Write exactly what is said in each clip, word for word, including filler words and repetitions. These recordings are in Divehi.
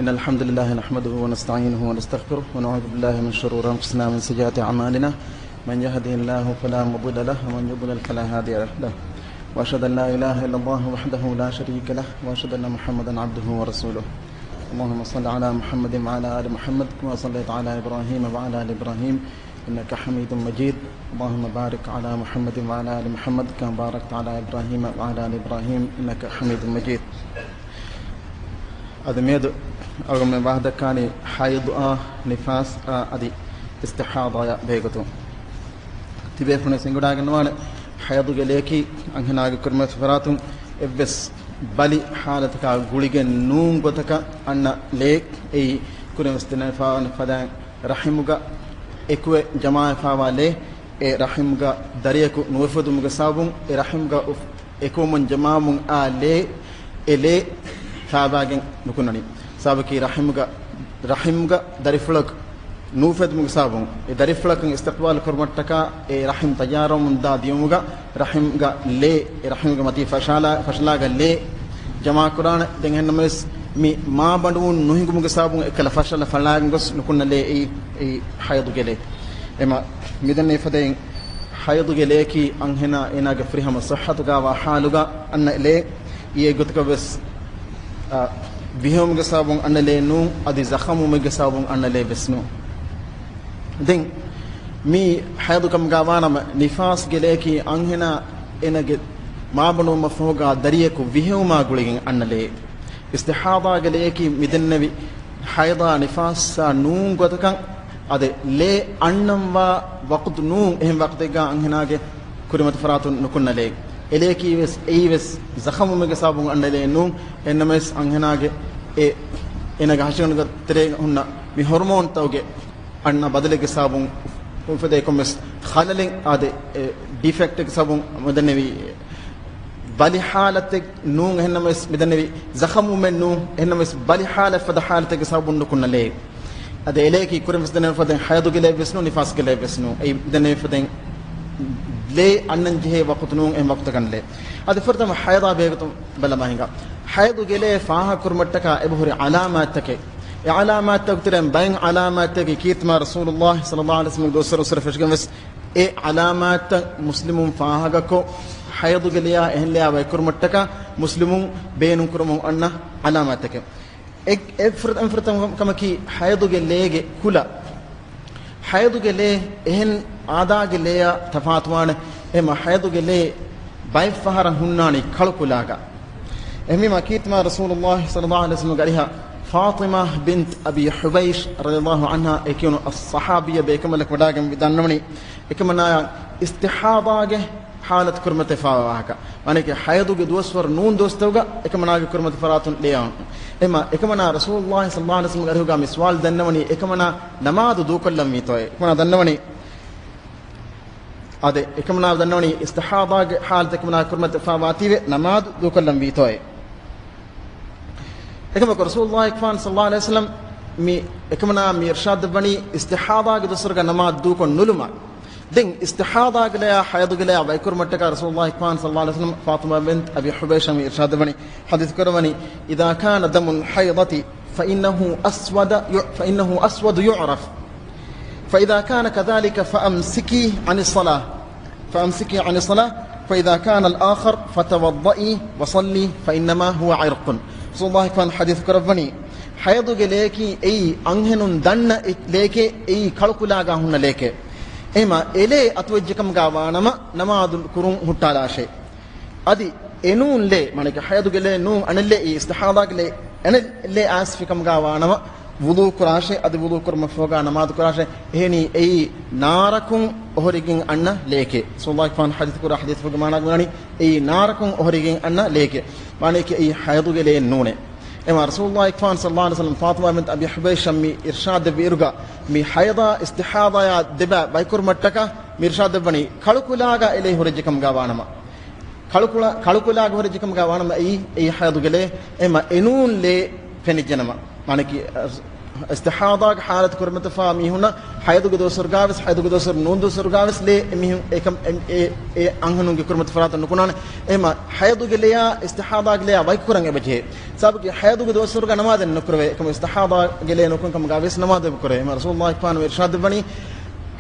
إن الحمد لله نحمده ونستعينه ونستغفره ونعوذ بالله من شرور أنفسنا ومن سيئات أعمالنا. من يهده الله فلا مضل له ومن يضلل فلا هادي له. وأشهد أن لا إله إلا الله وحده لا شريك له وأشهد أن محمدا عبده ورسوله. اللهم صل على محمد وعلى آل محمد كما صليت على إبراهيم وعلى آل إبراهيم إنك حميد مجيد. اللهم بارك على محمد وعلى آل محمد كما باركت على إبراهيم وعلى آل إبراهيم إنك حميد مجيد. އަދި މިއަދު އަޅުގަނޑުމެން ވާހަކަދައްކާނީ ޙައިޟުއާ، ނިފާސްއާ އަދި އިސްތިޙާޟާއާ ބެހޭގޮތުން. ތިބޭފުޅުން ވެސް އެނގިވަޑައިގަންނަވާނެ، ޙައިޟުގެ ލެޔަކީ އަންހެނާގެ ކުރިމަތި ފަރާތުން އެއްވެސް ބަލި ޙާލަތަކާ ގުޅިގެން ނޫން ގޮތަކަށް އަންނަ ލެއެއް. އެއީ ކުރިން ވެސް ދެނެފާވާނެ ފަދައިން ރަޙިމުގަ އެކުވެ ޖަމާވެފާވާ ލޭ، އެ ރަޙިމްގަ ދަރިޔަކު ނުއުފެދުމުގެ ސަބަބުން، އެ ރަޙިމްގަ އުފް-، އެކުވަމުން ޖަމާވުމުން އާ ލޭ، އެ ލޭ ފާބާގެން ނުކުންނަނީ. ސަބަބަކީ ރަޙިމްގަ، ރަޙިމްގަ ދަރިފުޅަކު ނުއުފެދުމުގެ ސަބަބުން، އެ ދަރިފުޅަކަށް އިސްތިޤްބާލު ކުރުމަށްޓަކާ، އެ ރަޙިމް ތައްޔާރުވަމުންދާ ދިޔުމުގަ، ރަޙިމްގަ ލޭ، އެ ރަޙިމްގެ މަތީ ފަށާލާ، ފަށަލާގަ ލޭ ޖަމާކުރާނެ. ދެން އެހެންނަމަވެސް، މި މާބަނޑުވުން ނުހިނގުމުގެ ސަބަބުން އެއްކަލަ ފަށަލަ ފަށަލާގެން ގޮސް ނުކުންނަ ލޭ އެއީ، އެއީ ޙައިޟުގެ ލޭ. އެމަ މިދެންނެވި ފަދައިން ޙައިޟުގެ ލެޔަކީ އަންހެނާ އޭނާގެ ފުރިހަމަ ޞިއްޙަތުގަވާ ޙާލުގަ އަންނަ ލެއެއް. އެއީ އެއްގޮތަކަށް ވެސް، އާ، ވިހެއުމުގެ ސަބަބުން އަންނަ ލެއެއް ނޫން، އަދި ޒަޚަމްވުމުގެ ސަބަބުން އަންނަ ލެއެއް ވެސް ނޫން. ދެން މި ޙައިޟު ކަމުގަ ވާނަމަ، ނިފާސްގެ ލެޔަކީ އަންހެނާ އޭނާގެ މާބަނޑުވުމަށްފަހުގަ ދަރިޔަކު ވިހެއުމާ ގުޅިގެން އަންނަ ލެއެއް. އިސްތިޙާޟާގެ ލެޔަކީ މިދެންނެވި ޙައިޟާ ނިފާސްއާ ނޫން ގޮތަކަށް އަދި ލޭ އަންނަންވާ ވަޤުތު ނޫން، އެހެން ވަޤުތެއްގަ އަންހެނާގެ ކުރިމަތި ފަރާތުން ނުކުންނަ ލެއެއް. އެ ލެޔަކީ ވެސް، އެއީ ވެސް ޒަޚަމްވުމުގެ ސަބަބުން އަންނަ ލެއެއް ނޫން، އެހެންނަމަވެސް އަންހެނާގެ އެ، އޭނާގެ ހަށިގަނޑުގެ ތެރޭގަ ހުންނަ މި ހޮރުމޯންތަކުގެ އަންނަ ބަދަލެއްގެ ސަބަބުން އުފެދޭ ކޮންމެސް ޚަލަލެއް އާދެ، އެ، ޑިފެކްޓެއްގެ ސަބަބުން މިދެންނެވި ބަލި ޙާލަތެއް ނޫން، އެހެންނަމަވެސް މިދެންނެވި ޒަޚަމްވުމެއް ނޫން، އެހެންނަމަވެސް ބަލި ޙާލަތް ފަދަ ޙާލަތެއްގެ ސަބަބުން ނުކުންނަ ލެއެއް. އަދި އެ ލެޔަކީ ކުރިން ވެސް ދެނެވި ފަދައިން ޙައިޟުގެ ލެޔެއް ވެސް ނޫން، ނިފާސްގެ ލެޔެއް ވެސް ނޫން. އެއީ ދެނެވި ފަދައިން ލޭ އަންނަން ޖެހޭ ވަޤުތު ނޫން، އެހެން ވަޤުތަކަށް ނޫން ލޭ. އަދި ފުރަތަމަ ޙައިޟާ ބެހޭގޮތުން ބަލަމާ ހިނގާ. ޙައިޟުގެ ލޭ ފާހަގަކުރުމަށްޓަކާ އެބަހުރި ޢަލާމާތްތަކެއް. އެ ޢަލާމާތްތަކުގެ ތެރެއިން ބައެއް ޢަލާމާތްތަކެއް ކީރިތި މާ ރަސޫލުﷲ ޞައްލަﷲ ޢަލައިހި ވަސައްލަމްގެ ދުވަސްވަރު އުސުރަށް ފެށިގެން ވެސް އެ ޢަލާމާތްތައް މުސްލިމުން ފާހަގަކޮށް، ޙައިޟުގެ ލެޔާ އެހެން ލެޔާ ވަކިކުރުމަށްޓަކާ މުސްލިމުން ބޭނުންކުރަމުން އަންނަ ޢަލާމާތްތަކެއް. އެ، އެ ފުރަތަ-، އެ ފުރަތަމަ ކަމަކީ ޙައިޟުގެ ލޭގެ ކުލަ. ޙައިޟުގެ ލޭ އެހެން އާދާގެ ލެޔާ ތަފާތުވާނެ. އެހެންމަ ޙައިޟުގެ ލޭ ބައެއް ފަހަރަށް ހުންނާނީ ކަޅުކުލާގަ. އެހެންވީމަ ކީރިތި މާ ރަސޫލުﷲ ޞައްލަﷲ ޢަލައިހި ވަސައްލަމްގެ އަރިހަށް ފާޠިމާ ބިންތު އަބީ ޙުބައިޝް ރަޟިޔަﷲ ޢަންހާ އެކިޔުނު އައްޞަޙާބިއްޔަ ބޭކަނބަލަކު ވަޑައިގެން ވިދާންނަވަނީ، އެކަމަނާޔަށް އިސްތިޙާޟާގެ ޙާލަތު ކުރިމަތިވެފާވާ ވާހަކަ. މާނައަކީ ޙައިޟުގެ ދުވަސްވަރު ނޫން ދުވަސްތަކުގަ އެކަމަނާގެ ކުރިމަތި ފަރާތުން ލެޔާ. އެހެންމަ އެކަމަނާ ރަސޫލުﷲ ޞައްލަﷲ ޢަލައިހި ވަސައްލަމްގެ އަރިހުގަ މި ސުވާލު ދަންނަވަނީ، އެކަމަނާ ނަމާދު ދޫކޮށްލަންވީތޯއޭ؟ އެކަމަނާ ދަންނަވަނީ، އާދެ، އެކަމަނާ ދަންނަވަނީ އިސްތިޙާޟާގެ ޙާލަތު އެކަމަނާ ކުރިމަތިވެފާވާތީވެ ނަމާދު ދޫކޮށްލަންވީތޯއޭ؟ އެކަމަކު ރަސޫލުﷲ އަކްރަމް ޞައްލަﷲ ޢަލައިހި ވަސައްލަމް މި އެކަމަނާ މި އިރްޝާދު ދެއްވަނީ އިސްތިޙާޟާގެ ދުވަސްވަރުގަ ނަމާދު ދޫކޮށް ނުލުމަށް. ދެން އިސްތިޙާޟާގެ ލެޔާ ޙައިޟުގެ ލެޔާ ވަކިކުރުމަށްޓަކާ ރަސޫލުﷲ އަކްރަމް ޞައްލަﷲ ޢަލައިހި ވަސައްލަމް ފާޠިމާ ބިންތު އަބީ ޙުބައިޝަށް މި އިރްޝާދު ދެއްވަނީ، ޙަދީޘް ކުރައްވަނީ، إذا كان دم الحيضة فإنه أسود يع-، فإنه أسود يعرف، فإذا كان كذلك فأمسكي عن الصلاة، فأمسكي عن الصلاة، فإذا كان الآخر فتوضئي وصلي فإنما هو عرق. ރަސޫލުﷲ އަކްރަމް ޙަދީޘް ކުރައްވަނީ، ޙައިޟުގެ ލެޔަކީ އެއީ އަންހެނުން ދަންނަ އެއް ލެޔެކޭ، އެއީ ކަޅުކުލާގާ ހުންނަ ލެޔެކޭ. އެހެންމަ އެ ލެ އަތުވެއްޖެކަމުގާ ވާނަމަ ނަމާދު ކުރުން ހުއްޓާލާށޭ. އަދި އެނޫން ލެ، މާނައަކީ ޙައިޟުގެ ލެ ނޫން އަނެއް ލެ، އިސްތިޙާޟާގެ ލެ އަނެއް ލެ އައިސްފިކަމުގާ ވާނަމަ، ވުޟޫ ކުރާށޭ، އަދި ވުޟޫ ކުރުމަށްފަހުގާ ނަމާދު ކުރާށޭ. އެހެނީ އެއީ ނާރަކުން އޮހޮރިގެން އަންނަ ލެޔެކޭ. ރަސޫލުﷲ އަކްރަމް ޙަދީޘް ކުރާ ޙަދީޘް ފުގެ މާނާގަ ވަނީ އެއީ ނާރަކުން އޮހޮރިގެން އަންނަ ލެޔެކޭ. މާނައަކީ އެއީ ޙައިޟުގެ ލެއެއް ނޫނޭ. އެމާ ރަސޫލުﷲ އަކްރަމް ޞައްލަﷲ ޢަލައިހި ވަސައްލަމް ފާޠިމާ ބިންތު އަބީ ޙުބައިޝަށް މި އިރްޝާދު ދެއްވި އިރުގަ، މި ޙައިޟާ އިސްތިޙާޟާޔާ ދެބަ ވަކިކުރުމަށްޓަކާ މި އިރްޝާދު ދެއްވަނީ ކަޅުކުލާގާ އެ ލެ ހުރެއްޖެކަމުގާ ވާނަމަ. ކަޅުކުޅަ-، ކަޅުކުލާގެ ހުރެއްޖެކަމުގާ ވާނަމަ އެއީ، އެއީ ޙައިޟުގެ ލެ، އެމަ އެނޫން ލެ ފެނިއްޖެނަމަ. މާނައަކީ، އަ، އިސްތިޙާޟާގެ ޙާލަތު ކުރިމަތިވާ މީހުންނަށް ޙައިޟުގެ ދުވަސްވަރުގާވެސް، ޙައިޟުގެ ދުވަސްވަރު ނޫން ދުވަސްވަރުގާވެސް ލޭ އެމީހުން އެކަމް، އެ، އެ، އެ އަންހެނުންގެ ކުރިމަތި ފަރާތަށް ނުކުނާނެ. އެހެންމަ ޙައިޟުގެ ލެޔާ އިސްތިޙާޟާގެ ލެޔާ ވަކިކުރަން އެބަޖެހޭ. ސަބަބަކީ ޙައިޟުގެ ދުވަސްވަރުގަ ނަމާދެއް ނުކުރެވޭ. އެކަމަ އިސްތިޙާޟާގެ ލޭ ނުކުން ކަމުގާ ވެސް ނަމާދު އެބަ ކުރެވޭ. އެހެންމަ ރަސޫލުﷲ ފާނު އިރްޝާދު ވަނީ،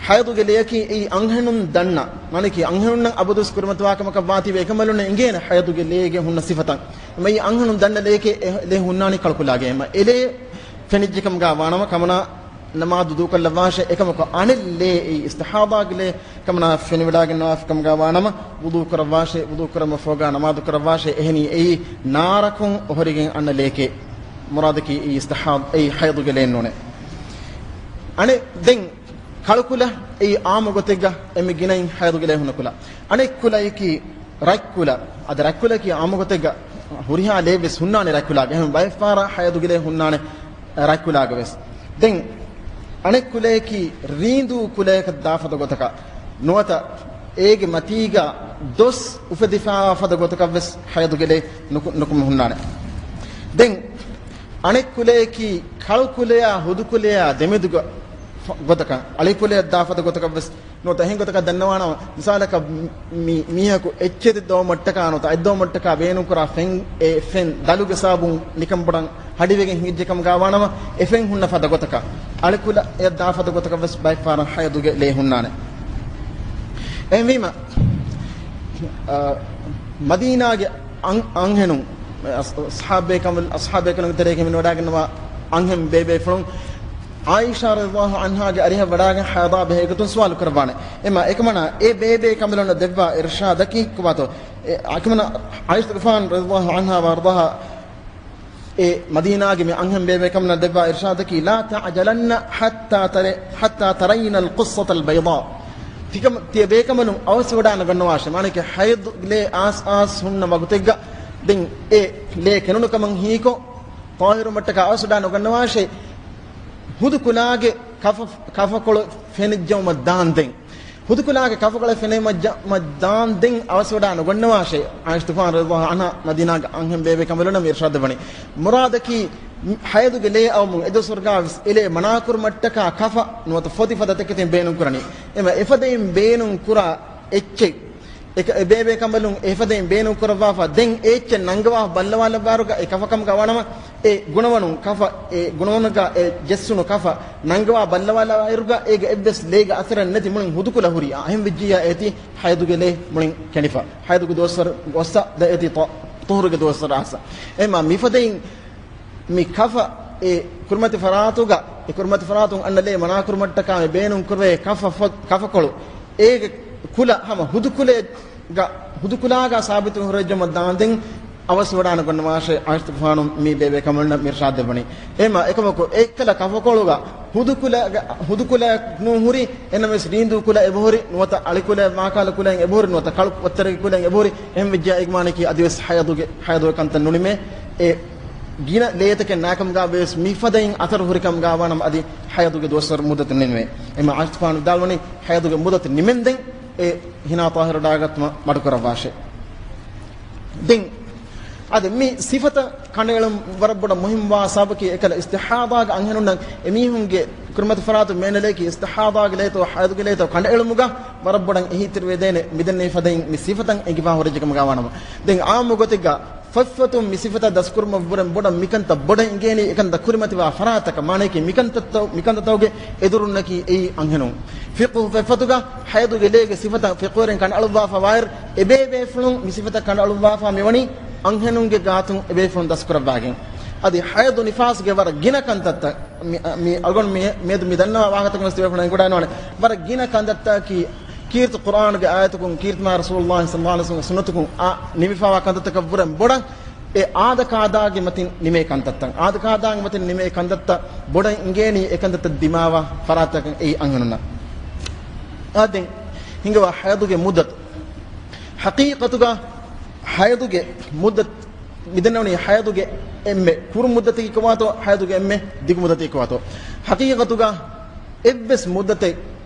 ޙައިޟުގެ ލެޔަކީ އެއީ އަންހެނުން ދަންނަ، މާނައަކީ އަންހެނުންނަށް އަބަދުވެސް ކުރިމަތިވާ ކަމަކަށް ވާތީވެ އެކަނބަލުންނަށް އެނގޭނެ ޙައިޟުގެ ލޭގެ ހުންނަ ސިފަތައް. މައި އަންހެނުން ދަންނަ ލެޔެކޭ އެ ލޭ ހުންނާނީ ކަޅުކުލާގެ. އެމަ އެ ލޭ ފެނިއްޖެ ކަމުގާ ވާނަމަ ކަމަނާ ނަމާދު ދޫކޮށްލައްވާށޭ. އެކަމަކު އަނެއް ލޭ އެއީ އިސްތިޙާޟާގެ ލޭ ކަމަނާ ފެނިވަޑާގެންނަވާފި ކަމުގާ ވާނަމަ ވުޟޫ ކުރައްވާށޭ. ވުޟޫ ކުރަމަށް ފޯގާ ނަމާދު ކުރައްވާށޭ. އެހެނީ އެއީ ނާރަކުން އޮހޮރިގެން އަންނަ ލެޔެކޭ. މުރާދަކީ އެއީ އިސްތިޙާޟާ، އެއީ ޙައިޟުގެ ލޭން ނޫނޭ. އަނެއް ދެން ކަޅުކުލަ އެއީ އާއްމު ގޮތެއްގަ އެންމެ ގިނައިން ޙައިޟުގެ ލޭ ހުންނަ ކުލަ. އަނެއް ކުލައަކީ ރަތްކުލަ. އަދި ރަތްކުލައަކީ އާއްމު ގޮތެއްގަ ހުރިހާ ލެއެއް ވެސް ހުންނާނެ ރަތްކުލާގެ. އެހެން ބައެއްފަހަރަށް ޙައިޟުގެ ލޭ ހުންނާނެ ރަތްކުލާގަ ވެސް. ދެން އަނެއް ކުލައަކީ ރީނދޫ ކުލަޔަކަށް ދާ ފަދަ ގޮތަކަށް ނުވަތަ އޭގެ މަތީގަ ދޮސް އުފެދިފާ ފަދަ ގޮތަކަށް ވެސް ޙައިޟުގެ ލޭ ނުކު-، ނުކުމެ ހުންނާނެ. ދެން އަނެއް ކުލައަކީ ކަޅު ކުލަޔާ ހުދު ކުލަޔާ ދެމެދުގަ ފަ-، ގޮތަކަށް، އަޅި ކުލަޔަށް ދާ ފަދަ ގޮތަކަށް ވެސް ނުވަތަ އެހެން ގޮތަކަށް ދަންނަވާނަމަ، މިސާލަކަށް މި-، މީހަކު އެއްޗެތި ދޮވަމަށްޓަކާ ނުވަތަ އަތްދޮވަމަށްޓަކާ ބޭނުންކުރާ ފެން، އެ ފެން ދަލުގެ ސަބަބުން ނިކަން ބޮޑަށް ހަޑިވެގެން ހިނގިއްޖެ ކަމުގާ ވާނަމަ، އެ ފެން ހުންނަ ފަދަ ގޮތަކަށް، އަޅި ކުލަޔަށް ދާ ފަދަ ގޮތަކަށް ވެސް ބައެއްފަހަރަށް ޙައިޟުގެ ލޭ ހުންނާނެ. އެހެންވީމަ، އަ، މަދީނާގެ އަން-، އަންހެނުން، އަސް-، އަސްޙާބޭކަން-، އަސްޙާބޭކަނުންގެ ތެރޭގައި މިންވަޑާގެންނަވާ އަންހެން ބޭބޭފުޅުން ޢާއިޝާ ރަޟިޔަﷲ ޢަންހާގެ އަރިހަށް ވަޑާގެން ޙައިޟާ ބެހޭ ގޮތުން ސުވާލު ކުރައްވާނެ. އެމަ އެކަމަނާ އެ ބޭބޭ ކަނބަލުންނަށް ދެއްވާ އިރްޝާދަކީ ކޮބާތޯ؟ އެ އެކަމަނާ ޢާއިޝަތުގެފާނު ރަޟިޔަﷲ ޢަންހާ ވައަރްޟާހާ އެ މަދީނާގެ މި އަންހެން ބޭބޭ ކަނބަލުންނަށް ދެއްވާ އިރްޝާދަކީ، لا تعجلن حتى تر-، حتى ترين القصة البيضاء. ތިކަމަ-، ތިޔަ ބޭކަނބަލުން އަވަސްވެވަޑާނުގަންނަވާށޭ. މާނައަކީ ޙައިޟުގެ ލޭ އާސް އާސް ހުންނަ ވަގުތެއްގަ ދެން އެ ލޭ ކެނޑުނު ކަމަށް ހީކޮށް، ޠާހިރުވުމަށްޓަކާ އަވަސްވެޑާނުގަންނަވާށޭ. ހުދު ކުލާގެ ކަފަ-، ކަފަކޮޅު ފެނިއްޖައުމަށް ދާންދެން. ހުދު ކުލާގެ ކަފަކޮޅެއް ފެނޭމައްޖަ-، މަށް ދާންދެން އަވަސްވެޑާނުގަންނަވާށޭ. ޢާއިޝަތުގެފާނު ރަޟިޔަﷲ ޢަންހާ މަދީނާގެ އަންހެން ބޭބޭ ކަނބަލުންނަށް މި އިރްޝާދު ވަނީ. މުރާދަކީ މި ޙައިޟުގެ ލޭ އައުމުން އެދުވަސްވަރުގާވެސް އެ ލޭ މަނާކުރުމަށްޓަކާ ކަފަ ނުވަތަ ފޮތި ފަދަ ތަކެތިން ބޭނުންކުރަނީ. އެމަ އެފަދައިން ބޭނުން ކުރާ އެއްޗެއް، އެ ކަ-، އެ ބޭބޭ ކަނބަލުން އެފަދައިން ބޭނުން ކުރައްވާފަ ދެން އެ އެއްޗެއް ނަންގަވާ ބައްލަވާލައްވާއިރުގަ އެ ކަފަ ކަމުގަ ވާނަމަ، އެ ގުނަވަނުން ކަފަ، އެ ގުނަވަނުގަ އެ ޖެއްސުނު ކަފަ ނަންގަވާ ބައްލަވާލައިރުގަ އޭގަ އެއްވެސް ލޭގެ އަސަރެއް ނެތި މުޅިން ހުދުކުލަ ހުރި. އާ، އެހެން ވެއްޖިއްޔާ އޭތި ޙައިޟުގެ ލޭ މުޅިން ކެނޑިފަ. ޙައިޟުގެ ދުވަސްވަރު ގޮއްސަ ދެ އޭތި ޠު-، ޠުހުރުގެ ދުވަސްވަރު އައިސް. އެމަ މިފަދައިން މި ކަފަ އެ ކުރިމަތި ފަރާތުގަ، އެ ކުރިމަތި ފަރާތުން އަންނަ ލޭ މަނާކުރުމަށްޓަކާ މި ބޭނުން ކުރެވޭ ކަފަ ފޮ-، ކަފަކޮޅު އޭގެ ކުލަ ހަމަ ހުދު ކުލަ ގަ-، ހުދު ކުލާގަ ސާބިތު ހުރެއްޖަމަށް ދާންދެން އަވަސް ވަޑާނުގަންނަވާށޭ. ޢާއިޝަތުގެފާނު މި ބޭބޭ ކަނބަލުންނަށް މި އިރްޝާދު ދެއްވަނީ. އެހެމަ އެކަމަކު އެއްކަލަ ކަފަކޮޅުގަ ހުދު ކުލަ، ހުދު ކުލަ ނޫން ހުރި، އެނަމެސް ރީނދޫ ކުލަ އެބަހުރި، ނުވަތަ އަޅި ކުލަ ވާކާލަ ކުލައިން އެބަހުރި، ނުވަތަ ކަޅު ވައްތަރެއްގެ ކުލައިން އެބަހުރި، އެހެން ވެއްޖާ އޭގެ މާނައަކީ އަދިވެސް ޙައިޟުގެ، ޙައިޟުގެ ކަންތައް ނުނިމޭ. އެ ގިނަ ލޭތަކެއް ނާކަމުގަ ވެސް މިފަދައިން އަސަރު ހުރިކަމުގަ ވާނަމަ އަދި ޙައިޟުގެ ދުވަސްވަރު މުއްދަތު ނިމެވޭ. އެމަ ޢާއިޝަތުގެފާނު ވިދާޅުވަނީ ޙައިޟުގެ މުއްދަތު ނިމެންދެން އެ ހިނާ ޠާހިރުވެވަޑާގަތުމަށް މަޑުކުރައްވާށޭ. ދެން އަދި މި ސިފަތައް ކަނޑައެޅުން ވަރަށް ބޮޑަށް މުހިންމުވާ ސަބަބަކީ އެކަލަ އިސްތިޙާޟާގެ އަންހެނުންނަށް އެމީހުންގެ ކުރިމަތި ފަރާތުން މޭނަލެއް އިސްތިޙާޟާގެ ލޭތޯ ޙައިޟުގެ ލޭތޯ ކަނޑައެޅުމުގަ ވަރަށް ބޮޑަށް އެހީތެރިވެދޭނެ މިދެންނެވި ފަދައިން މި ސިފަތައް އެނގިފަ ހުރެއްޖެކަމުގަ ވާނަމަ. ދެން ޢާއްމު ގޮތެއްގަ ފޮތްފޮތުން މި ސިފަތައް ދަސްކުރުމަށްވުރެން ބޮޑަށް މިކަންތައް ބޮޑަށް އިނގޭނީ އެކަންތައް ކުރިމަތިވާ ފަރާތަކަށް، މާނައަކީ މިކަންތައްތައް، މިކަންތައްތަކުގެ އެދުރުންނަކީ އެއީ އަންހެނުން. ފިޤުހު ފޮތްފޮތުގަ ޙައިޟުގެ ލޭގެ ސިފަތައް ފިޤުހުވެރިން ކަނޑައަޅުއްވާފަ ވާއިރު، އެބޭބޭފުޅުން މި ސިފަތައް ކަނޑައަޅުއްވާފަ މިވަނީ އަންހެނުންގެ ގާތުން އެބޭފުޅުން ދަސްކުރައްވާގެން. އަދި ޙައިޟު ނިފާސްގެ ވަރަށް ގިނަ ކަންތައްތައް މި، މި އަޅުގަނޑު މި، މިއަދު މި ދަންނަވާ ވާހަކަތަކުން ވެސް ތިބޭފުޅުން އެނގިވަޑައިގަންނަވާނެ. ވަރަށް ގިނަ ކަންތައްތަކަކީ ކީރިތި ޤުރްއާނުގެ އާޔަތަކުން، ކީރިތި މާ ރަސޫލުﷲ ޞައްލަﷲ ޢަލައިހި ވަސައްލަމަ ސުންނަތަކުން އާ ނިމިފައިވާ ކަންތައްތަކަށްވުރެން ބޮޑަށް އެ އާދަކާދާގެ މަތިން ނިމޭ ކަންތައްތައް، އާދަކާދާގެ މަތިން ނިމޭ ކަންތައްތައް ބޮޑަށް އިނގޭނީ އެ ކަންތައްތައް ދިމާވާ ފަރާތަކަށް އެއީ އަންހެނުންނަށް. އާ ދެން ހިނގަވާ ޙައިޟުގެ މުއްދަތު. ޙަޤީޤަތުގަ ޙައިޟުގެ މުއްދަތު މިދެންނެވުނީ ޙައިޟުގެ އެންމެ ކުރު މުއްދަތަކީ ކޮބާތޯ، ޙައިޟުގެ އެންމެ ދިގު މުއްދަތަކީ ކޮބާތޯ. ޙަޤީޤަތުގަ އެއްވެސް މުއްދަތެއް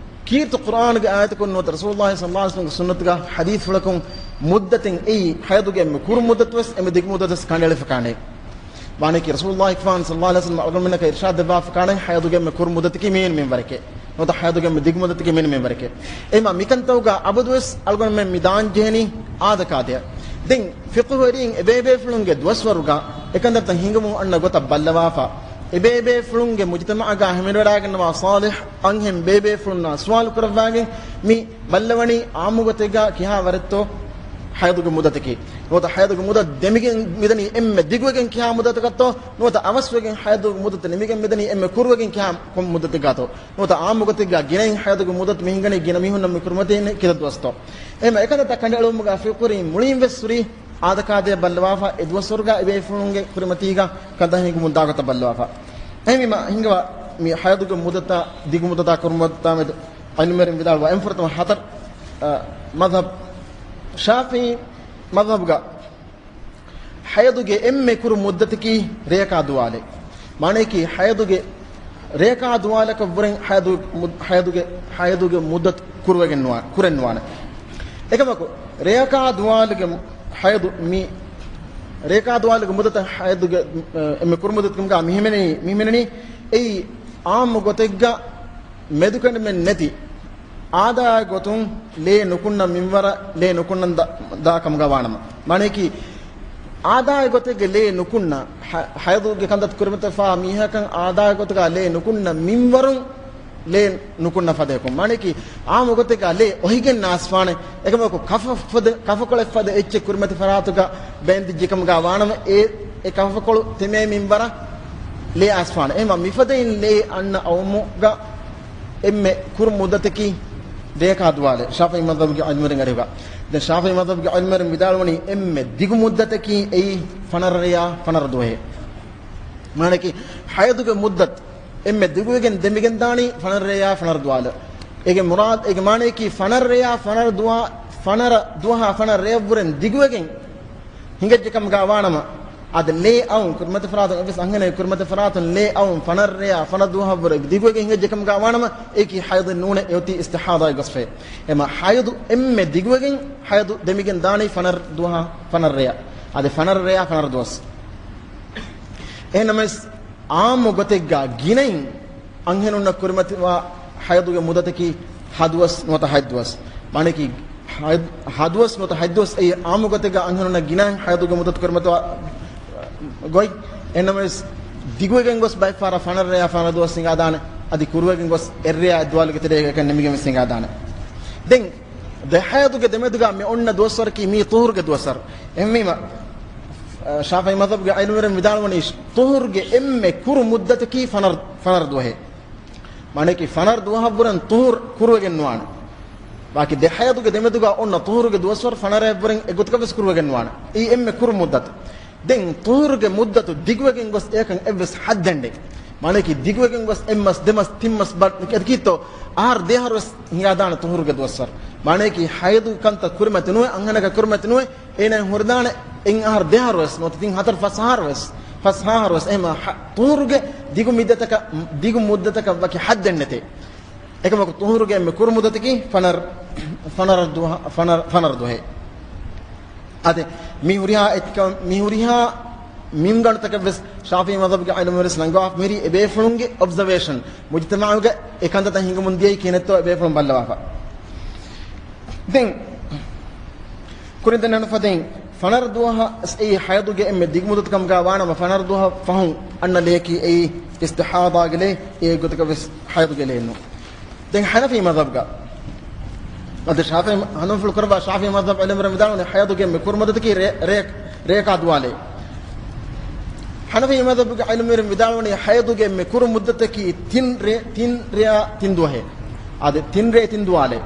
ކީރިތި ޤުރްއާނުގެ އާޔަތަކުން ނުވަތަ ރަސޫލުﷲ ޞައްލަﷲ ޢަލައިހި ވަސައްލަމަގެ ސުންނަތުގަ ޙަދީޘްފުޅަކުން މުއްދަތެއް އެއީ ޙައިޟުގެ އެންމެ ކުރު މުއްދަތުވެސް އެންމެ ދިގު މުއްދަތުވެސް ކަނޑައެޅިފަ ކާނެ. ވާނެކީ ރަސޫލުﷲ ފާން ޞައްލަﷲ ޢަލައިހި ވަސައްލަމަ އަޅުގަނޑުމެންނަކަށް އިރްޝާދް ދެއްވާފަ ކާނެ ހައިޟުގެ އެންމެ ކުރު މުއްދަތަކީ މިއިން މިންވަރެކޭ. ނުވަތަ ހައިޟުގެ އެންމެ ދިގު މުއްދަތަކީ މިއިން މިންވަރެކޭ. އެހެންވީމަ މިކަންތައުގަ އަބަދުވެސް އަޅުގަނޑުމެން މި ދާން ޖެހެނީ އާދަކާދަޔަށް. ދެން ފިޤުހުވެރީން އެބޭބޭފުޅުންގެ ދުވަސްވަރުގަ އެކަންތައްތައް ހިނގަމުން އަންނަ ގޮތަށް ބައްލަވާފަ، އެބޭބޭފުޅުންގެ މުޖުތަމަޢަގަ ހިމެނިވަޑައިގަންނަވާ ޞާލިޙް އަންހެން ބޭބޭފުޅުންނާ ސުވާލު ކުރައްވާގެން މި ބައްލަވަނީ އާއްމު ގޮތެއްގަ ކިހާ ވަރެއްތޯ ހައިޟުގެ މުއްދަތަކީ. ނުވަތަ ހައިޟުގެ މުއްދަތު ދެމިގެން މިދަނީ އެންމެ ދިގުވެގެން ކިހާ މުއްދަތަކަށްތޯ، ނުވަތަ އަވަސްވެގެން ހައިޟުގެ މުއްދަތު ދެމިގެން މިދަނީ އެންމެ ކުރުވެގެން ކިހާ ކޮން މުއްދަތެއްގާތޯ. ނުވަތަ އާއްމު ގޮތެއްގަ ގިނައިން ހައިޟުގެ މުއްދަތު މި ހިނގަނީ ގިނަ މީހުންނަށް މި ކުރިމަތީ ކިތައް ދުވަސްތޯ. އެހެންވެ އެކަންތައް ކަނޑައެޅުމުގަ ފިޤުހުވެރީން މުޅިން ވެސް ހުރީ އާދަކާދަޔަށް ބައްލަވާފަ، އެ ދުވަސްވަރުގަ އެބޭފުޅުންގެ ކުރިމަތީގަ ކަންތައް ހިނގުމުން ދާ ގޮތަށް ބައްލަވާފަ. އެހެންވީމަ ހިނގަވާ މި ހައިޟުގެ މުއްދަތާ ދިގު މުއްދަތާ ކުރު މުއްދަތާ މެދު ޢިލްމުވެރިން ވިދާޅުވާ އެންމެ ފުރަތަމަ ހަތަރު، އަ، މަޛްހަބް، ޝާފިޢީ މަޛްހަބުގަ ހައިޟުގެ އެންމެ ކުރު މުއްދަތަކީ ރެޔަކާ ދުވާލެއް. މާނަޔަކީ ހައިޟުގެ ރެޔަކާ ދުވާލަކަށްވުރެން ހައިޟު މު-، ހައިޟުގެ، ހައިޟުގެ މުއްދަތު ކުރުވެގެން ނުވާ-، ކުރެއް ނުވާނެ. އެކަމަކު ރެޔަކާ ދުވާލުގެ މު-، ހައިޟު މި ރެޔަކާ ދުވާލުގެ މުއްދަތަށް ހައިޟުގެ، އެ، އެންމެ ކުރު މުއްދަތުގަ މި ހިމެނެނީ، މި ހިމެނެނީ އެއީ އާއްމު ގޮތެއްގަ މެދުކެނޑުމެއް ނެތި، އާދައިގެ ގޮތުން ލޭ ނުކުންނަ މިންވަރަށް ލޭ ނުކުންނަން ދާ، ދާ ކަމުގަ ވާނަމަ. މާނަޔަކީ، އާދައިގެ ގޮތެއްގަ ލޭ ނުކުންނަ، ހަ-، ހައިޟުގެ ކަންތައް ކުރިމަތިވެފާ މީހަކަށް އާދައިގެ ގޮތުގަ ލޭ ނުކުންނަ މިންވަރުން ލޭ ނުކުންނަ ފަދަޔަކުން. މާނަޔަކީ، އާއްމު ގޮތެއްގަ ލޭ އޮހިގެން އައިސްފާނެ. އެކަމަކު ކަފަ ފަދަ، ކަފަކޮޅެއް ފަދަ އެއްޗެއް ކުރިމަތި ފަރާތުގަ ބޭންދިއްޖެ ކަމުގަ ވާނަމަ، އެ، އެ ކަފަކޮޅު ތެމޭ މިންވަރަށް ލޭ އައިސްފާނެ. އެހެންވީމަ މިފަދައިން ލޭ އަންނަ އައުމުގަ އެންމެ ކުރު މުއްދަތަކީ ރެޔަކާ ދުވާލެއް، ޝާފިޢީ މަޛްހަބުގެ ޢިލްމުވެރިން އަރިހުގަ. ދެން ޝާފިޢީ މަޛްހަބުގެ ޢިލްމުވެރިން ވިދާޅުވަނީ އެންމެ ދިގު މުއްދަތަކީ އެއީ ފަނަރަ ރެޔާ ފަނަރަ ދުވަހެއް. މާނަޔަކީ ހައިޟުގެ މުއްދަތު އެންމެ ދިގުވެގެން ދެމިގެންދާނީ ފަނަރަ ރެޔާ ފަނަރަ ދުވާލަށް. އޭގެ މުރާދު، އޭގެ މާނަޔަކީ ފަނަރަ ރެޔާ ފަނަރަ ދުވާ، ފަނަރަ ދުވަހާ ފަނަރަ ރެޔަށްވުރެން ދިގުވެގެން ހިނގައްޖެ ކަމުގަ ވާނަމަ، އަދި ލޭ އައުން ކުރިމަތި ފަރާތުން އެއްވެސް އަންހެނެއް ކުރިމަތި ފަރާތުން ލޭ އައުން ފަނަރަ ރެޔާ ފަނަރަ ދުވަހަށްވުރެ ދިގުވެގެން ހިނގައްޖެ ކަމުގަ ވާނަމަ، އެއީކީ ހައިޟެއް ނޫނޭ، އެއޮތީ އިސްތިޙާޟާއެއް ގޮސްފައި. އެމަ ހައިޟު އެންމެ ދިގުވެގެން ހައިޟު ދެމިގެން ދާނީ ފަނަރަ ދުވަހާ ފަނަރަ ރެޔަށް. އަދި ފަނަރަ ރެޔާ ފަނަރަ ދުވަސް. އެހެންނަމަވެސް، އާއްމު ގޮތެއްގަ ގިނައިން އަންހެނުންނަށް ކުރިމަތިވާ ހައިޟުގެ މުއްދަތަކީ ހަ ދުވަސް ނުވަތަ ހަތް ދުވަސް. މާނައަކީ ހަ، ހަ ދުވަސް ނުވަތަ ހަތް ދުވަސް އެއީ އާއްމު ގޮތެއްގަ އަންހެނުންނަށް ގިނައިން ހައިޟުގެ މުއްދަތު ކުރިމަތިވާ ގޮތް. އެހެންނަމަވެސް، ދިގުވެގެން ގޮސް ބައެއް ފަހަރަށް ފަނަރަ ރެޔާ ފަނަރަ ދުވަސް ހިނގާދާނެ. އަދި ކުރުވެގެން ގޮސް އެއްރެޔާ އެއްދުވާލުގެ ތެރޭގަ އެކަން ނިމިގެން ވެސް ހިނގާދާނެ. ދެން، ދެ ހައިޟުގެ ދެމެދުގަ މި އޮންނަ ދުވަސްވަރަކީ މީ ޠުހުރުގެ ދުވަސްވަރު. އެހެންވީމަ، ޝާފިޢީ މަޛްހަބުގެ ޢިލްމުވެރިން ވިދާޅުވަނީ، ޠުހުރުގެ އެންމެ ކުރު މުއްދަތަކީ ފަނަރަ، ފަނަރަ ދުވަހޭ. މާނައަކީ ފަނަރަ ދުވަހަށްވުރެން ޠުހުރު ކުރުވެގެން ނުވާނެ. ވާކި ދެ ހައިޟުގެ ދެމެދުގަ އޮންނަ ޠުހުރުގެ ދުވަސްވަރު ފަނަރައަށްވުރެން އެއްގޮތަކަށް ވެސް ކުރުވެގެން ނުވާނެ. އެއީ އެންމެ ކުރު މުއްދަތު. ދެން ޠުހުރުގެ މުއްދަތު ދިގުވެގެން ގޮސް އެޔަކަށް އެއްވެސް ޙައްދެއް ނެތް. މާނައަކީ ދިގުވެގެން ގޮސް އެއްމަސް ދެމަސް ތިންމަސް ބަ-، އެކިތޯ އަހަރު ދެއަހަރު ވެސް ހިނގާދާނެ ޠުހުރުގެ ދުވަސްވަރު. މާނައަކީ ހައިޟު ކަންތައް ކުރިމަތި ނުވެ، އަންހެނަކަށް ކުރިމަތި ނުވެ، އޭނަ ހުރެދާނެ އެއް އަހަރު ދެއަހަރު ވެސް ނުވަތަ ތިން ހަތަރު ފަސް އަހަރު ވެސް، ފަސް އަހަރު ވެސް. އެހެންވީމަ ހަ-، ޠުހުރުގެ ދިގު މުއްދަތަކަށް، ދިގު މުއްދަތަކަށް ވަކި ޙައްދެއް ނެތޭ. އެކަމަކު ޠުހުރުގެ އެންމެ ކުރު މުއްދަތަކީ ފަނަރަ، ފަނަރަ ދުވަހަ، ފަނަރަ، ފަނަރަ ދުވަހޭ. އާދެ، މި ހުރިހާ އެއްކަ-، މި ހުރިހާ މިންގަނޑުތަކެއް ވެސް ޝާފިޢީ މަޛްހަބުގެ ޢިލްމުވެރިން ނަންގަވާފަ މިރީ އެބޭފުޅުންގެ އޮބްޒަވޭޝަން، މުޖްތަމަޢުގަ އެ ކަންތައްތައް ހިނގަމުން ދިޔައީ ކިހިނެއްތޯ އެބޭފުޅުން ބައްލަވާފަ. ދެން، ކުރިން ދެންނެވި ފަދައިން، ފަނަރަ ދުވަހަށް އެއީ ހައިޟުގެ އެންމެ ދިގު މުއްދަތު ކަމުގަ ވާނަމަ، ފަނަރަ ދުވަހަށް ފަހުން އަންނަ ލެޔަކީ އެއީ އިސްތިޙާޟާގެ ލެޔެއް، އެއީ އެއްގޮތަކަށް ވެސް ހައިޟުގެ ލެޔެއް ނޫން. ދެން ޙަނަފީ މަޛްހަބުގަ، އަދި ޝާފިޢީ ހަނދުމަފުޅު ކުރައްވާ ޝާފިޢީ މަޛްހަބު ޢިލްމުވެރިން ވިދާޅުވަނީ ހައިޟުގެ އެންމެ ކުރު މުއްދަތަކީ ރޭ، ރޭ، ރޭކާ ދުވާލޭ. ޙަނަފީ މަޛްހަބުގެ ޢިލްމުވެރިން ވިދާޅުވަނީ ހައިޟުގެ އެންމެ ކުރު މުއްދަތަކީ ތިން ރޭ، ތިން ރެޔާ ތިން ދުވަހޭ. އާދެ، ތިން ރޭ ތިން ދުވާލޭ.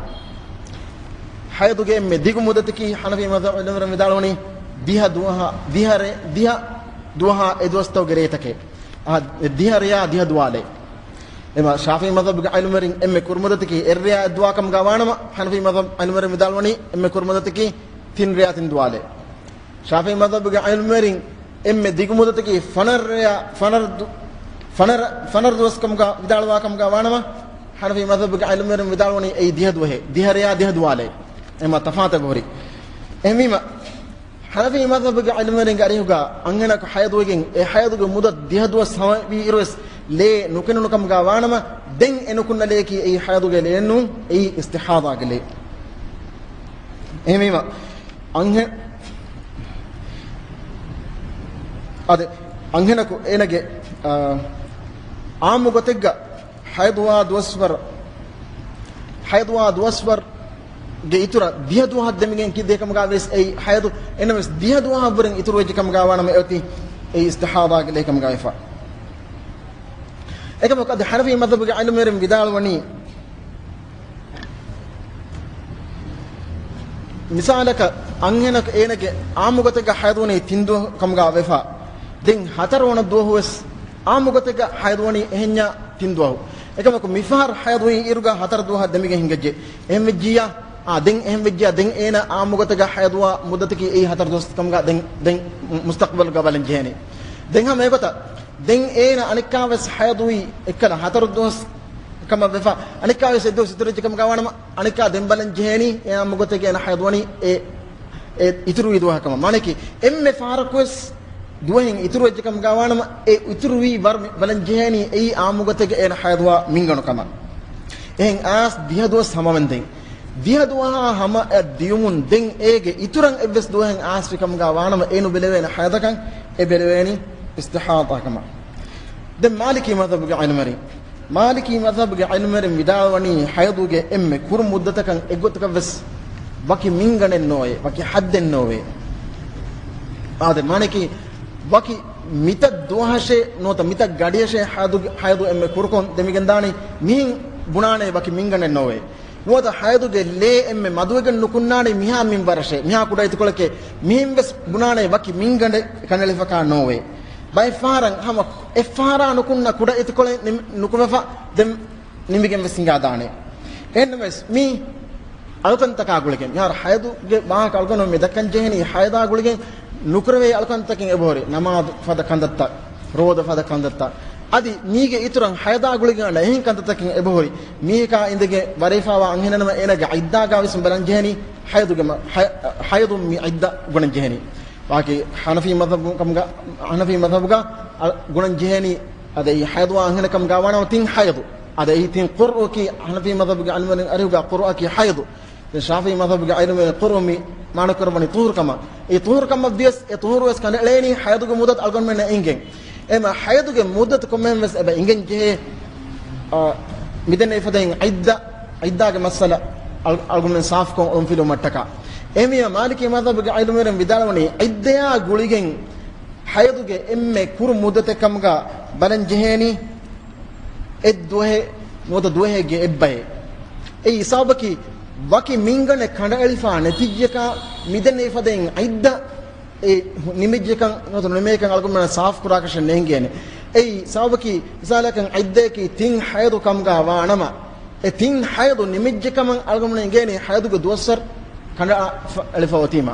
ހައިޟުގެ އެންމެ ދިގު މުއްދަތަކީ ޙަނަފީ މަޛްހަބު ޢިލްމުވެރިން ވިދާޅުވަނީ ދިހަ ދުވަހާ، ދިހަ ރޭ، ދިހަ ދުވަހާ އެ ދުވަސްތަކުގެ ރޭތަކޭ. އާ، ދިހަ ރެޔާ ދިހަ ދުވާލޭ. އެމަ ޝާފިޢީ މަޛްހަބުގެ ޢިލްމުވެރިން އެންމެ ކުރު މުއްދަތަކީ އެއްރެޔާ އެއްދުވާ ކަމުގަ ވާނަމަ، ޙަނަފީ މަޛްހަބު ޢިލްމުވެރިން ވިދާޅުވަނީ އެންމެ ކުރު މުއްދަތަކީ ތިން ރެޔާ ތިން ދުވާލޭ. ޝާފިޢީ މަޛްހަބުގެ ޢިލްމުވެރިން އެންމެ ދިގު މުއްދަތަކީ ފަނަރަ ރެޔާ، ފަނަރަ ދު-، ފަނަރަ، ފަނަރަ ދުވަސް ކަމުގަ ވިދާޅުވާ ކަމުގަ ވާނަމަ، ޙަނަފީ މަޛްހަބުގެ ޢިލްމުވެރިން ވިދާޅުވަނީ އެއީ ދިހަ ދުވަހޭ، ދިހަ ރެޔާ ދިހަ ދުވާލޭ. އެމަ ތަފާތަކު ހުރި. އެހެންވީމަ، ޙަނަފީ މަޛްހަބުގެ ޢިލްމުވެރިންގެ އަރިހުގަ އަންހެނަކު ޙައިޟުވެގެން އެ ޙައިޟުގެ މުދަތު ދިހަ ދުވަސް ހަމަވި އިރުވެސް ލޭ ނުކެނޑުނު ކަމުގަ ވާނަމަ، ދެން އެ ނުކުންނަ ލެޔަކީ އެއީ ޙައިޟުގެ ލެޔެއް ނޫން، އެއީ އިސްތިޙާޟާގެ ލެޔެއް. އެހެންވީމަ، އަންހެ-، އާދެ، އަންހެނަކު އޭނަގެ، އާ، ޢާއްމު ގޮތެއްގަ ޙައިޟުވާ ދުވަސްވަރު، ޙައިޟުވާ ދުވަސްވަރުގެ އިތުރަށް ދިހަ ދުވަހަށް ދެމިގެން ކިއްދޭ ކަމުގަ ވެސް އެއީ ޙައިޟު، އެނަމަވެސް ދިހަ ދުވަހަށްވުރެން އިތުރުވެއްޖެ ކަމުގަ ވާނަމަ އެއޮތީ އެއީ އިސްތިޙާޟާގެ ލެޔެއް ކަމުގަ ވެފަ. އެކަމަކު އަދި ޙަނަފީ މަޛްހަބުގެ ޢިލްމުވެރިން ވިދާޅުވަނީ، މިސާލަކަށް، އަންހެނަކު އޭނަގެ ޢާއްމު ގޮތެއްގަ ޙައިޟުވަނީ ތިން ދުވަހު ކަމުގަ ވެފަ. ދެން ހަތަރު ވަނަ ދުވަހު ވެސް ޢާއްމު ގޮތެއްގަ ޙައިޟުވަނީ އެހެންޏާ ތިން ދުވަހު. އެކަމަކު މިފަހަރު ޙައިޟުވީ އިރުގަ ހަތަރު ދުވަހަށް ދެމިގެން ހިނގައްޖެ. އެހެން ވެއްޖިއްޔާ، އާ، ދެން އެހެން ވެއްޖިއްޔާ، ދެން އޭނަ ޢާއްމު ގޮތެއްގަ ޙައިޟުވާ މުއްދަތަކީ އެއީ ހަތަރު ދުވަސް ކަމުގަ ދެން، ދެން މުސްތަޤްބަލުގަ ބަލަން ޖެހޭނީ. ދެން ހަމަ އެގޮތަށް ދެން އޭނަ އަނެއްކާވެސް ޙައިޟުވީ އެއްކަލަ ހަތަރު ދުވަސް ކަމަށް ވެފަ، އަނެއްކާވެސް އެއްދުވަސް އިތުރުވެއްޖެ ކަމުގަ ވާނަމަ، އަނެއްކާ ދެން ބަލަން ޖެހޭނީ އެ ޢާއްމު ގޮތެއްގަ އޭނަ ޙައިޟުވަނީ އެ، އެ އިތުރުވީ ދުވަހަށް ކަމަށް. މާނައަކީ، އެންމެ ފަހަރަކުވެސް ދުވަހެއް އިތުރުވެއްޖެ ކަމުގަ ވާނަމަ، އެ އިތުރުވީ ވަރު މި-، ބަލަން ޖެހޭނީ އެއީ ޢާއްމު ގޮތެއްގަ އޭނަ ޙައިޟުވާ މިންގަނޑު ކަމަށް. އެހެން އައިސް ދިހަ ދުވަސް ހަމަވަންދެން، ދިހަ ދުވަހާ ހަމައަށް ދިޔުމުން ދެން އޭގެ އިތުރަށް އެއްވެސް ދުވަހެއް އައިސްފި ކަމުގަ ވާނަމަ، އޭނަ ބެލެވޭނެ ޙައިޟަކަށް، އެ ބެލެވޭނީ އިސްތިޙާޟާ ކަމަށް. ދެން މާލިކީ މަޛްހަބުގެ ޢިލްމުވެރިން، މާލިކީ މަޛްހަބުގެ ޢިލްމުވެރިން ވިދާޅުވަނީ ޙައިޟުގެ އެންމެ ކުރު މުއްދަތަކަށް އެއްގޮތަކަށް ވެސް ވަކި މިންގަނޑެއް ނޯވޭ، ވަކި ޙައްދެއް ނޯވޭ. އާދެ، މާނައަކީ، ވަކި މިތައް ދުވަހަށޭ ނުވަތަ މިތައް ގަޑިއަށޭ ޙައިޟު، ޙައިޟު އެންމެ ކުރުކޮށް ދެމިގެންދާނީ، މިހެން ބުނާނޭ ވަކި މިންގަނޑެއް ނޯވޭ. ނުވަތަ ޙައިޟުގެ ލޭ އެންމެ މަދުވެގެން ނުކުންނާނީ މިހާ މިންވަރަށޭ، މިހާ ކުޑަ އިތުކޮޅެކޭ، މިހެން ވެސް ބުނާނޭ ވަކި މިންގަނޑެއް ކަނޑައެޅިފަކާ ނޯވޭ. ބައެއް ފަހަރަށް ހަމަ އެއްފަހަރާ ނުކުންނަ ކުޑަ އިތުކޮޅެއް ނިމި-، ނުކުމެފަ ދެން ނިމިގެން ވެސް ހިނގާދާނެ. އެހެންނަމަވެސް މި އަޅުކަންތަކާ ގުޅިގެން، މިހާރު ޙައިޟުގެ ވާހަކަ އަޅުގަނޑު މި ދައްކަން ޖެހެނީ ޙައިޟާ ގުޅިގެން ނުކުރެވޭ އަޅުކަންތަކެއް އެބަހުރި. ނަމާދު ފަދަ ކަންތައްތައް، ރޯދަ ފަދަ ކަންތައްތައް، އަދި މީގެ އިތުރަށް ޙައިޟާ ގުޅިގެން އަންނަ އެހެން ކަންތައްތަކެއް އެބަހުރި. މީހަކާ އިނދެގެން ވަރަށް ހިފާވާ އަންހެނެއް ނަމަ، އޭނަގެ ޢިއްދާގަ ވެސް ބަލަން ޖެހެނީ ޙައިޟުގެ މަ-، ޙައި-، ޙައިޟު މި ޢިއްދާ ގުނަން ޖެހެނީ. ވާކި ޙަނަފީ މަޛްހަބު ކަމުގަ، ޙަނަފީ މަޛްހަބުގަ އަ، ގުނަން ޖެހެނީ، އަދި އެއީ ޙައިޟުވާ އަންހެނަކަމުގަ ވާނަމަ ތިން ޙައިޟު. އަދި އެއީ ތިން ޤުރުއަކީ ޙަނަފީ މަޛްހަބުގެ ޢިލްމުވެރިން އަރިހުގަ ޤުރުއަކީ ޙައިޟު. ދެން ޝާފިޢީ މަޛްހަބުގެ ޢިލްމުވެރިން ޤުރުއަށް މި މާނަ ކުރައްވަނީ ޠުހުރު ކަމަށް. އެ ޠުހުރު ކަމަށް ވިޔަސް، އެ ޠުހުރު ވެސް ކަނޑައެޅޭނީ ޙައިޟުގެ މުއްދަތު އަޅުގަނޑުމެންނަށް އެނގެން. އެމަ ޙައިޟުގެ މުއްދަތު ކޮންމެހެން ވެސް އެބަ އިނގެން ޖެހޭ، އާ، މިދެންނެވި ފަދައިން ޢިއްދަ، ޢިއްދާގެ މައްސަލަ އަޅު-، އަޅުގަނޑުމެން ސާފުކޮށް އޮންފިލުވުމަށްޓަކާ. އެހެންވީމަ މާލިކީ މަޛްހަބުގެ ޢިލްމުވެރިން ވިދާޅުވަނީ، ޢިއްދަޔާ ގުޅިގެން ޙައިޟުގެ އެންމެ ކުރު މުއްދަތެއް ކަމުގަ ބަލަން ޖެހޭނީ އެއްދުވަހެއް ނުވަތަ ދުވަހެއްގެ އެއްބައެއް. އެއީ ސަބަބަކީ ވަކި މިންގަނޑެއް ކަނޑައެޅިފަ ނެތިއްޔަކާ މިދެންނެވި ފަދައިން ޢިއްދަ އެ ނިމިއްޖެކަން ނުވަތަ ނުނިމޭކަން އަޅުގަނޑުމެންނަށް ސާފުކުރާކަށެއް ނޭނގޭނެ. އެއީ ސަބަބަކީ މިސާލަކަށް ޢިއްދަޔަކީ ތިން ޙައިޟު ކަމުގަ ވާނަމަ، އެ ތިން ޙައިޟު ނިމިއްޖެކަމަށް އަޅުގަނޑުމެން އިނގޭނީ ޙައިޟުގެ ދުވަސްވަރު ކަނޑައަޅިފަ އޮތީމަ.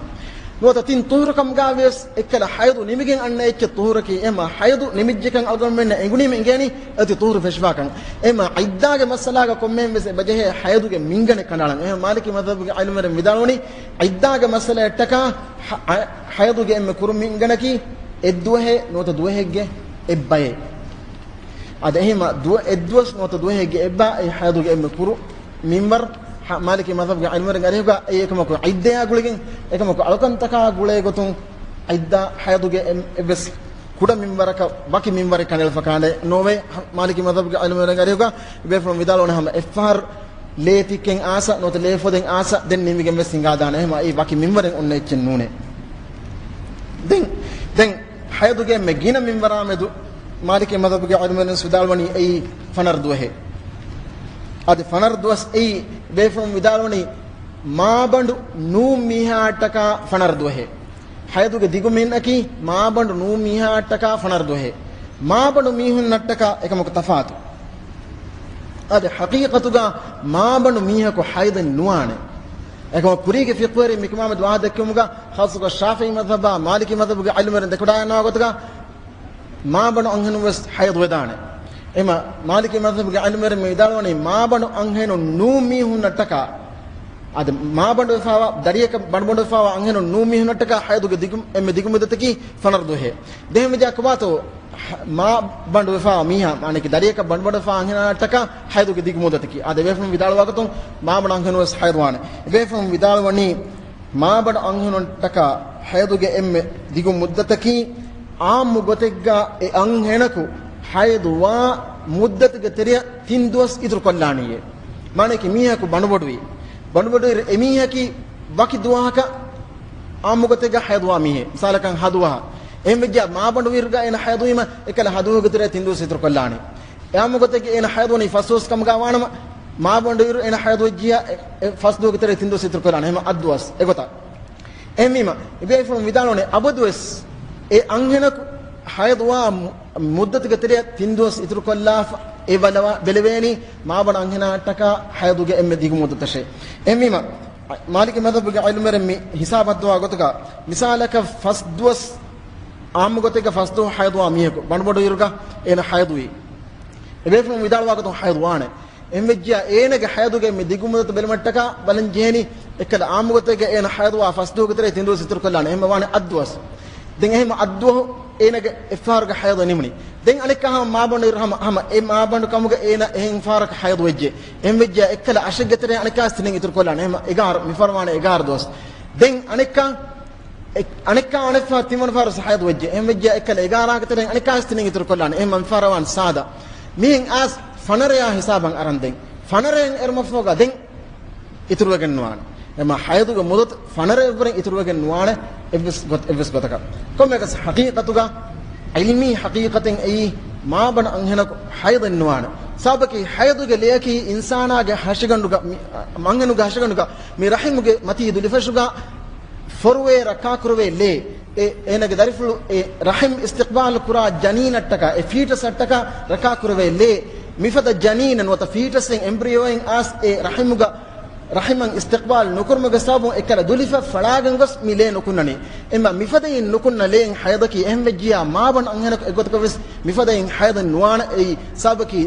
ނުވަތަ ތިން ޠުހުރު ކަމުގަ ވިޔަސް އެއްކަލަ ޙައިޟު ނިމިގެން އަންނަ އެއްޗެއް ޠުހުރަކީ، އެމަ ޙައިޟު ނިމިއްޖެކަން އަޅުގަނޑުމެންނަށް އެނގުނީމަ އިނގޭނީ އެއޮތީ ޠުހުރު ފެށިފަކަން. އެމަ ޢިއްދާގެ މައްސަލާގަ ކޮންމެހެން ވެސް އެބަޖެހޭ ޙައިޟުގެ މިންގަނޑެއް ކަނޑައަޅަން. އެހެން މާލިކީ މަޛްހަބުގެ ޢިލްމުވެރިން ވިދާޅުވަނީ ޢިއްދާގެ މައްސަލައަށްޓަކާ ޙަ-، ޙަ-، ޙައިޟުގެ އެންމެ ކުރު މިންގަނޑަކީ އެއްދުވަހެއް ނުވަތަ ދުވަހެއްގެ އެއްބައެއް. އަދި އެހެންމަ ދުވަ-، އެއްދުވަސް ނުވަތަ ދުވަހެއްގެ އެއްބަ އެ ޙައިޟުގެ އެންމެ ކުރު މިންވަރު. މާލިކީ މަޛްހަބުގެ ޢިލްމުވެރިން އަރިހުގަ އެއީ އެކަމަކު ޢިއްދަޔާ ގުޅިގެން، އެކަމަކު އަޅުކަންތަކާ ގުޅޭ ގޮތުން ޢިއްދަ ޙައިޟުގެ އެ-، އެއްވެސް ކުޑަ މިންވަރަކަށް ވަކި މިންވަރެއް ކަނޑައެޅިފަ ކާނެ ނޯވޭ. މާލިކީ މަޛްހަބުގެ ޢިލްމުވެރިން އަރިހުގަ ބޭފުޅުން ވިދާޅުވަނީ ހަމަ އެއްފަހަރު ލޭ ތިއްކެން އާސަ ނުވަތަ ލޭ ފޮދެން އާސަ ދެން ނިމިގެން ވެސް ހިނގާދާނެ. އެހެމަ އެއީ ވަކި މިންވަރެއް އޮންނަ އެއްޗެއް ނޫނޭ. ދެން، ދެން ޙައިޟުގެ އެންމެ ގިނަ މިންވަރާ މެދު މާލިކީ މަޛްހަބުގެ ޢިލްމުވެރިން ވިދާޅުވަނީ އެއީ ފަނަރަ ދުވަހެއް. އަދި ފަނަރަ ދުވަސް އެއީ ބޭފުޅުން ވިދާޅުވަނީ މާބަނޑު ނޫން މީހާއަށްޓަކާ ފަނަރަ ދުވަހެއް. ޙައިޟުގެ ދިގު މިންއަކީ މާބަނޑު ނޫން މީހާއަށްޓަކާ ފަނަރަ ދުވަހެއް. މާބަނޑު މީހުންނަށްޓަކާ އެކަމަކު ތަފާތު. އަދި ޙަޤީޤަތުގަ މާބަނޑު މީހަކު ޙައިޟެއް ނުވާނެ. އެކަމަކު ކުރީގެ ފިޤުހުވެރިން މިކަމާމެދު ވާހަކަ ދެއްކެވުމުގަ ޚާއްޞަކޮށް ޝާފިޢީ މަޛްހަބާ މާލިކީ މަޛްހަބުގެ ޢިލްމުވެރިން ދެކުޑާއަންނަވާ ގޮތުގަ މާބަނޑު އަންހެނުން ވެސް ޙައިޟު ވެދާނެ. އެމަ މާލިކީ މަޛްހަބުގެ ޢިލްމުވެރިން ވިދާޅުވަނީ މާބަނޑު އަންހެނުން ނޫން މީހުންނަށްޓަކާ އާދެ، މާބަނޑުވެފާވާ، ދަރިއަކަށް ބަނޑުބަނޑުވެފާވާ އަންހެނުން ނޫން މީހުންނަށްޓަކާ ޙައިޟުގެ ދިގު، އެންމެ ދިގު މުއްދަތަކީ ފަނަރަ ދުވަހޭ. ދެން އެހެންވެއްޖާ ކޮބާތޯ، މާބަނޑުވެފާވާ މީހާ، މާނައަކީ ދަރިއަކަށް ބަނޑުބަނޑުވެފާ އަންހެނާއަށްޓަކާ ޙައިޟުގެ ދިގު މުއްދަތަކީ. އާދެ، އެބޭފުޅުން ވިދާޅުވާގޮތުން މާބަނޑު އަންހެނުން ވެސް ޙައިޟުވާނެ. އެބޭފުޅުން ވިދާޅުވަނީ، މާބަނޑު އަންހެނުންޓަކާ ޙައިޟުގެ އެންމެ ދިގު މުއްދަތަކީ، ޢާއްމު ގޮތެއްގަ އެ އަންހެނަކު ޙައިޟުވާ މުއްދަތުގެ ތެރެއަށް ތިން ދުވަސް އިތުރުކޮށްލާނީއޭ. މާނައަކީ މީހަކު ބަނޑުބަޑުވި، ބަނޑުބަޑުވިއިރު އެމީހަކީ ވަކި ދުވަހަކަށް ޢާއްމު ގޮތެއްގަ ޙައިޟުވާ މީހެއް، މިސާލަކަށް ހަ ދުވަހަށް. އެހެންވެއްޖާ މާބަނޑުވިއިރުގަ އޭނަ ޙައިޟުވީމަ އެކަލަ ހަ ދުވަހުގެ ތެރެއަށް ތިން ދުވަސް އިތުރުކޮށްލާނީ. އެ ޢާއްމު ގޮތެއްގަ އޭނަ ޙައިޟުވަނީ ފަސް ދުވަސް ކަމުގަ ވާނަމަ، މާބަނޑުވިއިރު އޭނަ ޙައިޟުވެއްޖިޔާ އެ، އެ ފަސް ދުވަހުގެ ތެރެއަށް ތިން ދުވަސް އިތުރުކޮށްލާނެ. އެހެންވީމަ އަށް ދުވަސް އެގޮތަށް. އެހެންވީމަ، އެބޭފުޅުން ވިދާޅުވަނީ އަބަދުވެސް އެ އަންހެނަކު ޙައިޟުވާ މު، މުއްދަތުގެ ތެރެއަށް ތިން ދުވަސް އިތުރުކޮށްލާފަ އެ ބަލަވާ، ބެލެވޭނީ މާބަނޑު އަންހެނާއަށްޓަކާ ޙައިޟުގެ އެންމެ ދިގު މުއްދަތަށޭ. އެހެންވީމަ، މާލިކީ މަޛްހަބުގެ ޢިލްމުވެރިން މި ހިސާބު ހައްދަވާ ގޮތުގަ، މިސާލަކަށް ފަސް ދުވަސް، ޢާއްމު ގޮތެއްގަ ފަސް ދުވަހު ޙައިޟުވާ މީހަކު ބަނޑުބަޑުވިއިރުގަ އޭނަ ޙައިޟުވީ. އެބޭފުޅުން ވިދާޅުވާ ގޮތުން ޙައިޟުވާނެ. އެހެންވެއްޖިޔާ އޭނަގެ ޙައިޟުގެ މި ދިގު މުއްދަތު ބެލުމަށްޓަކާ ބަލަން ޖެހޭނީ، އެއްކަލަ ޢާއްމު ގޮތެއްގަ އޭނަ ޙައިޟުވާ ފަސް ދުވަހުގެ ތެރެއަށް ތިން ދުވަސް އިތުރުކޮށްލާނެ. އެހެންވީމަ ވާނެ އަށް ދުވަސް. ދެން އެހެންވީމަ އަށް ދުވަހު އޭނަގެ އެއްފަހަރުގެ ޙައިޟު ނިމުނީ. ދެން އަނެއްކާ ހަމަ މާބަނޑު އިރު ހަމަ، ހަމަ އެ މާބަނޑު ކަމުގަ އޭނަ އެހެން ފަހަރަކު ޙައިޟު ވެއްޖެ. އެހެންވެއްޖިޔާ އެއްކަލަ އަށެއްގެ ތެރެއަށް އަނެއްކާވެސް ތިނެއް އިތުރުކޮށްލާނެ. އެހެންވީމަ އެގާރަ، މިފަހަރު ވާނެ އެގާރަ ދުވަސް. ދެން އަނެއްކާ، އެ، އަނެއްކާ އަނެއްފަހަރު ތިންވަނަ ފަހަރު ޙައިޟު ވެއްޖެ. އެހެންވެއްޖިޔާ އެއްކަލަ އެގާރައިގެ ތެރެއަށް އަނެއްކާވެސް ތިނެއް އިތުރުކޮށްލާނެ. އެހެންވީމަ މިފަހަރު ވާނެ ސާދަ. މިހެން އައިސް ފަނަރަޔާ ހިސާބަށް އަރަން ދެން، ފަނަރައިން އެރުމަށްފަހުގަ ދެން އިތުރުވެގެން ނުވާނެ. އެމާ ޙައިޟުގެ މުއްދަތު ފަނަރައަށްވުރެން އިތުރުވެގެން ނުވާނެ އެއްވެސް ގޮތް، އެއްވެސް ގޮތަކަށް. ކޮންމެއަކަސް ޙަޤީޤަތުގަ، ޢިލްމީ ޙަޤީޤަތެއް އެއީ، މާބަނޑު އަންހެނަކު ޙައިޟެއް ނުވާނެ. ސަބަބަކީ ޙައިޟުގެ ލެޔަކީ އިންސާނާގެ ހަށިގަނޑުގަ، މި، އަންހެނުގެ ހަށިގަނޑުގަ މި ރަޙިމުގެ މަތީ ދުލިފަށުގަ ފޮރުވޭ ރައްކާކުރެވޭ ލޭ، އެ، އޭނަގެ ދަރިފުޅު އެ ރަޙިމް އިސްތިޤްބާލު ކުރާ ޖަނީނަށްޓަކާ، އެ ފީޓަސްއަށްޓަކާ ރައްކާކުރެވޭ ލޭ، މިފަދަ ޖަނީނަށް ނުވަތަ ފީޓަސްއިން އެމްބްރިޔޯއިން އައިސް އެ ރަޙިމުގަ، ރަޙިމަށް އިސްތިޤްބާލް ނުކުރުމުގެ ސަބަބުން އެއްކަލަ ދުލިފަށް ފަޅާގެން ގޮސް މި ލޭ ނުކުންނަނީ. އެމާ މިފަދައިން ނުކުންނަ ލެއިން ޙައިޟަކީ. އެހެންވެއްޖިޔާ މާބަނޑު އަންހެނަކު އެއްގޮތަކަށް ވެސް މިފަދައިން ޙައިޟެއް ނުވާނެ. އެއީ ސަބަބަކީ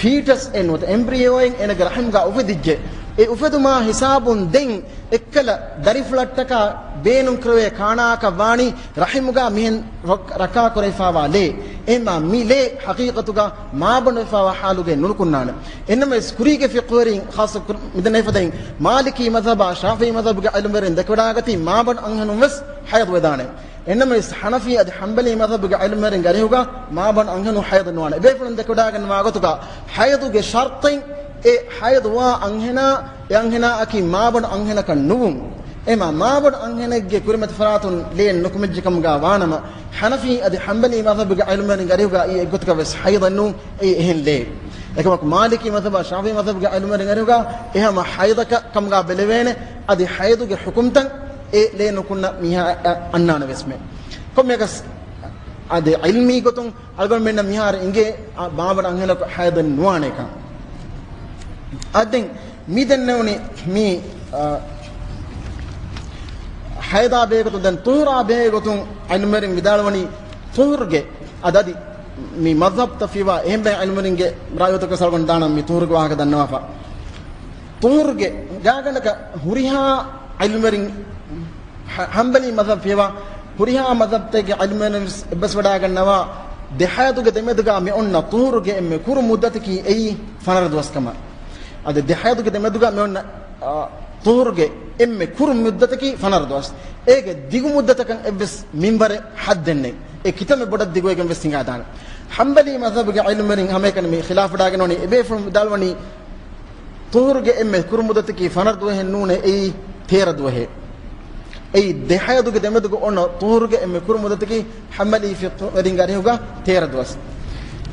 ފީޓަސް އެއް ނުވަތަ އެމްބްރިޔޯއެއް އޭނަގެ ރަޙިމްގަ އުފެދިއްޖެ. އެ އުފެދުމާ ހިސާބުން ދެން އެއްކަލަ ދަރިފުޅަށްޓަކާ ބޭނުންކުރެވޭ ކާނާއަކަށް ވާނީ ރަޙިމުގަ މިހެން ރައް، ރައްކާކުރެވިފާވާ ލޭ. އެހެންމާ މި ލޭ ޙަޤީޤަތުގަ މާބަނޑުވެފާވާ ޙާލުގައި ނުނުކުންނާނެ. އެހެންނަމަވެސް ކުރީގެ ފިޤުހުވެރިން ޚާއްޞަ ކުރ، މިދެންނެވި ފަދައިން މާލިކީ މަޛްހަބާ ޝާފިޢީ މަޛްހަބުގެ ޢިލްމުވެރިން ދެކެވަޑާގަތީ މާބަނޑު އަންހެނުން ވެސް ޙައިޟު ވެދާނެ. އެހެންނަމަވެސް ޙަނަފީ އަދި ޙަންބަލީ މަޛްހަބުގެ ޢިލްމުވެރިންގެ އަރިހުގަ މާބަނޑު އަންހެނުން ޙައިޟު ނުވާނެ. އެބޭފުޅުން ދެކެވަޑާގަންނަވާ ގޮތުގަ ޙައިޟުގެ ޝަރުޠެއް އެ ޙައިޟުވާ އަންހެނާ، އެ އަންހެނާއަކީ މާބަނޑު އަންހެނަކަށް ނުވުން. އެމާ މާބަނޑު އަންހެނެއްގެ ކުރިމަތި ފަރާތުން ލޭ ނުކުމެއްޖެ ކަމުގަ ވާނަމަ، ޙަނަފީ އަދި ޙަންބަލީ މަޛްހަބުގެ ޢިލްމުވެރިންގެ އަރިހުގައި އެއްގޮތަކަށް ވެސް ޙައިޟެއް ނޫން، އެއީ އެހެން ލޭ. އެކަމަކު މާލިކީ މަޛްހަބާ ޝާފިޢީ މަޛްހަބުގެ ޢިލްމުވެރިންގެ އަރިހުގަ އެ ހަމަ ޙައިޟަކަށް ކަމުގަ ބެލެވޭނެ، އަދި ޙައިޟުގެ ޙުކުމްތައް އެ ލޭ ނުކުންނަ މީހާ އަ، އަންނާނެ ވެސްމެ. ކޮންމެއަކަސް އަދި ޢިލްމީ ގޮތުން އަޅުގަނޑުމެންނަށް މިހާރު އިނގޭ، އާ، މާބަނޑު އަންހެނަކު ޙައިޟެއް ނުވާނޭކަން. އަދި މި ދެންނެވުނީ މި، އާ، ޙައިޟާ ބެހޭގޮތުން ދެން ޠުހުރާ ބެހޭގޮތުން ޢިލްމުވެރިން ވިދާޅުވަނީ ޠުހުރުގެ އަދަދި މި މަޛްހަބްތައް ފިޔަވާ އެހެން ބައެއް ޢިލްމުވެރިންގެ ރައުޔުތަކަށް އަޅުގަނޑު ދާނަން މި ޠުހުރުގެ ވާހަކަ ދަންނަވާފަ. ޠުހުރުގެ ގާގަނޑަކަށް ހުރިހާ ޢިލްމުވެރިން ޙަ، ޙަންބަލީ މަޛްހަބް ފިޔަވާ ހުރިހާ މަޛްހަބްތަކެއްގެ ޢިލްމުވެރިން ވެސް އެއްބަސްވަޑާގަންނަވާ، ދެ ޙައިޟުގެ ދެމެދުގަ މި އޮންނަ ޠުހުރުގެ އެންމެ ކުރު މުއްދަތަކީ އެއީ ފަނަރަ ދުވަސް ކަމަށް. އަދި ދެ ޙައިޟުގެ ދެމެދުގަ މި އޮންނަ، އާ، ޠުހުރުގެ އެންމެ ކުރު މުއްދަތަކީ ފަނަރަ ދުވަސް. އޭގެ ދިގު މުއްދަތަކަށް އެއްވެސް މިންވަރެއް ޙައްދެއް ނެތް. އެ ކިތަންމެ ބޮޑަށް ދިގުވެގެން ވެސް ހިނގާދާނެ. ޙަންބަލީ މަޛްހަބުގެ ޢިލްމުވެރިން ހަމައެކަނި މި ޚިލާފުވެޑާގެން ވަނީ، އެބޭފުޅުން ވިދާޅުވަނީ، ޠުހުރުގެ އެންމެ ކުރު މުއްދަތަކީ ފަނަރަ ދުވަހެއް ނޫނޭ، އެއީ ތޭރަ ދުވަހޭ. އެއީ ދެ ޙައިޟުގެ ދެމެދުގަ އޮންނަ ޠުހުރުގެ އެންމެ ކުރު މުއްދަތަކީ ޙަންބަލީ ފިޤުހުވެރިންގެ އަރިހުގަ ތޭރަ ދުވަސް.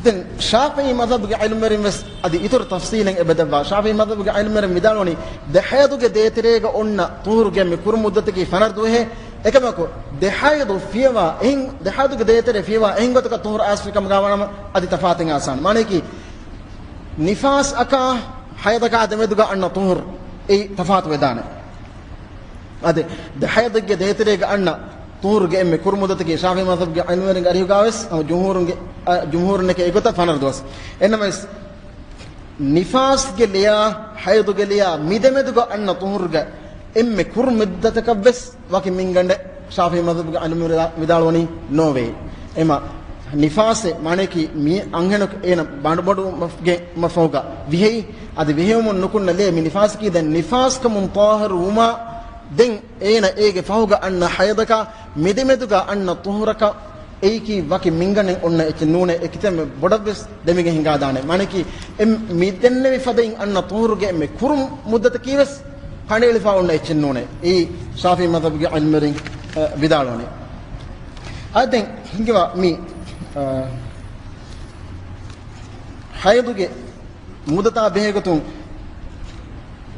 ދެން ޝާފިޢީ މަޛްހަބުގެ ޢިލްމުވެރިން ވެސް އަދި އިތުރު ތަފްޞީލެއް އެބަދައްވާ. ޝާފިޢީ މަޛްހަބުގެ ޢިލްމުވެރިން ވިދާޅުވަނީ، ދެ ޙައިޟުގެ ދޭތެރޭގަ އޮންނަ ޠުހުރުގެ އެންމެ ކުރު މުއްދަތަކީ ފަނަރަ ދުވަހޭ. އެކަމަކު، ދެ ޙައިޟު ފިޔަވާ އެހެން، ދެ ޙައިޟުގެ ދޭތެރޭ ފިޔަވާ އެހެން ގޮތަކަށް ޠުހުރު އައިސްފި ކަމުގަ ވާނަމަ އަދި ތަފާތެއް އައިސާނެ. މާނައަކީ، ނިފާސްއަކާ ޙައިޟަކާ ދެމެދުގަ އަންނަ ޠުހުރު އެއީ ތަފާތު ވެދާނެ. އަދި ދެ ޙައިޟެއްގެ ދޭތެރޭގަ އަންނަ ޠުހުރުގެ އެންމެ ކުރު މުއްދަތަކީ ޝާފިޢީ މަޛްހަބުގެ ޢިލްމުވެރިންގެ އަރިހުގަ ވެސް ހަމަ ޖުމްހޫރުންގެ، އަ، ޖުމްހޫރުންނެކޭ އެގޮތަށް ފަނަރަ ދުވަސް. އެންނަމަވެސް، ނިފާސްގެ ލެޔާ، ޙައިޟުގެ ލެޔާ މިދެމެދުގަ އަންނަ ޠުހުރުގަ އެންމެ ކުރު މުއްދަތަކަށްވެސް ވަކި މިންގަނޑެއް ޝާފިޢީ މަޛްހަބުގެ ޢާލިމުން ވިދާޅުވަނީ ނޯވޭ. އެމަ ނިފާސެއް މާނަޔަކީ މި އަންހެނަކު އޭނަ ބަނޑުބޮޑުވުމުގެ މަފަހުގަ ވިހެއި އަދި ވިހެއުމުން ނުކުންނަ ލޭ މި ނިފާސަކީ ދެން ނިފާސްކަމުން ޠާހިރު ވުމާ ދެން އޭނަ އޭގެ ފަހުގަ އަންނަ ޙައިޟަކާ މިދެމެދުގަ އަންނަ ޠުހުރަކަށް އެއީކީ ވަކި މިންގަނޑެއް އޮންނަ އެއްޗެއް ނޫނޭ، އެކިތަންމެ ބޮޑަށްވެސް ދެމިގެން ހިނގާދާނެ. މާނަޔަކީ އެ މި ދެންނެވި ފަދައިން އަންނަ ޠުހުރުގެ އެންމެ ކުރު މުއްދަތަކީވެސް ކަނޑައެޅިފަ އޮންނަ އެއްޗެއް ނޫނޭ. އެއީ ޝާފިޢީ މަޛްހަބުގެ ޢިލްމުވެރިން، އަ، ވިދާޅުވަނީ. އަދި ދެން ހިނގިވާ މި، އަ، ޙައިޟުގެ މުއްދަތާ ބެހޭގޮތުން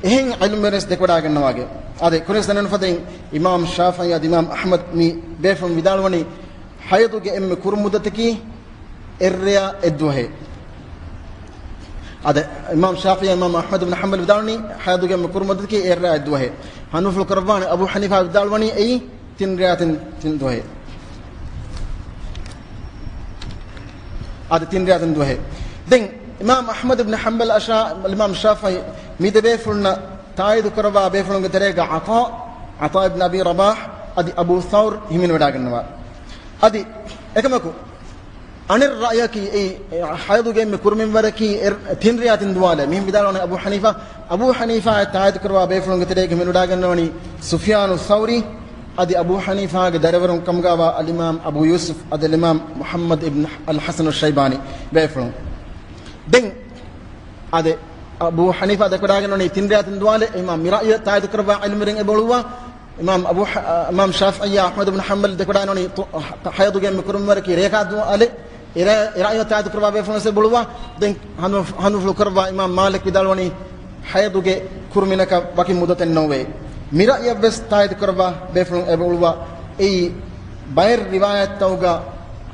އެހެން ޢިލްމުވެރިން ދެކެވަޑާގަންނަވާގެ. އަދި ކުރިން ދެންނެވި ފަދައިން އިމާމް ޝާފިޢީ އަދި އިމާމް އަޙްމަދު މި ބޭފުޅުން ވިދާޅުވަނީ ޙައިޟުގެ އެންމެ ކުރު މުއްދަތަކީ އެއްރެޔާ އެއްދުވަހޭ. އަދި އިމާމް ޝާފިޢީ އިމާމް އަޙްމަދު ބިން ޙަންބަލް ވިދާޅުވަނީ ޙައިޟުގެ އެންމެ ކުރު މުއްދަތަކީ އެއްރެޔާ އެއްދުވަހޭ. ޙަނަފީ ފުރުޤާނު ކުރައްވާނެ އަބޫ ޙަނީފާ ވިދާޅުވަނީ އެއީ ތިން ރެޔާ ތިން، ތިން ދުވަހޭ. އަދި ތިން ރެޔާ ތިން ދުވަހޭ. ދެން އިމާމް އަޙްމަދު ބިން ޙަންބަލް އަށާ އިމާމް ޝާފިޢީ މި ދެ ބޭފުޅުންނަށް ތާއީދު ކުރައްވާ ބޭފުޅުންގެ ތެރޭގަ ޢަޠާ، ޢަޠާ އިބްނު އަބީ ރަބާޙް އަދި އަބޫ ޘައުރު ހިމެނިވަޑާގަންނަވާ. އަދި އެކަމަކު އަނެއް ރައްޔަކީ އެއީ ޙައިޟުގެ އެންމެ ކުރު މިންވަރަކީ އެ ތިން ރެޔާ ތިން ދުވާލޭ. މިހެން ވިދާޅުވަނީ އަބޫ ޙަނީފާ. އަބޫ ޙަނީފާއަށް ތާއީދު ކުރައްވާ ބޭފުޅުންގެ ތެރޭގަ ހިމެނިވަޑާގަންނަވަނީ ސުފްޔާނު ޘައުރީ އަދި އަބޫ ޙަނީފާގެ ދަރިވަރުން ކަމުގައިވާ އަލްއިމާމް އަބޫ ޔޫސުފް އަދި އަލްއިމާމް މުޙައްމަދު އިބްނު އަލް ޙަސަނު ޝައިބާނީ ބޭފުޅުން. ދެން އަދި އަބޫ ޙަނީފާ ދެކެވަޑާގަންނަވަނީ ތިން ރެޔާ ތިން ދުވާލޭ. އެހެންވީމާ މި ރައްޔަށް ތާއީދު ކުރައްވާ ޢިލްމުވެރިން އެބަ އުޅުއްވާ. އިމާމް އަބޫ ޙަ-، އިމާމް ޝާފިޢީއާ އަޙްމަދު ބިން ޙަންބަލް ދެކެވަޑާގަންނަވަނީ ތު-، ޙައިޟުގެ އެންމެ ކުރު މިންވަރަކީ ރޭކާ ދުވާލޭ. އެ ރަ-، އެ ރައްޔަށް ތާއީދު ކުރައްވާ ބޭފުޅުން ވެސް އެބަ އުޅުއްވާ. ދެން ޙަނަފީ، ޙަނަފީ ފުރުޤާނު ކުރައްވާ އިމާމް މާލިކް ވިދާޅުވަނީ ޙައިޟުގެ ކުރު މިނަކަށް ވަކި މުއްދަތެއް ނޯވޭ. މި ރައްޔަށް ވެސް ތާއީދު ކުރައްވާ ބޭފުޅުން އެބަ އުޅުއްވާ. އެއީ ބައެއް ރިވާޔަތްތަކުގަ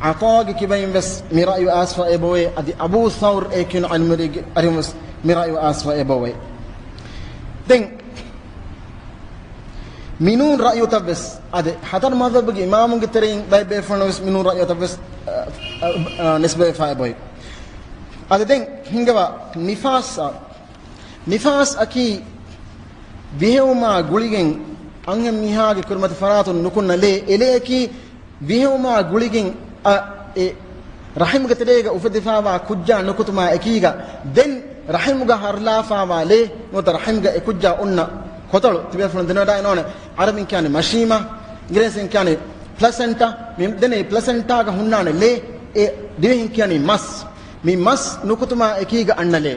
ޢަޠާގެ ކިބައިން ވެސް މި ރައްޔު އައިސްފަ އެބައޮވޭ. އަދި އަބޫ ޘައުރު އޭ ކިޔުނު ޢިލްމުވެރިންގެ އަރިހުން ވެސް މި ރައްޔު އައިސްފަ އެބައޮވޭ. ދެން މިނޫން ރައްޔުތައް ވެސް އަދި ހަތަރު މަޛްހަބުގެ އިމާމުންގެ ތެރެއިން ބައެއް ބޭފުޅުން ވެސް މިނޫން ރައްޔުތައް ވެސް، އަ، އަ، އަ، ނިސްބަތްވެފަ އެބައޮތް. އަދި ދެން ހިނގަވާ ނިފާސް، ނިފާސް އަކީ ވިހެއުމާ ގުޅިގެން އަންހެން މީހާގެ ކުރިމަތި ފަރާތުން ނުކުންނަ ލޭ. އެ ލެޔަކީ ވިހެއުމާ ގުޅިގެން އަ، އެ ރަޙިމުގެ ތެރޭގަ އުފެދިފާވާ ކުއްޖާ ނުކުތުމާ އެކީގަ ދެން ރަޙިމުގަ ހަރުލާފާވާ ލޭ ނުވަތަ ރަޙިމުގަ އެ ކުއްޖާ އޮންނަ ކޮތަޅު ތިބޭފުޅުން ދެނެވަޑައިގަންނަވާނެ. ޢަރަބިން ކިޔާނެ މަޝީމާ، އިނގިރޭސިން ކިޔާނެ ޕްލަސެންޓާ. މި ދެން އެ ޕްލަސެންޓާގަ ހުންނާނެ ލޭ، އެ ދިވެހިން ކިޔަނީ މަސް. މި މަސް ނުކުތުމާ އެކީގަ އަންނަ ލޭ.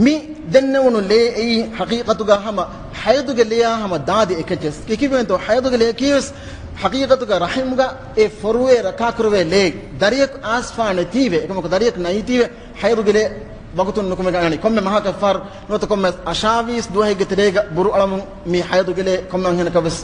މި ދެންނެވުނު ލޭ އެއީ ޙަޤީޤަތުގަ ހަމަ ޙައިޟުގެ ލެޔާ ހަމަ ދާދި އެކައްޗެއް. ކިކިވެންތޯ ޙައިޟުގެ ލެޔަކީވެސް ޙަޤީޤަތުގަ ރަޙިމުގަ އެ ފޮރުވޭ ރައްކާކުރެވޭ ލޭ. ދަރިޔަކު އައިސްފާ ނެތީވެ، އެކަމަކު ދަރިޔަކު ނެތީވެ، ޙައިޟުގެ ލޭ ވަގުތުން ނުކުމެގަންނަނީ. ކޮންމެ މަހަކަށްފަހަރު ނުވަތަ ކޮންމެ އަށާވީސް ދުވަހެއްގެ ތެރޭގަ ބުރު އަޅަމުން މި ޙައިޟުގެ ލޭ ކޮންމެ އަންހެނަކަށް ވެސް،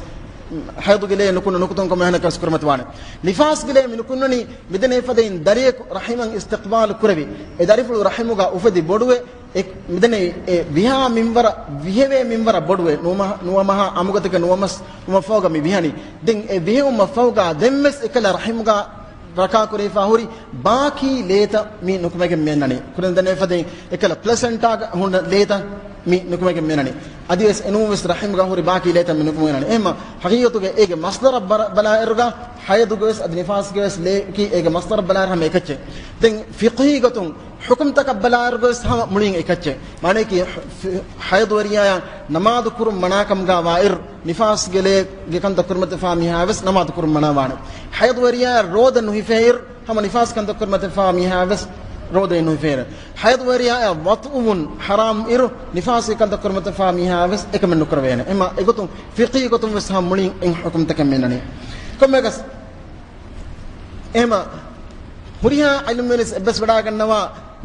ޙައިޟުގެ ލޭ ނުކުންނަ ނުކުތުން ކޮންމެ އަންހެނަކަށް ވެސް ކުރިމަތިވާނެ. ނިފާސްގެ ލޭ މި ނުކުންނަނީ މިދެންނެވި ފަދައިން ދަރިޔަކު ރަޙިމަށް އިސްތިޤްބާލު ކުރެވި، އެ ދަރިފުޅު ރަޙިމުގަ އުފެދި ބޮޑުވެ، އެ، މިދެންނެވި އެ ވިހާ މިންވަރަށް، ވިހެވޭ މިންވަރަށް ބޮޑުވެ، ނުވަ މަހަ-، ނުވަ މަހާ އަމުގަތަކަށް ނުވަ މަސް، ނުވަ މަހުގަ މި ވިހަނީ. ދެން އެ ވިހެވުމަށް ފަހުގަ ދެންވެސް އެކަލަ ރަޙިމުގަ ރައްކާކުރެވިފަ ހުރި ބާކީ ލޭތައް މި ނުކުމެގެން މިއަންނަނީ. ކުރިން ދެންނެވި ފަދައިން އެކަލަ ޕްލަސެންޓާގަ ހުންނަ ލޭތައް މި ނުކުމެގެން މިއަންނަނީ. އަދިވެސް އެނޫންވެސް ރަޙިމުގަ ހުރި ބާކީ ލޭތައް މި ނުކުމެގެން މިއަންނަނީ. އެހެންމަ ޙަޤީޤަތުގަ އޭގެ މަޞްދަރަށް ބަރ-، ބަލާއިރުގަ ޙައިޟުގެވެސް އަދި ނިފާސްގެވެސް ލޭއަކީ އޭގެ މަޞްދަރަށް ބަލާއިރު ހަމަ އެކައްޗެއް. ދެން ފިޤްހީ ގޮތުން ޙުކުމްތަކަށް ބަލާއިރުގަވެސް ހަމަ މުޅިން އެކައްޗެއް. މާނައަކީ، ޙަ-، ޙައިޟުވެރިޔާއަށް ނަމާދު ކުރުން މަނާކަމުގަ ވާއިރު، ނިފާސްގެ ލޭގެ ކަންތައް ކުރިމަތިވެފާ މީހާވެސް ނަމާދު ކުރުން މަނާވާނެ. ޙައިޟުވެރިޔާއަށް ރޯދަ ނުހިފޭއިރު، ހަމަ ނިފާސް ކަންތައް ކުރިމަތިވެފާ މީހާވެސް ރޯދައެއް ނުހިފޭއިރު. ޙައިޟުވެރިޔާއަށް ވަޠުއުވުން ޙަރާމް އިރު، ނިފާސްގެ ކަންތައް ކުރިމަތިވެފާ މީހާވެސް އެކަމެއް ނުކުރެވޭނެ. އެމަ އެގޮތުން ފިޤްހީ ގޮތުން ވެސް ހަމަ މުޅިން އެއް ޙުކުމްތަކެއް މިއަންނަނީ. ކޮންމެއަކަސް އެހެމަ ހުރިހާ ޢިލްމުވެރިން އެއްބަސްވެވަޑައިގަންނަވާ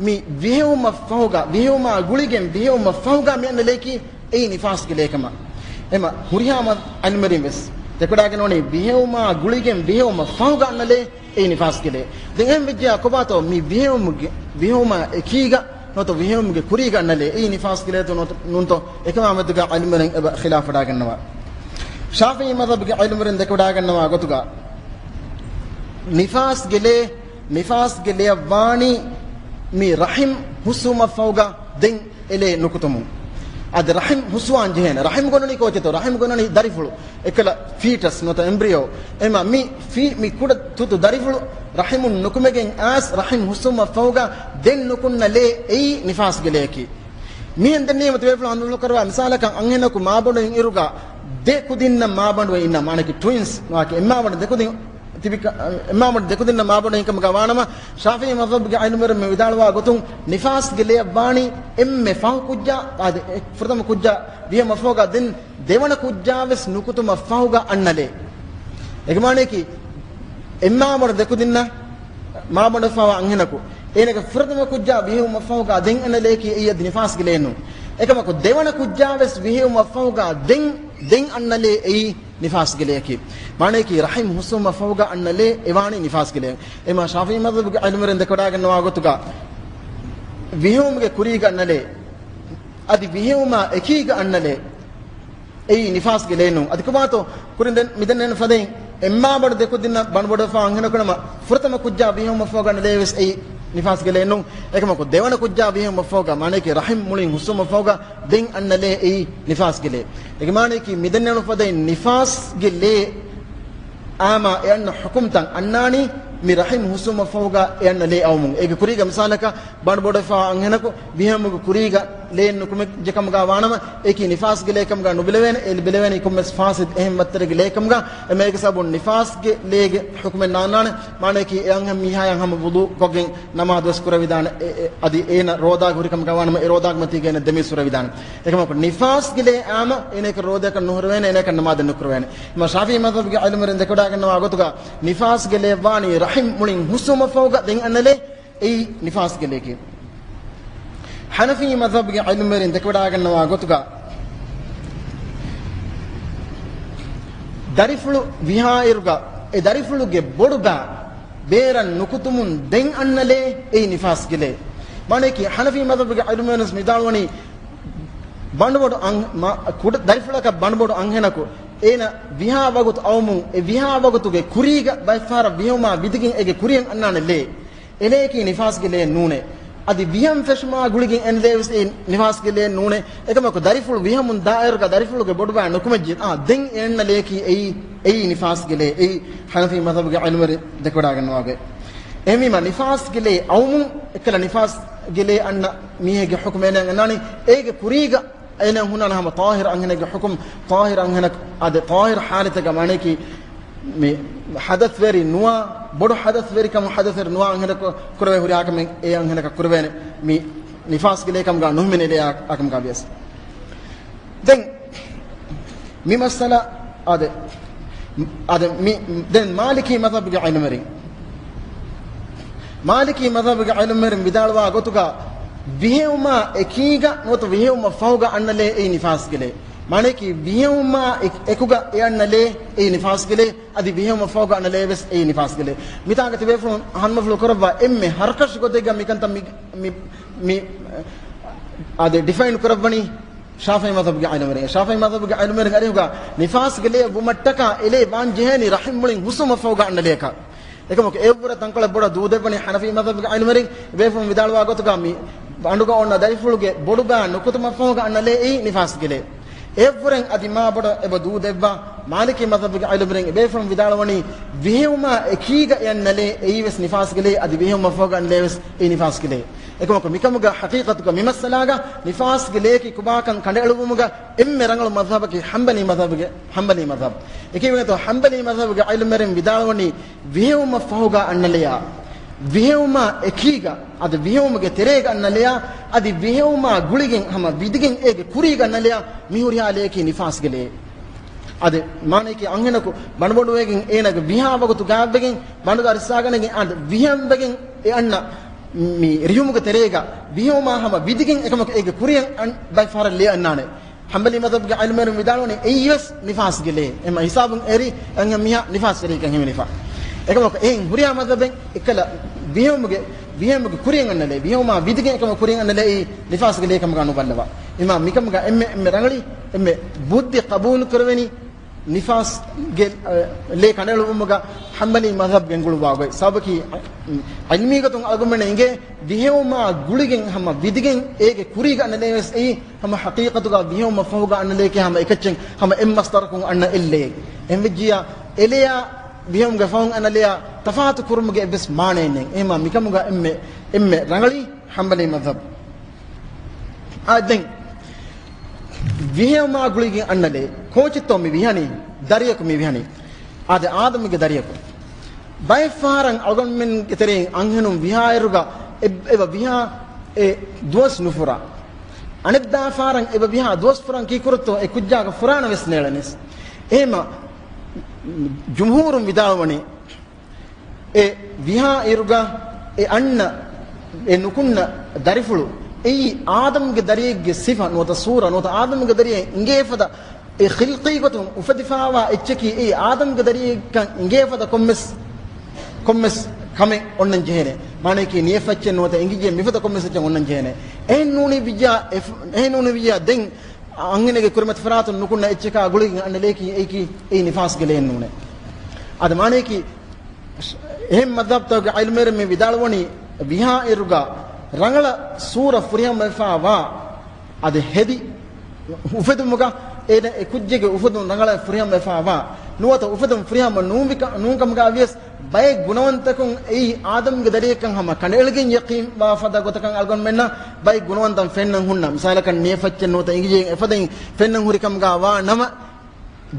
މި ވިހެއުމަށް ފަހުގަ، ވިހެއުމާ ގުޅިގެން ވިހެއުމަށް ފަހުގަ މިއަންނަ ލެޔަކީ އެއީ ނިފާސްގެ ލެޔެކަމަށް. އެހެމަ ހުރިހާ މަ-، ޢިލްމުވެރިން ވެސް ދެކެވަޑައިގަންނަވަނީ ވިހެއުމާ ގުޅިގެން ވިހެއުމަށް ފަހުގަ އަންނަ ލެޔެއް އެއީ ނިފާސްގެ ލެޔެއް. ދެން އެހެން ވެއްޖެޔާ ކޮބާތޯ މި ވިހެއުމުގެ، ވިހެއުމާ އެކީގަ ނުވަތަ ވިހެއުމުގެ ކުރީގަ އަންނަ ލެޔެއް އެއީ ނިފާސްގެ ލެޔެއްތޯ ނުވަތަ ނޫންތޯ އެކަމާ މެދުގަ ޢިލްމުވެރިން އެބަ ޚިލާފުވެވަޑައިގަންނަވާ. ޝާފިޢީ މަޛްހަބުގެ ޢިލްމުވެރިން ދެކެވަޑައިގަންނަވާ ގޮތުގަ ނިފާސްގެ ލެޔެއް، ނިފާސްގެ ލެޔަށް ވާނީ މި ރަޙިމް ހުސްވުމަށް ފަހުގަ ދެން އެ ލޭ ނުކުތުމުން. އަދި ރަޙިމް ހުސްވާން ޖެހޭނެ. ރަޙިމް ގޮނަނީ ކޯޗެތޯ؟ ރަޙިމް ގޮނަނީ ދަރިފުޅު. އެކަލަ ފީޓަސް ނުވަތަ އެމްބްރިއޯ. އެމަ މި ފީ-، މި ކުޑަ ތުތު ދަރިފުޅު ރަޙިމުން ނުކުމެގެން އައިސް ރަޙިމް ހުސްވުމަށް ފަހުގަ ދެން ނުކުންނަ ލޭ އެއީ ނިފާސްގެ ލެޔަކީ. މިހެން ދެންނެވީމަ ތިބޭފުޅުން ހަނދުފުޅު ކުރައްވާ މިސާލަކަށް އަންހެނަކު މާބަނޑު އިރުގަ ދެ ކުދިންނަށް މާބަނޑު އިންނަ، މާނަކީ ޓްވިންސް ނުވާކީ އެއްމާބަނޑު ދެ ކުދިން ތިބި-، އެއްމާބަނޑު ދެ ކުދިންނަށް މާބަނޑު އިންކަމުގަ ވާނަމަ، ޝާފިޢީ މަޒްހަބުގެ ޢިލްމުވެރިން މި ވިދާޅުވާ ގޮތުން ނިފާސްގެ ލެޔަށް ވާނީ އެންމެ ފަހު ކުއްޖާ، އާދެ، އެ ފުރަތަމަ ކުއްޖާ ވިހެއުމަށް ފަހުގަ ދެން ދެވަނަ ކުއްޖާ ވެސް ނުކުތުމަށް ފަހުގަ އަންނަ ލޭ. އޭގެ މާނަޔަކީ އެއްމާބަނޑު ދެ ކުދިންނަށް މާބަނޑު ފަހު އަންހެނަކު އޭނަގެ ފުރަތަމަ ކުއްޖާ ވިހެއުމަށް ފަހުގަ ދެން އަންނަ ލެޔަކީ އެއީ އަދި ނިފާސްގެ ލެޔެއް ނޫން. އެކަމަކު ދެވަނަ ކުއްޖާ ވެސް ވިހެއުމަށް ފަހުގަ ދެން، ދެން އަންނަ ލޭ އެއީ ނިފާސްގެ ލެޔަކީ. މާނަޔަކީ ރަޙިމް ހުސްވުމަށް ފަހުގަ އަންނަ ލޭ އެ ވާނީ ނިފާސްގެ ލެޔެއް. އެމާ ޝާފިޢީ މަޒްހަބުގެ ޢިލްމުވެރިން ދެކެވަޑައިގަންނަވާ ގޮތުގަ ވިހެއުމުގެ ކުރީގަ އަންނަ ލޭ، އަދި ވިހެއުމާ އެކީގަ އަންނަ ލޭ އެއީ ނިފާސްގެ ލެޔެއް ނޫން. އަދި ކޮބާތޯ ކުރިން ދެން މިދެންނެވި ފަދައިން އެއްމާބަނޑު ދެ ކުދިންނަށް ބަނޑުބޮޑުވެފަ އަންހެނަކު ނަމަ ފުރަތަމަ ކުއްޖާ ވިހެއުމަށް ފަހުގަ އަންނަ ލޭ ވެސް އެއީ ނިފާސްގެ ލެޔެއް ނޫން. އެކަމަކު ދެވަނަ ކުއްޖާ ވިހެއުމަށް ފަހުގަ، މާނަޔަކީ ރަޙިމް މުޅިން ހުސްވުމަށް ފަހުގަ ދެން އަންނަ ލޭ އެއީ ނިފާސްގެ ލެޔެއް. އޭގެ މާނަޔަކީ މިދެންނެވި ފަދައިން ނިފާސްގެ ލެޔެއް އާމާ އެ އަންނަ ޙުކުމްތައް އަންނާނީ މި ރަޙިމް ހުސްވުމަށް ފަހުގަ އެ އަންނަ ލެޔެއް އައުމުން. އޭގެ ކުރީގަ މިސާލަކަށް ބަނޑުބޮޑުވެފަ އަންހެނަކު ވިހެއުމުގެ ކުރީގަ ލެޔެއް ނުކުމެއްޖެ ކަމުގަ ވާނަމަ، އެއީކީ ނިފާސްގެ ލެޔެއް ކަމުގަ ނުބެލެވޭނެ. އެ ބެލެވޭނީ ކޮންމެސް ފާސިދު އެހެން ވައްތަރެއްގެ ލެޔެއް ކަމުގަ. އެމަ އޭގެ ސަބަބުން ނިފާސްގެ ލެޔެއްގެ ޙުކުމެއް ނާންނާނެ. މާނަޔަކީ އެ އަންހެން މީހާޔަށް ހަމަ ވުޟޫ ކޮށްގެން ނަމާދު ވެސް ކުރެވިދާނެ. އެ، އެ، އަދި އޭނަ ރޯދާގަ ހުރި ކަމުގަ ވާނަމަ އެ ރޯދާގެ މަތީގަ އޭނަ ދެމީސް ހުރެވިދާނެ. އެކަމަކު ނިފާސްގެ ލެޔެއް އާމަ އޭނައަކަށް ރޯދައަކަށް ނުހުރެވޭނެ، އޭނައަކަށް ނަމާދެއް ނުކުރެވޭނެ. އެމަ ޝާފިޢީ މަޒްހަބުގެ ޢިލްމުވެރިން ދެކެވަޑައިގަންނަވާ ގޮތުގަ ނިފާސްގެ ލެޔެއް ވާނީ ރަޙިމް މުޅިން ހުސްވުމަށް ފަހުގަ ދެން އަންނަ ލެޔެއް އެއީ ނިފާސްގެ ލެޔަކީ. ޙަނަފީ މަޒްހަބުގެ ޢިލްމުވެރިން ދެކެވަޑައިގަންނަވާ ގޮތުގަ، ދަރިފުޅު ވިހާއިރުގަ އެ ދަރިފުޅުގެ ބޮޑުބާ ބޭރަށް ނުކުތުމުން ދެން އަންނަ ލެޔެއް އެއީ ނިފާސްގެ ލެޔެއް. މާނަޔަކީ ޙަނަފީ މަޒްހަބުގެ ޢިލްމުވެރިން ވިދާޅުވަނީ ބަނޑުބޮޑު އަން-، މަ-، ކުޑަ ދަރިފުޅަކަށް ބަނޑުބޮޑު އަންހެނަކު އޭނަ ވިހާ ވަގުތު އައުމުން، އެ ވިހާ ވަގުތުގެ ކުރީގަ ބައެއްފަހަރަށް ވިހެއުމާ ވިދިގެން އޭގެ ކުރިޔަށް އަންނާނެ ލެޔެއް. އެ ލެޔަކީ ނިފާސްގެ ލެޔެއް ނޫނޭ. އަދި ވިހަން ފެށުމާ ގުޅިގެން އެން ލެޔެއް ވެސް އެއީ ނިފާސްގެ ލެޔެއް ނޫނޭ. އެކަމަކު ދަރިފުޅު ވިހަމުން ދާއިރުގަ ދަރިފުޅުގެ ބޮޑުބާ ނުކުމެއްޖެ، އާ، ދެން އެ އަންނަ ލެޔަކީ އެއީ، އެއީ ނިފާސްގެ ލެޔެއް. އެއީ ޙަނަފީ މަޒްހަބުގެ ޢިލްމުވެރިން ދެކެވަޑައިގަންނަވާގޮތް. އެހެންވީމަ ނިފާސްގެ ލެޔެއް އައުމުން އެއްކަލަ ނިފާސްގެ ލެޔެއް އަންނަ މީހެއްގެ ޙުކުމް އޭނައަށް އަންނާނީ އޭގެ ކުރީގަ އޭނަ ހުންނާނެ ހަމަ ޠާހިރު އަންހެނެއްގެ ޙުކުމް، ޠާހިރު އަންހެނަކު، އާދެ، ޠާހިރު ޙާލަތެއްގަ މާނަޔަކީ މި ޙަދަޘްވެރި ނުވާ، ބޮޑު ޙަދަޘްވެރިކަމު، ޙަދަޘްވެރި ނުވާ އަންހެނަކު ކުރެވޭ ހުރިހާ ކަމެއް އެ އަންހެނަކަށް ކުރެވޭނެ، މި ނިފާސްގެ ލެޔެއް ކަމުގަ ނުހިމެނޭ އެއާ ކަމުގަ ވިޔަސް. ދެން މި މައްސަލަ އާދެ، އާދެ، މި، ދެން މާލިކީ މަޒްހަބުގެ ޢިލްމުވެރިން، މާލިކީ މަޒްހަބުގެ ޢިލްމުވެރިން ވިދާޅުވާ ގޮތުގަ، ވިހެއުމާ އެކީގަ ނުވަތަ ވިހެއުމަށް ފަހުގަ އަންނަ ލެޔެއް އެއީ ނިފާސްގެ ލެޔެއް. މާނަޔަކީ ވިހެއުމާ އެ-، އެކުގަ އެ އަންނަ ލެޔެއް އެއީ ނިފާސްގެ ލެޔެއް. އަދި ވިހެއުމަށް ފަހުގަ އަންނަ ލެޔެއް ވެސް އެއީ ނިފާސްގެ ލެޔެއް. މިތާނގަ ތިބޭފުޅުން ހަނދުމަފުޅު ކުރައްވާ އެންމެ ހަރުކަށި ގޮތެއްގަ މިކަންތައް މި، މި، މި، އާދެ، ޑިފައިން ކުރައްވަނީ ޝާފިޢީ މަޒްހަބުގެ ޢިލްމުވެރިން. ޝާފިޢީ މަޒްހަބުގެ ޢިލްމުވެރިން އަރިހުގަ ނިފާސްގެ ލެޔަށް ވުމަށްޓަކާ އެ ލެޔެއް ވާން ޖެހޭނީ ރަޙިމް މުޅިން ހުސްވުމަށް ފަހުގަ އަންނަ ލެޔަކަށް. އެކަމަކު އެއަށްވުރެ ތަންކޮޅެއް ބޮޑަށް ދޫ ދެއްވަނީ ޙަނަފީ މަޒްހަބުގެ ޢިލްމުވެރިން. އެބޭފުޅުން ވިދާޅުވާ ގޮތުގަ މި ބަނޑުގަ އޮންނަ ދަރިފުޅުގެ ބޮޑުބާ ނުކުތުމަށް ފަހުގަ އަންނަ ލެޔެއް އެއީ ނިފާސްގެ ލެޔެއް. އެއަށްވުރެން އަދި މާ ބޮޑަށް އެބަ ދޫ ދެއްވާ މާލިކީ މަޒްހަބުގެ ޢިލްމުވެރިން އެބޭފުޅުން ވިދާޅުވަނީ ވިހެއުމާ އެކީގަ އެ އަންނަ ލެޔެއް އެއީ ވެސް ނިފާސްގެ ލެޔެއް، އަދި ވިހެއުމަށް ފަހުގަ އަންނަ ލެޔެއް ވެސް އެއީ ނިފާސްގެ ލެޔެއް. އެކަމަކު މިކަމުގަ ޙަޤީޤަތުގަ މި މައްސަލާގަ ނިފާސްގެ ލެޔަކީ ކޮބާކަން ކަނޑައެޅުއްވުމުގަ އެންމެ ރަނގަޅު މަޒްހަބަކީ ޙަންބަލީ މަޒްހަބުގެ، ޙަންބަލީ މަޒްހަބު. އެކީވެގެންތޯ ޙަންބަލީ މަޒްހަބުގެ ޢިލްމުވެރިން ވިދާޅުވަނީ ވިހެއުމަށް ފަހުގަ އަންނަ ލެޔާ، ވިހެއުމާ އެކީގަ، އަދި ވިހެއުމުގެ ތެރޭގަ އަންނަ ލެޔާ، އަދި ވިހެއުމާ ގުޅިގެން ހަމަ ވިދިގެން އޭގެ ކުރީގަ އަންނަ ލެޔާ، މި ހުރިހާ ލެޔަކީ ނިފާސްގެ ލެޔެއް. އަދި މާނަޔަކީ އަންހެނަކު ބަނޑުބޮޑުވެގެން އޭނަގެ ވިހާ ވަގުތު ގާތްވެގެން ބަނޑުގަ އަރިއްސާގަނެގެން އަދި ވިހަންވެގެން އެ އަންނަ މި ރިހުމުގެ ތެރޭގަ ވިހެއުމާ ހަމަ ވިދިގެން އެކަމަކު އޭގެ ކުރިޔަށް އަން-، ބައެއް ފަހަރަށް ލެޔެއް އަންނާނެ. ޙަންބަލީ މަޒްހަބުގެ ޢިލްމުވެރިން ވިދާޅުވަނީ އެއީވެސް ނިފާސްގެ ލެޔެއް. އެމަ ހިސާބުން އެރި އަންހެން މީހާ ނިފާސްވެރިކަން ހިމެނިފަ. އެކަމަކު އެހެން ހުރިހާ މަޒްހަބެއް އެއްކަލަ ވިހެއުމުގެ، ވިހެއުމުގެ ކުރިޔަށް އަންނަ ލެޔެއް، ވިހެއުމާ ވިދިގެން އެކަމަކު ކުރިޔަށް އަންނަ ލެޔެއް ނިފާސްގެ ލެޔެއް ކަމުގަ ނުބައްލަވާ. އެމަ މިކަމުގަ އެންމެ، އެންމެ ރަނގަޅީ، އެންމެ ބުއްދި ޤަބޫލު ކުރެވެނީ ނިފާސްގެ، އަ، ލޭ ކަނޑައެޅުވުމުގަ ޙަންބަލީ މަޛްހަބް ގެންގުޅުއްވާ ގޮތް. ސަބަބަކީ، ޢިލްމީ ގޮތުން އަޅުގަނޑުމެންނަށް އިނގޭ ވިހެއުމާ ގުޅިގެން ހަމަ ވިދިގެން އޭގެ ކުރީގަ އަންނަ ލޭވެސް އެއީ ހަމަ ޙަޤީޤަތުގަ ވިހެއުމަށް ފަހުގަ އަންނަ ލެޔެކޭ ހަމަ އެކައްޗެއް ހަމަ އެއްމަސްދަރަކުން އަންނަ އެއްލެޔެއް. އެހެންވެއްޖިއްޔާ އެލެޔާ ވިހެއުމުގެ ފަހުން އަންނަ ލެޔާ ތަފާތު ކުރުމުގެ އެއްވެސް މާނައެއް ނެތް. އެހެންމާ މިކަމުގަ އެންމެ، އެންމެ ރަނގަޅީ ޙަންބަލީ މަޛްހަބް. އާ، ދެން ވިހެއުމާ ގުޅިގެން އަންނަ ލޭ. ކޯޗެއްތޯ މި ވިހަނީ؟ ދަރިޔަކު މި ވިހަނީ. އާދެ، އާދަމުގެ ދަރިޔަކު. ބައެއް ފަހަރަށް އަޅުގަނޑުމެންގެ ތެރެއިން އަންހެނުން ވިހާއިރުގަ އެ، އެބަ ވިހާ އެ ދުވަސް ނުފުރާ. އަނެއްދާ ފަހަރަށް އެބަ ވިހާ ދުވަސް ފުރަން ކީކުރަތޯ އެ ކުއްޖާގެ ފުރާނަ ވެސް ނޭޅެނީސް. އެހެމަ ޖުމްހޫރުން ވިދާޅުވަނީ، އެ ވިހާ އިރުގަ އެ އަންނަ އެ ނުކުންނަ ދަރިފުޅު އެއީ އާދަމްގެ ދަރިއެއްގެ ސިފަ ނުވަތަ ސޫރަ ނުވަތަ އާދަމްގެ ދަރިއެއް އިނގޭ ފަދަ އެ ޚިލްޤީ ގޮތުން އުފެދިފާވާ އެއްޗަކީ އެއީ އާދަމްގެ ދަރިއެއްކަން އިނގޭ ފަދަ ކޮންމެސް، ކޮންމެސް ކަމެއް އޮންނަން ޖެހޭނެ. މާނަޔަކީ ނިޔަފައްޗެއް ނުވަތަ އިނގިއްޔެއް މިފަދަ ކޮންމެސް އެއްޗެއް އޮންނަން ޖެހޭނެ. އެހެން ނޫނީ ވިއްޔާ، އެ، އެހެން ނޫނީ ވިއްޔާ ދެން އަންހެނެއްގެ ކުރިމަތި ފަރާތުން ނުކުންނަ އެއްޗަކާ ގުޅިގެން އަންނަ ލެޔަކީ އެއީކީ އެއީ ނިފާސްގެ ލެޔެއް ނޫނޭ. އާދެ، މާނަޔަކީ އެހެން މަޛްހަބްތަކުގެ ޢިލްމުވެރިން މި ވިދާޅުވަނީ، ވިހާ އިރުގަ ރަނގަޅަށް ސޫރަ ފުރިހަމަވެފާވާ، އަދި ހެދި އުފެދުމުގަ އޭނަ އެ ކުއްޖެއްގެ އުފެދުން ރަނގަޅަށް ފުރިހަމަވެފާވާ، ނުވަތަ އުފެދުން ފުރިހަމަ ނޫން ވިކަ-، ނޫންކަމުގަ ވިޔަސް، ބައެއް ގުނަވަންތަކުން އެއީ އާދަމްގެ ދަރިއެއްކަން ހަމަ ކަނޑައެޅިގެން ޔަޤީންވާ ފަދަ ގޮތަކަށް އަޅުގަނޑުމެންނަށް ބައެއް ގުނަވަންތައް ފެންނަން ހުންނަ، މިސާލަކަށް ނިޔަފައްޗެއް ނުވަތަ އިނގިއްޔެއް އެފަދައިން ފެންނަން ހުރި ކަމުގަ ވާ ނަމަ،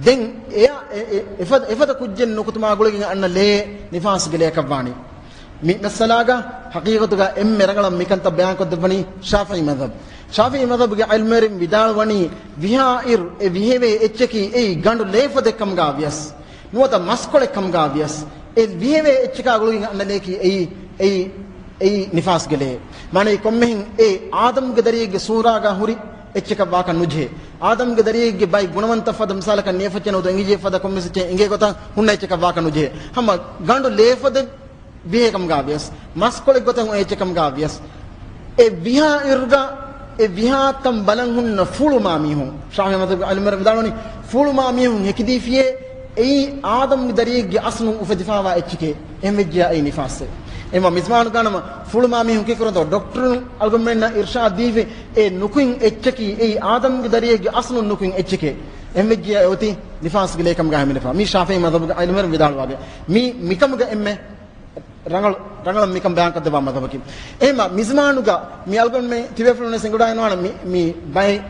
ދެން އެއާ އެ، އެ، އެފަދަ، އެފަދަ ކުއްޖެއް ނުކުތުމާ ގުޅިގެން އަންނަ ލެޔެއް ނިފާސްގެ ލެޔަކަށް ވާނީ. މި މައްސަލާގަ ޙަޤީޤަތުގަ އެންމެ ރަނގަޅަށް މިކަންތައް ބަޔާންކޮށްދެއްވަނީ ޝާފިޢީ މަޛްހަބް. ޝާފިޢީ މަޛްހަބުގެ ޢިލްމުވެރިން ވިދާޅުވަނީ، ވިހާ އިރު އެ ވިހެވޭ އެއްޗަކީ އެއީ ގަނޑު ލޭފަދައެއްކަމުގަ ވިޔަސް، ނުވަތަ މަސްކޮޅެއްކަމުގަ ވިޔަސް، އެ ވިހެވޭ އެއްޗަކާ ގުޅިގެން އަންނަ ލެޔަކީ އެއީ، އެއީ، އެއީ ނިފާސްގެ ލެޔެއް. މާނައީ ކޮންމެހެން އެ އާދަމްގެ ދަރިއެއްގެ ސޫރާގަ ހުރި އެއްޗަކަށް ވާކަށް ނުޖެހޭ. އާދަމްގެ ދަރިއެއްގެ ބައި ގުނަވަންތަ ފަދަ މިސާލަކަށް ނިޔަފައްޗެއް ނުވަތަ އިނގިއްޔެއް ފަދަ ކޮންމެސް އެއްޗެއް އިނގޭ ގޮތަށް ހުންނަ އެއްޗަކަށް ވާކަށް ނުޖެހޭ. ހަމަ ގަނޑު ލޭފަދަ ވިހޭ ކަމުގަ ވިޔަސް، މަސްކޮޅެއް ގޮތަށް އޮތް އެއްޗެއް ކަމުގަ ވިޔަސް، އެ ވިހާ އިރުގަ އެ ވިހާތަން ބަލަން ހުންނަ ފުޅުމާ މީހުން، ޝާފިޢީ މަޛްހަބުގެ ޢިލްމުވެރިން ވިދާޅުވަނީ، ފުޅުމާ މީހުން ހެކިދީފިޔޭ، އެއީ އާދަމްގެ ދަރިއެއްގެ އަސްލުން އުފެދިފާވާ އެއްޗެކޭ. އެހެންވެއްޖިޔާ އެއީ ނިފާސްއެއް. އެމަ މިޒްމާނުގަ ނަމަ ފުޅުމާ މީހުން ކީކުރަންތޯ؟ ޑޮކްޓަރުން އަޅުގަނޑުމެންނަށް އިރްޝާދު ދީފި، އެ ނުކުތް އެއްޗަކީ އެއީ އާދަމްގެ ދަރިއެއްގެ އަސްލުން ނުކުތް އެއްޗެކޭ. އެހެންވެއްޖިޔާ އެ އޮތީ ނިފާސްގެ ލެޔެއް ކަމުގަ ހިމެނިފަ. މީ ޝާފިޢީ މަޛްހަބުގެ ޢިލްމުވެރިން ވިދާޅުވާގޮތް. މީ މިކަމުގަ އެންމެ ރަނގަޅު، ރަނގަޅަށް މިކަން ބަޔާންކޮށްދެއްވާ މަޛްހަބަކީ. އެހެންމަ މިޒްމާނުގަ މި އަޅުގަނޑުމެން ތިބޭފުޅުންވެސް އެނގިވަޑައިގަންނަވާނެ މި، މި ބައެއް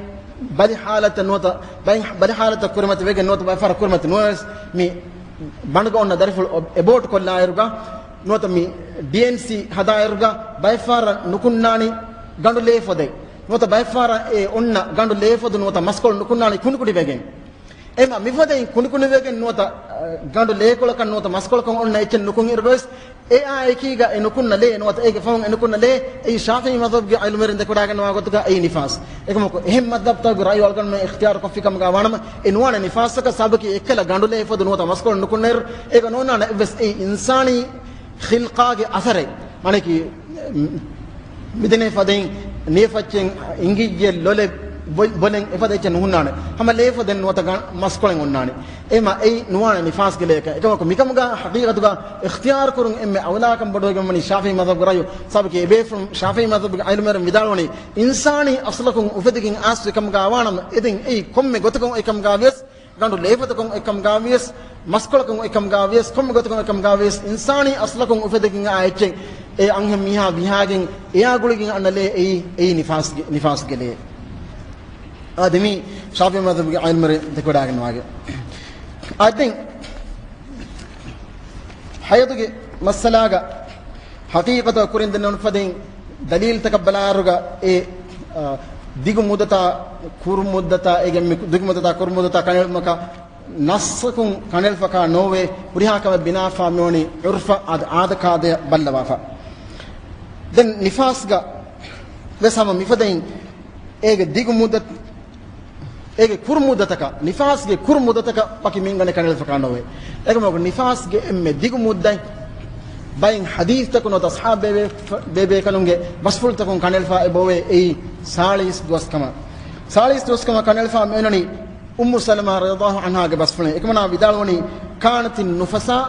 ބަލި ޙާލަތަށް ނުވަތަ، ބައެއް ބަލި ޙާލަތަށް ކުރިމަތިވެގެން ނުވަތަ ބައެއް ފަހަރަށް ކުރިމަތި ނުވެވެސް، މި ބަނޑުގަ އޮންނަ ދަރިފުޅު އެބޯޓް ކޮށްލާއިރުގަ ނުވަތަ މި ޑީއެންސީ ހަދާއިރުގަ ބައެއް ފަހަރަށް ނުކުންނާނީ ގަނޑު ލޭފަދައެއް. ނުވަތަ ބައެއް ފަހަރަށް އެ އޮންނަ ގަނޑު ލޭފަދަ ނުވަތަ މަސްކޮޅު ނުކުންނާނީ ކުނިކުނިވެގެން. އެމަ މިފަދައިން ކުނިކުނިވެގެން ނުވަތަ، އަ، ގަނޑު ލޭކޮޅަކަށް ނުވަތަ މަސްކޮޅަކަށް އޮންނަ އެއްޗެއް ނުކުތް އިރުގަވެސް، އެއާ އެކީގަ އެ ނުކުންނަ ލޭ ނުވަތަ އޭގެ ފަހުން އެ ނުކުންނަ ލޭ، އެއީ ޝާފިޢީ މަޛްހަބުގެ ޢިލްމުވެރިން ދެކެވަޑައިގަންނަވާ ގޮތުގަ އެއީ ނިފާސް. އެކަމަކު އެހެން މަޛްހަބްތަކުގެ ރައުޔު އަޅުގަނޑުމެން އިޚްތިޔާރު ކޮށްފި ކަމުގަ ވާނަމަ، އެ ނުވާނެ ނިފާސްތަކަށް، ސަބަބަކީ އެއްކަލަ ގަނޑު ލޭފަދަ ނުވަތަ މަސްކޮޅު ނުކުންނައިރު، އޭގަ ނޯންނާނެ އެއްވެސް އެއީ އިންސާނީ ޚިލްޤާގެ އަސަރެއް. މާނައަކީ، މިދެނޭ ފަދައިން ނިޔަފައްޗެއް އިނގިއްޔެއް ލޮލެއް ބޮ-، ބޮލެން އެފަދަ އެއްޗެއް ނުހުންނާނެ. ހަމަ ލޭފަދައެއް ނުވަތަ ގަ-، މަސްކޮޅެއް އޮންނާނެ. އެހެމަ އެއީ ނުވާނެ ނިފާސްގެ ލެޔަކަށް. އެކަމަކު މިކަމުގަ ޙަޤީޤަތުގަ އިޚްތިޔާރު ކުރުން އެންމެ އައުލާކަން ބޮޑުވެގެންވަނީ ޝާފިޢީ މަޛްހަބުގެ ރައުޔު. ސަބަބަކީ އެބޭފުޅުން ޝާފިޢީ މަޛްހަބުގެ ޢިލްމުވެރިން ވިދާޅުވަނީ، އިންސާނީ އަސްލަކުން އުފެދިގެން އައިސް އެކަމުގަ ވާނަމަ، އެދެން އެއީ ކޮންމެ ގޮތަކުން އެކަމުގަ ވިޔަސް، ގަނޑު ލޭފަދަކުން އެކަމުގަ ވިޔަސް، މަސްކޮޅަކުން އެކަމުގަ ވިޔަސް، ކޮންމެ ގޮތަކުން އެކަމުގަ ވިޔަސް، އިންސާނީ އަސްލަކުން އުފެދިގެން އާ އެއްޗެއް، އެ އަންހެން މީހާ ވިހާގެން އެއާ ގުޅިގެން އަންނަ ލޭ އެއީ، އެއީ ނިފާސްގެ، ނިފާސްގެ ލޭ. އާދެ، މީ ޝާފިޢީ މަޛްހަބުގެ ޢިލްމުވެރިން ދެކެވަޑައިގަންނަވާގެ. އާދެ، ދެން ޙައިޟުގެ މައްސަލާގަ ޙަޤީޤަތަށް ކުރިން ދެންނެވުނު ފަދައިން ދަލީލްތަކަށް ބަލާއިރުގަ އެ، އާ، ދިގު މުއްދަތާ ކުރު މުއްދަތާ، އޭގެ މި ދިގު މުއްދަތާ ކުރު މުއްދަތާ ކަނޑައެޅުމަކަށް ނައްޞަކުން ކަނޑައެޅިފަކާ ނޯވޭ، ހުރިހާ ކަމެއް ބިނާވެފާ މިވަނީ ޢުރްފަށް އާދަ، އާދަ ކާދަޔަށް ބައްލަވާފަ. ދެން ނިފާސްގަ ވެސް ހަމަ މިފަދައިން އޭގެ ދިގު މުއްދަތު، އޭގެ ކުރު މުއްދަތަކަށް، ނިފާސްގެ ކުރު މުއްދަތަކަށް ވަކި މިންގަނޑެއް ކަނޑައެޅިފަކާ ނޯވޭ. އެކަމަކު ނިފާސްގެ އެންމެ ދިގު މުއްދަތް ބައެއް ޙަދީޘްތަކުން ނުވަތަ އަޞްޙާބު ބޭބޭ، ބޭބޭކަލުންގެ ބަސްފުޅުތަކުން ކަނޑައެޅިފާ އެބައޮވޭ އެއީ ސާޅީސް ދުވަސް ކަމަށް. ސާޅީސް ދުވަސް ކަމަށް ކަނޑައެޅިފާ މިއޮންނަނީ އުއްމު ސަލަމާ ރަޟިޔަﷲ ޢަންހާގެ ބަސްފުޅެއް. އެކަމަނާ ވިދާޅުވަނީ، كانت النفساء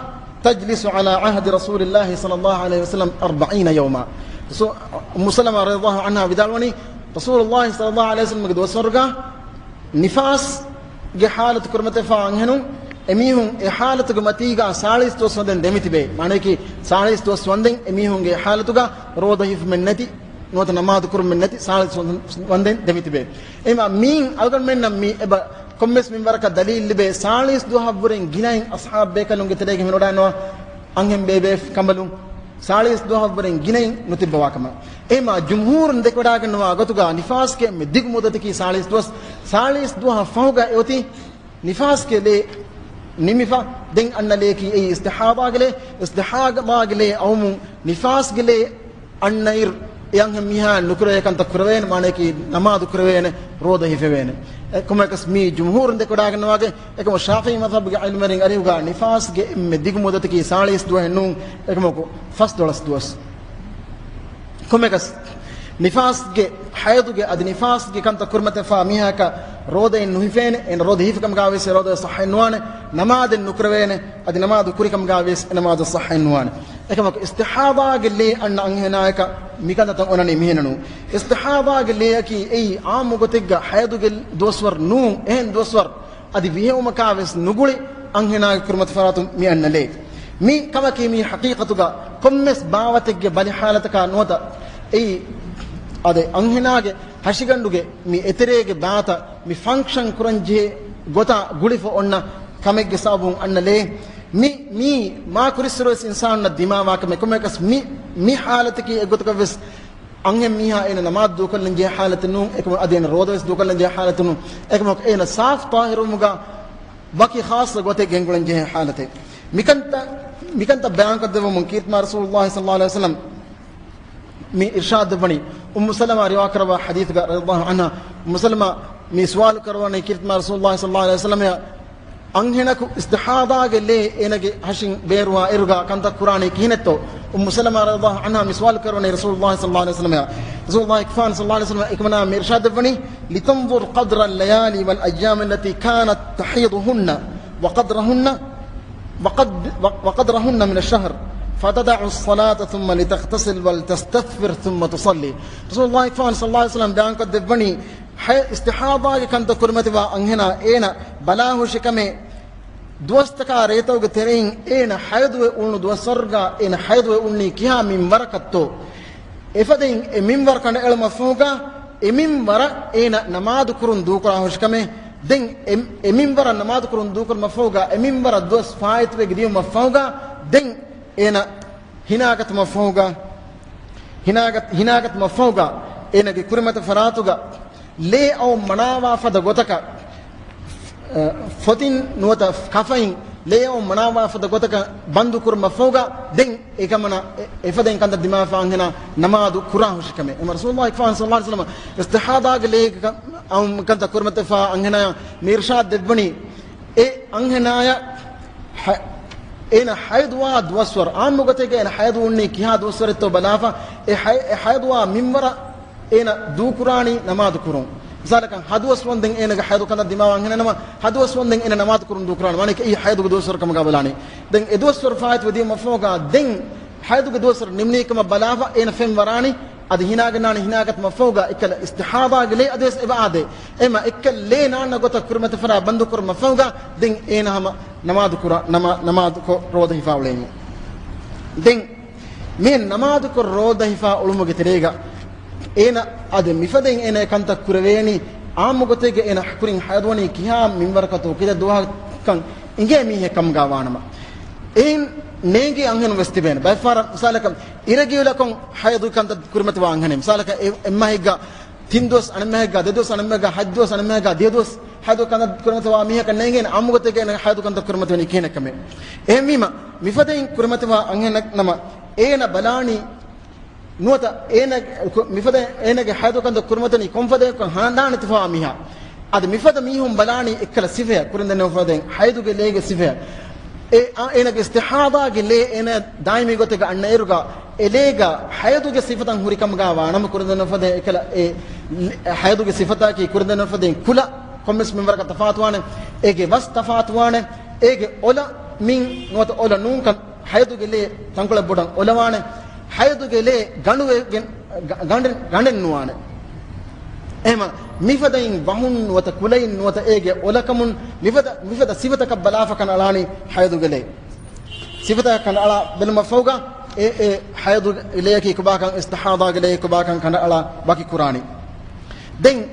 تجلس على عهد رسول الله صلى الله عليه وسلم أربعين يوما. ސު-، އުއްމު ސަލަމާ ރަޟިޔަﷲ ޢަންހާ ވިދާޅުވަނީ، ރަސޫލުﷲ ޞައްލަﷲ ޢަލައިހި ވަސައްލަމްގެ ދުވަސްވަރުގަ ނިފާސްގެ ޙާލަތު ކުރިމަތިވެފާ އަންހެނުން، އެމީހުން އެ ޙާލަތުގެ މަތީގަ ސާޅީސް ދުވަސް ވަންދެން ދެމިތިބޭ. މާނަޔަކީ، ސާޅީސް ދުވަސް ވަންދެން އެމީހުންގެ އެ ޙާލަތުގަ ރޯދަ ހިފުމެއް ނެތި، ނުވަތަ ނަމާދު ކުރުމެއް ނެތި، ސާޅީސް ވަންދެން ދެމިތިބޭ. އެމާ މީން އަޅުގަނޑުމެންނަށް މި އެބަ ކޮންމެސް މިންވަރަކަށް ދަލީލް ލިބޭ، ސާޅީސް ދުވަހަށްވުރެން ގިނައިން އަޞްޙާބު ބޭކަލުންގެ ތެރޭގަ ހިމެނިވަޑައިންނަވާ އަންހެން ބޭބޭ ކަނބަލުން ސާޅީސް ދުވަހަށްވުރެން ގިނައިން ނުތިއްބަވާ ކަމަށް. އެމާ ޖުމްހޫރުން ދެކެވަޑައިގަންނަވާ ގޮތުގަ ނިފާސްގެ އެންމެ ދިގު މުއްދަތަކީ ސާޅީސް ދުވަސް. ސާޅީސް ދުވަހަށް ފަހުގަ އެއޮތީ ނިފާސްގެ ލޭ ނިމިފަ. ދެން އަންނަ ލެއަކީ އެއީ އިސްތިޙާޟާގެ ލޭ. އިސްތިޙާޟާގެ ލޭ އައުމުން ނިފާސްގެ ލޭ އަންނައިރު އެ އަންހެން މީހާ ނުކުރެވޭ ކަންތައް ކުރެވޭނެ، މާނަޔަކީ ނަމާދު ކުރެވޭނެ، ރޯދަ ހިފެވޭނެ. އެ ކޮމެކަސް މީ ޖުމްހޫރުން ދެކެވަޑައިގަންނަވާގެ، އެކަމަކު ޝާފިޢީ މަޛްހަބުގެ ޢިލްމުވެރިން އަރިހުގަ ނިފާސްގެ އެންމެ ދިގު މުއްދަތަކީ ސާޅީސް ދުވަހެއް ނޫން، އެކަމަކު ފަސްދޮޅަސް ދުވަސް. ކޮމެކަސް ނިފާސްގެ ޙައިޟުގެ އަދި ނިފާސްގެ ކަންތައް ކުރިމަތިވެފާ މީހާއަކަށް ރޯދައެއް ނުހިފޭނެ، އޭނަ ރޯދަ ހިފިކަމުގަވެސް އެ ރޯދަ ޞައްޙައެއް ނުވާނެ، ނަމާދެއް ނުކުރެވޭނެ، އަދި ނަމާދު ކުރިކަމުގަވެސް އެ ނަމާދު ޞައްޙައެއް ނުވާނެ. އެކަމަކު އިސްތިޙާޟާގެ ލޭ އަންނަ އަންހެނާޔަކަށް މިކަންތައްތައް އޮންނަނީ މިހެންނޫން. އިސްތިޙާޟާގެ ލެއަކީ އެއީ ޢާއްމު ގޮތެއްގަ ޙައިޟުގެ ދުވަސްވަރު ނޫން، އެހެން ދުވަސްވަރު އަދި ވިހެއުމަކާވެސް ނުގުޅި އަންހެނާގެ ކުރިމަތި ފަރާތުން މި އަންނަ ލޭ. މި ކަމަކީ މީ ޙަޤީޤަތުގަ ކޮންމެސް ބާވަތެއްގެ ބަލި ޙާލަތަކާ ނުވަތަ އެއީ އަދި އަންހެނާގެ ހަށިގަނޑުގެ މި އެތެރޭގެ ބާތައް މި ފަންކްޝަން ކުރަންޖެހޭ ގޮތާ ގުޅިފަ އޮންނަ ކަމެއްގެ ސަބަބުން އަންނަ ލޭ. މި، މީ މާ ކުރިއްސުރެވެސް އިންސާނުންނަށް ދިމާވާ ކަމެއް. ކޮންމެއަކަސް މި، މި ޙާލަތަކީ އެއްގޮތަކަށްވެސް އަންހެން މީހާ އޭނަ ނަމާދު ދޫކޮށްލަން ޖެހޭ ޙާލަތެއް ނޫން، އެކަމަކު އަދި އޭނަ ރޯދަވެސް ދޫކޮށްލަން ޖެހޭ ޙާލަތެއް ނޫން. އެކަމަކު އޭނަ ސާފު ޠާހިރުވުމުގަ ވަކި ޚާއްޞަ ގޮތެއް ގެންގުޅަން ޖެހޭ ޙާލަތެއް. މިކަންތައް، މިކަންތައް ބަޔާންކޮށްދެއްވަމުން ކީރިތި މާތް ރަސޫލުﷲ ޞައްލަﷲ ޢަލައިހި ވަސައްލަމް މި އިރްޝާދު ދެއްވަނީ، އުއްމު ސަލަމާ ރިވާކުރައްވާ ޙަދީޘްގަ ރަޟިޔަﷲ ޢަންހާ، އުއްމު ސަލަމާ މި ސުވާލު ކުރައްވަނީ ކީރިތި މާތް ރަސޫލުﷲ ޞައްލަﷲ ޢަލައިހި ވަސައްލަމަށް، އަންހެނަކު އިސްތިޙާޟާގެ ލޭ އޭނަގެ ހަށިން ބޭރުވާ އިރުގަ ކަންތައް ކުރާނީ ކިހިނެއްތޯ؟ އުއްމު ސަލަމާ ރަޟިޔަﷲ ޢަންހާ މި ސުވާލު ކުރައްވަނީ ރަސޫލުﷲ ޞައްލަﷲ ޢަލައިހި ވަސައްލަމަށް. ރަސޫލުﷲ ކަމާ ޞައްލަﷲ ޢަލައިހި ވަސައްލަމަ އެކަމަނާ މި އިރްޝާދު ދެއްވަނީ، لتنظر قدر الليالي والأيام التي كانت تحيضهن وقدرهن وقد-، وقدرهن من الشهر، فتدع الصلاة ثم لتغتسل ولتستغفر ثم تصلي. ރަސޫލުﷲ ކަމާ ޞައްލަﷲ ޢަލައިހި ވަސައްލަމަ ބަޔާންކޮށްދެއްވަނީ، ޙަ-، އިސްތިޙާޟާގެ ކަންތައް ކުރިމަތިވާ އަންހެނާ އޭނަ ބަލާހުށިކަމެއް ދުވަސްތަކާ ރޭތަކުގެ ތެރެއިން އޭނަ ޙައިޟުވެ އުޅުނު ދުވަސްވަރުގަ އޭނަ ޙައިޟުވެ އުންނީ ކިހާ މިންވަރަކަށްތޯ؟ އެފަދައިން އެ މިންވަރަ ކަނޑައެޅުމަށްފަހުގަ އެ މިންވަރަށް އޭނަ ނަމާދު ކުރުން ދޫކުރާހުށިކަމެއް. ދެން އެ، އެ މިންވަރަށް ނަމާދު ކުރުން ދޫކުރުމަށްފަހުގަ އެ މިންވަރަށް ދުވަސް ފާއިތުވެ ދިޔުމަށްފަހުގަ ދެން އޭނަ ހިނާގަތުމަށްފަހުގަ، ހިނާގަތް-، ހިނާގަތުމަށްފަހުގަ އޭނަގެ ކުރިމަތި ފަރާތުގަ ލޭ އައުން މަނާވާ ފަދަ ގޮތަކަށް، އަ، ފޮތިން ނުވަތަ ކަފައިން ލޭ އައުން މަނާވާ ފަދަ ގޮތަކަށް ބަންދު ކުރުމަށްފަހުގަ ދެން އެކަމަނަ އެ-، އެފަދައިން ކަންތައް ދިމާވާ އަންހެނާ ނަމާދު ކުރާ ހުށިކަމެއް. އެމަ ރަސޫލުﷲ ކަމާ ޞައްލަﷲ ޢަލައިހި ވަސައްލަމަ އިސްތިޙާޟާގެ ލޭގަ އައުން ކަންތައް ކުރިމަތިވެފާ އަންހެނާޔަށް މި އިރްޝާދު ދެއްވަނީ، އެ އަންހެނާޔަށް ޙަ-، އޭނަ ޙައިޟުވާ ދުވަސްވަރު، ޢާއްމު ގޮތެއްގަ އޭނަ ޙައިޟު އުންނީ ކިހާ ދުވަސްވަރެއްތޯ ބަލާފަ، އެ ޙައި-، އެ ޙައިޟުވާ މިންވަރަށް އޭނަ ދޫކުރާނީ ނަމާދު ކުރުން. މިސާލަކަށް، ހަ ދުވަސް ވަންދެން އޭނަގެ ޙައިޟު ކަންތައް ދިމާވާ އަންހެނެއް ނަމަ، ހަ ދުވަސް ވަންދެން އޭނަ ނަމާދު ކުރުން ދޫކުރާނެ. މާނައަކީ އެއީ ޙައިޟުގެ ދުވަސްވަރު ކަމުގަ ބަލާނީ. ދެން އެ ދުވަސްވަރު ފާއިތުވެ ދިޔުމަށްފަހުގަ ދެން ޙައިޟުގެ ދުވަސްވަރު ނިމުނީ ކަމަށް ބަލާފަ އޭނަ ފެންވަރާނީ. އަދި ހިނާގަންނާނީ ހިނާގަތުމަށްފަހުގަ އެއްކަލަ އިސްތިޙާޟާގެ ލޭ އަދިވެސް އެބަ އާދޭ. އެމަ އެއްކަލަ ލޭ ނާންނަ ގޮތަށް ކުރިމަތި ފަރާތް ބަންދު ކުރުމަށްފަހުގަ ދެން އޭނަ ހަމަ ނަމާދު ކުރާ، ނަމާ-، ނަމާދުކޮށް ރޯދަ ހިފާ އުޅޭނީ. ދެން މި ނަމާދުކޮށް ރޯދަ ހިފާ އުޅުމުގެ ތެރޭގަ އޭނަ އަދި މިފަދައިން އޭނަ އެ ކަންތައް ކުރެވޭނީ، ޢާއްމު ގޮތެއްގަ އޭނަ ކުރިން ޙައިޟުވަނީ ކިހާ މިންވަރަކަށްތޯ ކިތައް ދުވަހަކަށް އިނގޭ މީހެއް ކަމުގަ ވާނަމަ. އެއިން ނޭނގި އަންހެނުން ވެސް ތިބޭނެ. ބައެއްފަހަރަށް މިސާލަކަށް އިރެގިއުލަކޮށް ޙައިޟު ކަންތައް ކުރިމަތިވާ އަންހެނެއް. މިސާލަކަށް އެ-، އެއްމަހެއްގަ ތިން ދުވަސް، އަނެއްމަހެއްގަ ދެ ދުވަސް، އަނެއްމަހެއްގަ ހަތް ދުވަސް، އަނެއްމަހެއްގަ ދިހަ ދުވަސް ޙައިޟު ކަންތައް ކުރިމަތިވާ މީހަކަށް ނޭނގޭނެ ޢާއްމު ގޮތެއްގަ އޭނަ ޙައިޟު ކަންތައް ކުރިމަތިވަނީ ކިހިނެއްކަމެއް. އެހެންވީމަ، މިފަދައިން ކުރިމަތިވާ އަންހެނެއް ނަމަ، އޭނަ ބަލާނީ ނުވަތަ އޭނަ، މިފަދަ އޭނަގެ ޙައިޟު ކަންތައް ކުރިމަތިވަނީ ކޮންފަދައަކަށް ހަނދާން ނެތިފަވާ މީހާ. އަދި މިފަދަ މީހުން ބަލާނީ އެއްކަލަ ސިފައަށް، ކުރިން ދެންނެވި ފަދައިން ޙައިޟުގެ ލޭގެ ސިފައަށް. އެ، އާ، އޭނަގެ އިސްތިޙާޟާގެ ލޭ އޭނަ ދާއިމީ ގޮތެއްގަ އަންނައިރުގަ، އެ ލޭގަ ޙައިޟުގެ ސިފަތައް ހުރި ކަމުގަ ވާނަމަ، ކުރިން ދެންނެވި ފަދައިން އެކަލަ އެ ޙައިޟުގެ ސިފަތަކީ ކުރިން ދެންނެވި ފަދައިން ކުލަ ކޮންމެސް މިންވަރަކަށް ތަފާތުވާނެ. އޭގެ ވަސް ތަފާތުވާނެ. އޭގެ އޮލަ މިން ނުވަތަ އޮލަ ނޫންކަން ހައިދުގެ ލޭ ތަންކޮޅެއް ބޮޑަށް އޮލަވާނެ. ހައިދުގެ ލޭ ގަނޑުވެގެން، ގަ-، ގަނޑެއް، ގަނޑެއް ނުވާނެ. އެހެމަ މިފަދައިން ވަހުން ނުވަތަ ކުލައިން ނުވަތަ އޭގެ އޮލަކަމުން މިފަދަ، މިފަދަ ސިފަތަކަށް ބަލާފަ ކަނޑައަޅާނީ ހައިދުގެ ލޭ. ސިފަތަކަށް ކަނޑައަޅާ ބެލުމަށްފަހުގަ އެ، އެ ހައިދުގެ ލެޔަކީ ކޮބާކަން، އިސްތިޙާޟާގެ ލެޔަކީ ކޮބާކަން ކަނޑައަޅާ ވަކި ކުރާނީ. ދެން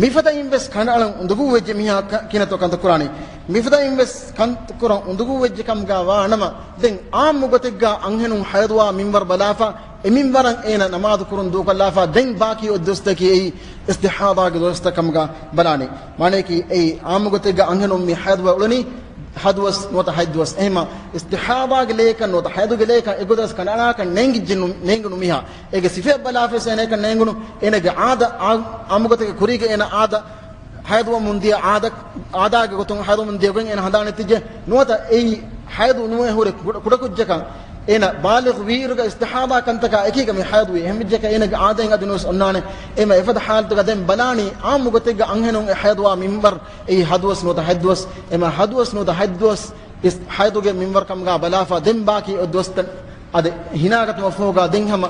މިފަދައިން ވެސް ކަނޑައަޅަން އުނދަގޫ ވެއްޖެ މީހާ ކަ-، ކިނަތޯ ކަންތައް ކުރާނީ. މިފަދައިން ވެސް ކަންތައް ކުރަން އުނދަގޫ ވެއްޖެ ކަމުގަ ވާ ނަމަ، ދެން އާއްމު ގޮތެއްގަ އަންހެނުން ހައިދުވާ މިންވަރު ބަލާފަ، އެ މިންވަރަށް އޭނަ ނަމާދު ކުރުން ދޫކޮށްލާފަ، ދެން ބާކީ އޮތް ދުވަސްތަކީ އެއީ އިސްތިޙާޟާގެ ދުވަސްތައް ކަމުގަ ބަލާނީ. މާނަޔަކީ އެއީ އާއްމު ގޮތެއްގަ އަންހެނުން މި ހައިދުވަ އުޅެނީ ހަ ދުވަސް ނުވަތަ ހަތް ދުވަސް. އެހެމަ އިސްތިޙާޟާގެ ލޭކަން ނުވަތަ ހައިދުގެ ލޭކަން އެއްގޮތަސް ކަނޑައަޅާކަށް ނޭނގިއްޖެ ނު-، ނޭނގުނު މީހާ. އޭގެ ސިފައެއް ބަލާފަވެސް އޭނައަކަށް ނޭނގުނު. އޭނަގެ އާދަ، އާ-، އާއްމު ގޮތެއްގެ ކުރީގަ އޭނަ އާދަ، ހައިދުވަމުން ދިޔަ އާދަ، އާދާގެ ގޮތުން ހައިދުވަމުން ދިޔަ ގޮތް އޭނަ ހަނދާނެތިއްޖެ ނުވަތަ އެއީ ހައިދު ނުވެ ހުރެ ކުޑަ، ކުޑަކުއްޖަކަށް އޭނަ ބާލިޣު ވީއިރުގަ އިސްތިޙާޟާ ކަންތަކާ އެކީގަ މި ހައިދުވީ. އެހެންވެއްޖެކަ އޭނަގެ އާދައިން އަދި ނުވެސް އޮންނާނެ. އެމަ އެފަދަ ޙާލަތުގަ ދެން ބަލާނީ އާއްމު ގޮތެއްގަ އަންހެނުން އެ ހައިދުވާ މިންވަރު އެއީ ހަ ދުވަސް ނުވަތަ ހަތް ދުވަސް. އެމަ ހަ ދުވަސް ނުވަތަ ހަތް ދުވަސް އިސް-، ހައިދުގެ މިންވަރު ކަމުގަ ބަލާފަ، ދެން ބާކީ އޮތް ދުވަސްތައް އަދި ހިނާގަތުމަށްފަހުގަ ދެން ހަމަ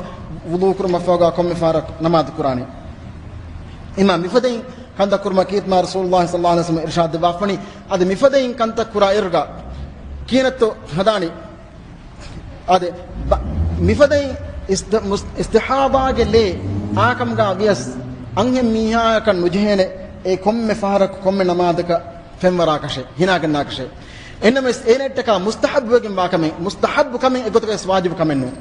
ވުޟޫ ކުރުމަށްފަހުގަ ކޮންމެ ފަހަރަކު ނަމާދު ކުރާނެ. އެމަ މިފަދައިން ކަންތައް ކުރުމަށް ކީރިތި މާތް ރަސޫލުﷲ ޞައްލަﷲ ޢަލައިހި ވަސައްލަމަ އިރުޝާދު ދެއްވާފަނީ. އަދި މިފަދައިން ކަންތައް ކުރާ އިރުގަ ކިހިނެއްތޯ ހަދާނީ. އަދި ބަ-، މިފަދައިން އިސްތި-، މުސް-، އިސްތިޙާޟާގެ ލޭ އާކަމުގަ ވިޔަސް އަންހެން މީހާއަކަށް ނުޖެހޭނެ އެ ކޮންމެ ފަހަރަކު ކޮންމެ ނަމާދަކަށް ފެންވަރާކަށެއް، ހިނާގަންނާކަށެއް. އެންނަމެސް އޭނައަށްޓަކާ މުސްތަޙައްބުވެގެން ވާ ކަމެއް، މުސްތަޙައްބު ކަމެއް އެގޮތަކަށް ވެސް ވާޖިބު ކަމެއް ނޫން.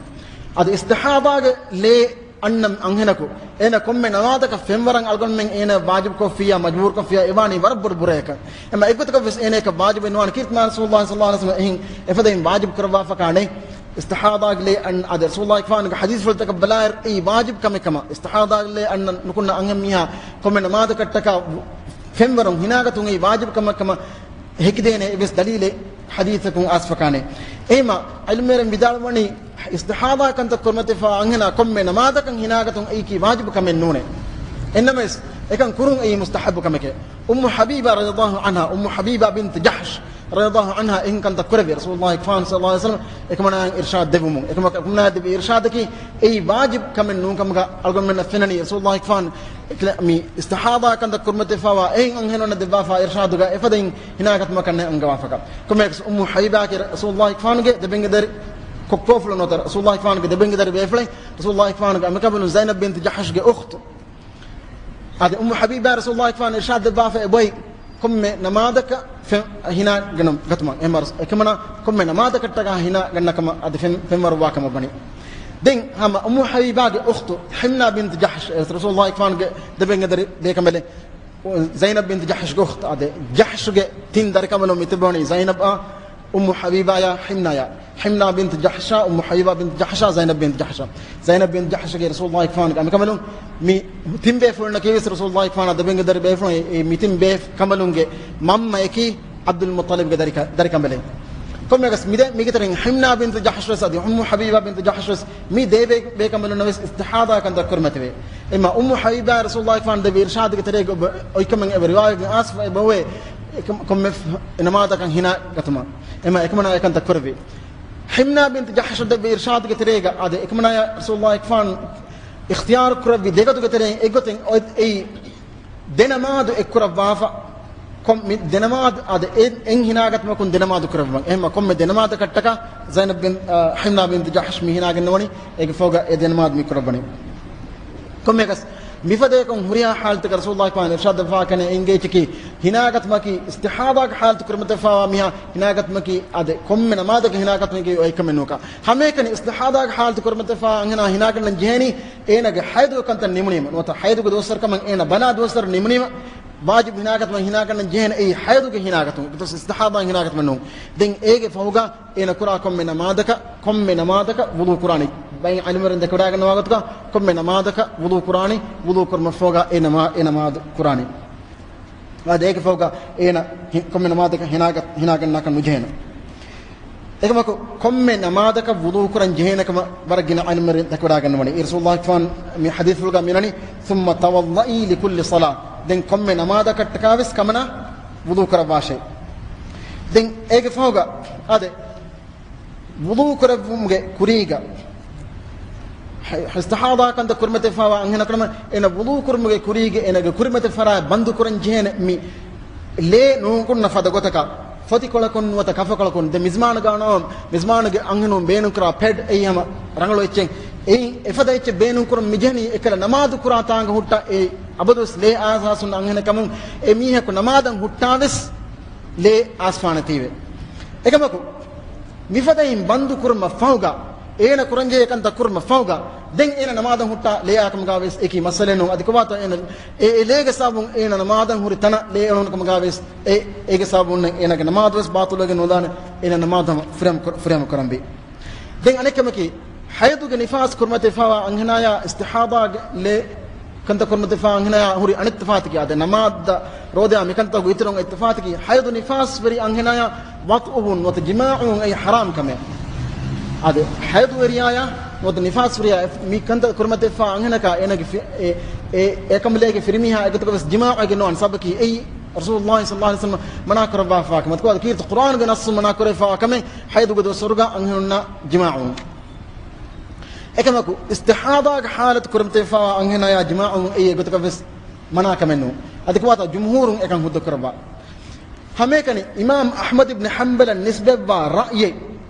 އަދި އިސްތިޙާޟާގެ ލޭ އަންނަ އަންހެނަކު އޭނަ ކޮންމެ ނަމާދަކަށް ފެންވަރަން އަޅުގަނޑުމެން އޭނަ ވާޖިބުކޮށްފިއްޔާ، މަޖްބޫރުކޮށްފިއްޔާ، އެވާނީ ވަރަށް ބޮޑު ބުރައެއްކަން. އެމަ އެގޮތަކަށް ވެސް އޭނައަކަށް ވާޖިބެއް ނުވާނެ. ކީރިތި މާތް ރަސޫލުﷲ ޞައްލަﷲ ޢަލައިހި ވަސައްލަމަ އެހެން އެފަދައިން ވާޖިބު ކުރައްވާފަކާ ނެތް. އިސްތިޙާޟާގެ ލޭ އަން-، އަދި ރަސޫލުﷲ ކިފާނުގެ ޙަދީޘްފުޅުތަކަށް ބަލާއިރު އެއީ ވާޖިބު ކަމެއް ކަމަށް، އިސްތިޙާޟާގެ ލޭ އަންނަ ނުކުންނަ އަންހެން މީހާ ކޮންމެ ނަމާދަކަށްޓަކާ ފެންވަރުން ހިނާގަތުން އެއީ ވާޖިބު ކަމެއް ކަމަށް ހެކިދޭނެ އެއްވެސް ދަލީލެއް ޙަދީޘަކުން އައިސްފަކާނެ. އެހެމަ ޢިލްމުވެރިން ވިދާޅުވަނީ، އިސްތިޙާޟާ ކަންތައް ކުރުމަށް ތިފާ އަންހެނާ ކޮންމެ ނަމާދަކަށް ހިނާގަތުން އެއީކީ ވާޖިބު ކަމެއް ނޫނޭ. އެންނަމެސް އެކަން ކުރުން އެއީ މުސްތަޙައްބު ކަމެކޭ. އުއްމު ޙަބީބާ ރަޟިޔަﷲ ޢަންހާ، އުއްމު ޙަބީބާ ބިންތު ޖަޙްޝް ރަޟިޔަﷲ ޢަންހާ އެހެން ކަންތައް ކުރެއްވި. ރަސޫލުﷲ ކިފާނު ޞައްލަﷲ ޢަލައިހި ވަސައްލަމަ އެކަމަނާއަށް އިރުޝާދު ދެއްވުމުން، އެކަމަކަށް އެކަމަނާ ދެއްވި އިރުޝާދަކީ އެއީ ވާޖިބު ކަމެއް ނޫން ކަމަކަށް އަޅުގަނޑުމެންނަށް ފެންނަނީ. ރަސޫލުﷲ ކިފާނު އެކަލަ-، މި އިސްތިޙާޟާ ކަންތައް ކުރުމަށް ތިފާވާ އެހެން އަންހެނުންނަށް ދެއްވާފާ އިރުޝާދުގަ އެފަދައިން ހިނާގަތުމަކަށް ނެއް އަންގަވާފަކަށް. ކޮންމެއަކަސް އުއްމު ޙަބީބާއަކީ ރަސޫލުﷲ ކިފާނުގެ ދެބެންގެދަރި ކޮއްކޯފުޅު ނުވަތަ ރަސޫލުﷲ ކިފާނުގެ ދެބެންގެދަރި ބޭފުޅެއް، ރަސޫލުﷲ ކިފާނުގެ އަނބިކަނބަލުން ޒައިނަބް ބިންތު ޖަޙްޝްގެ އުޚްތު. އަދި އުއްމު ޙަބީބާ ރަސޫލުﷲ ކިފާނު އިރުޝާދު ދެއްވާފަ އެބައޮތް ކޮންމެ ނަމާދަކަށް ފެން-، ހިނާ ގަންނަ-، ގަތުމަށް. އެހެންމަ ރަސް-، އެކަމަނާ ކޮންމެ ނަމާދަކަށްޓަކާ ހިނާ ގަންނަ ކަމަށް އަދި ފެން-، ފެންވަރު ވާ ކަމަށް ވަނީ. ދެން ހަމަ އުއްމު ޙަބީބާގެ އުޚްތު ޙިމްނާ ބިންތު ޖަޙްޝް، ރަސޫލުﷲ ކިފާނުގެ ދެބެންގެދަރި ބޭކަނބަލެއް. ޒައިނަބް ބިންތު ޖަޙްޝްގެ އުޚްތު. އާދެ، ޖަޙްޝުގެ ތިން ދަރިކަނބަލުން މި ތިބެވަނީ ޒައިނަބްއާ، އުއްމު ޙަބީބާޔާ، ޙިމްނާޔާ. ޙިމްނާ ބިންތު ޖަޙްޝާ، އުއްމު ޙަބީބާ ބިންތު ޖަޙްޝާ، ޒައިނަބް ބިންތު ޖަޙްޝާ. ޒައިނަބް ބިންތު ޖަޙްޝުގެ ރަސޫލުﷲ ކިފާނުގެ އަނބިކަނބަލުން މި ތިން ބޭފުޅުންނަކީ ވެސް ރަސޫލުﷲ ކިފާނާ ދެބެންގެދަރި ބޭފުޅުން. އެ، މި ތިން ބޭ ކަނބަލުންގެ މަންމައަކީ ޢަބްދުލް މުއްޠަލިބްގެ ދަރިކަ-، ދަރިކަނބަލެއް. ކޮންމެއަކަސް މި ދެ-، މީގެ ތެރެއިން ޙިމްނާ ބިންތު ޖަޙްޝް ވެސް އަދި އުއްމު ޙަބީބާ ބިންތު ޖަޙްޝް ވެސް މި ދެ ބޭ-، ބޭކަނބަލުންނަށް ވެސް އިސްތިޙާޟާ ކަންތައް ކުރުމަށް ތިބޭ. އެމަ އުއްމު ޙަބީބާ ރަސޫލުﷲ ކިފާނު ދެއްވި އިރުޝާދުގެ ތެރޭގަ އޮތް ކަމެއް އެބަ ރިވާޔަތް އައިސްފަ އެބަ އޮވޭ، އެ ކޮ-، ކޮންމެ ފަ-، ނަމާދަކަށް ހިނާ ގަތުމަށް. އެމަ އެކަމަނާ އެކަންތައް ކުރެއްވި. ޙިމްނާ ބިންތު ޖަޙްޝަށް ދެއްވި އިރުޝާދުގެ ތެރޭގަ އާދެ، އެކަމަނާޔާ ރަސޫލުﷲ ކިފާނު އިޚްތިޔާރު ކުރެއްވި ދެގޮތުގެ ތެރެއިން އެއްގޮތެއް އޮތް އެއީ، ދެ ނަމާދު އެއްކުރައްވާފަ، ކޮން-، މި ދެ ނަމާދު އާދެ، އެ-، އެއް ހިނާގަތުމަކުން ދެ ނަމާދު ކުރެއްވުމަށް. އެހެންމަ ކޮންމެ ދެ ނަމާދަކަށްޓަކާ ޒައިނަބް ބިން، އާ، ޙިމްނާ ބިންތު ޖަޙްޝް މި ހިނާގަންނަވަނީ، އޭގެ ފަހުގަ އެ ދެ ނަމާދު މި ކުރައްވަނީ. ކޮންމެއަކަސް މިފަދައިން ހުރިހާ ޙާލަތަކަށް ރަސޫލުﷲ ކިފާނު އިރުޝާދު ދެއްވާކަން އެނގޭ އެއްޗަކީ، ހިނާގަތުމަކީ އިސްތިޙާޟާގެ ޙާލަތު ކުރިމަތިފާވާ މީހާ ހިނާގަތުމަކީ އާދެ، ކޮންމެ ނަމާދަކަށް ހިނާގަތުމަކީ އޮތް ކަމެއް ނޫންކަން. ހަމައެކަނި އިސްތިޙާޟާގެ ޙާލަތު ކުރިމަތިފާ އަންހެނާ ހިނާގަންނަން ޖެހޭނީ، އޭނަގެ ޙައިޟުގެ ކަންތައް ނިމުނީމަ، ނުވަތަ ޙައިޟުގެ ދުވަސްވަރު ކަމަށް އޭނަ ބަލާ ދުވަސްވަރު ނިމުނީމަ، ވާޖިބު ހިނާގަތުމަށް ހިނާގަންނަން ޖެހޭނެ އެއީ ޙައިޟުގެ ހިނާގަތުން، އިސްތިޙާޟާ ހިނާގަތުމެއް ނޫން. ދެން އޭގެ ފަހުގަ އޭނަ ކުރާ ކޮންމެ ނަމާދަކަށް، ކޮންމެ ނަމާދަކަށް ވުޟޫ ކުރާނީ. ބައެއް ޢިލްމުވެރިން ދެކެވަޑައިގަންނަވާ ގޮތުގަ ކޮންމެ ނަމާދަކަށް ވުޟޫ ކުރާނީ، ވުޟޫ ކުރުމަށްފަހުގަ އެ ނަމާ-، އެ ނަމާދު ކުރާނީ. އާދެ، އޭގެ ފަހުގަ އޭނަ ހި-، ކޮންމެ ނަމާދަކަށް ހިނާގަ-، ހިނާގަންނާކަށް ނުޖެހޭނެ. އެކަމަކު، ކޮންމެ ނަމާދަކަށް ވުޟޫ ކުރަން ޖެހޭނެ ކަމަށް ވަރަށް ގިނަ ޢިލްމުވެރިން ދެކެވަޑައިގަންނަވަނީ. އެ ރަސޫލުﷲ ކިފާނު މި ޙަދީޘްފުޅުގަ މިނަނީ، ثُمَّ تَوَضَّئِي لِكُلِّ صَلَاةٍ. ދެން ކޮންމެ ނަމާދަކަށްޓަކާވެސް ކަމަނާ ވުޟޫ ކުރައްވާށޭ. ދެން އޭގެ ފަހުގަ އާދެ، ވުޟޫ ކުރެއްވުމުގެ ކުރީގަ ހަ-، އިސްތިޙާޟާ ކަންތައް ކުރިމަތިވެފައިވާ އަންހެނަކަމަށް އޭނަ ވުޟޫ ކުރުމުގެ ކުރީގެ އޭނަގެ ކުރިމަތި ފަރާތް ބަންދު ކުރަން ޖެހޭނެ މި ލޭ ނުނުކުންނަ ފަދަ ގޮތަކަށް ފޮތިކޮޅަކުން ނުވަތަ ކަފަކޮޅަކުން، ދެ މިޒްމާނުގަ ނޯ، މިޒްމާނުގެ އަންހެނުން ބޭނުންކުރާ ޕެޑް އެއީ ހަމަ ރަނގަޅު އެއްޗެއް. އެއީ އެފަދަ އެއްޗެއް ބޭނުންކުރަން މިޖެހެނީ އެކަލަ ނަމާދު ކުރާ ތާނގަ ހުއްޓާ އެ އަބަދުވެސް ލޭ އާސާސުން އަންހެނަކަމުން އެ މީހަކު ނަމާދަށް ހުއްޓާވެސް ލޭ އާސްފާނެތީވެ. އެކަމަކު، މިފަދައިން ބަންދު ކުރުމަށް ފަހުގަ، އޭނަ ކުރަންޖެހޭ ކަންތައް ކުރުމަށް ފަހުގަ، ދެން އޭނަ ނަމާދަށް ހުއްޓާ ލެޔާ ކަމުގަވެސް އެކި މައްސަލައެއް ނޫން. އަދި ކޮބާތޯ އޭނަ އެ، އެ ލޭގެ ސަބަބުން އޭނަ ނަމާދަށް ހުރި ތަނަށް ލެ އެޅުނު ކަމުގަވެސް އެ، އޭގެ ސަބަބުން އޭނަގެ ނަމާދުވެސް ބާޠިލުވެގެން ނުދާނެ، އޭނަ ނަމާދު ހަމަ ފުރިހަމަ ކުރ-، ފުރިހަމަ ކުރަންވީ. ދެން އަނެއްކަމަކީ، ޙައިޟުގެ ނިފާސް ކުރިމަތިވެފައިވާ އަންހެނާޔާ އިސްތިޙާޟާގެ ލޭ ކަންތައް ކުރިމަތިވެފައިވާ އަންހެނާޔާ ހުރި އަނެއް ތަފާތަކީ، އާދެ، ނަމާދަށް ރޯދަޔާ މިކަންތަކުގެ އިތުރުން އެއް ތަފާތަކީ، ޙައިޟު ނިފާސްވެރި އަންހެނާޔާ ވަޠުއުވުން ނުވަތަ ޖިމާޢުވުން އެއީ ޙަރާމް ކަމެއް. އާދެ، ޙައިޟުވެރިޔާޔާ ނުވަތަ ނިފާސްވެރިޔާ އެ، މި ކަންތައް ކުރިމަތިވެފައިވާ އަންހެނަކާ އޭނަގެ ފި-، އެ، އެ، އެކަނބަލޭގެ ފިރިމީހާ އެގޮތަކަށް ވެސް ޖިމާޢުވެގެން ނުވާނެ. ސަބަބަކީ އެއީ ރަސޫލުﷲ ޞައްލަﷲު ޢަލައިހި ވަސައްލަމަ މަނާ ކުރައްވާފައިވާ ކަމެއް. އަދި ކީރިތި ޤުރްއާނުގެ ނައްޞު މަނާ ކުރެވިފައިވާ ކަމެއް ޙައިޟުގެ ދުވަސްވަރުގަ އަންހެނުންނާ ޖިމާޢުވުން. އެކަމަކު، އިސްތިޙާޟާގެ ޙާލަތު ކުރިމަތިވެފައިވާ އަންހެނާޔާ ޖިމާޢުވުން އެއީ އެގޮތަކަށް ވެސް މަނާ ކަމެއް ނޫން. އަދި ކޮބާތޯ ޖުމްހޫރުން އެކަން ހުއްދަ ކުރައްވާ. ހަމައެކަނި އިމާމް އަޙްމަދު އިބްނު ޙަންބަލަށް ނިސްބަތްވާ ރައުޔެއް،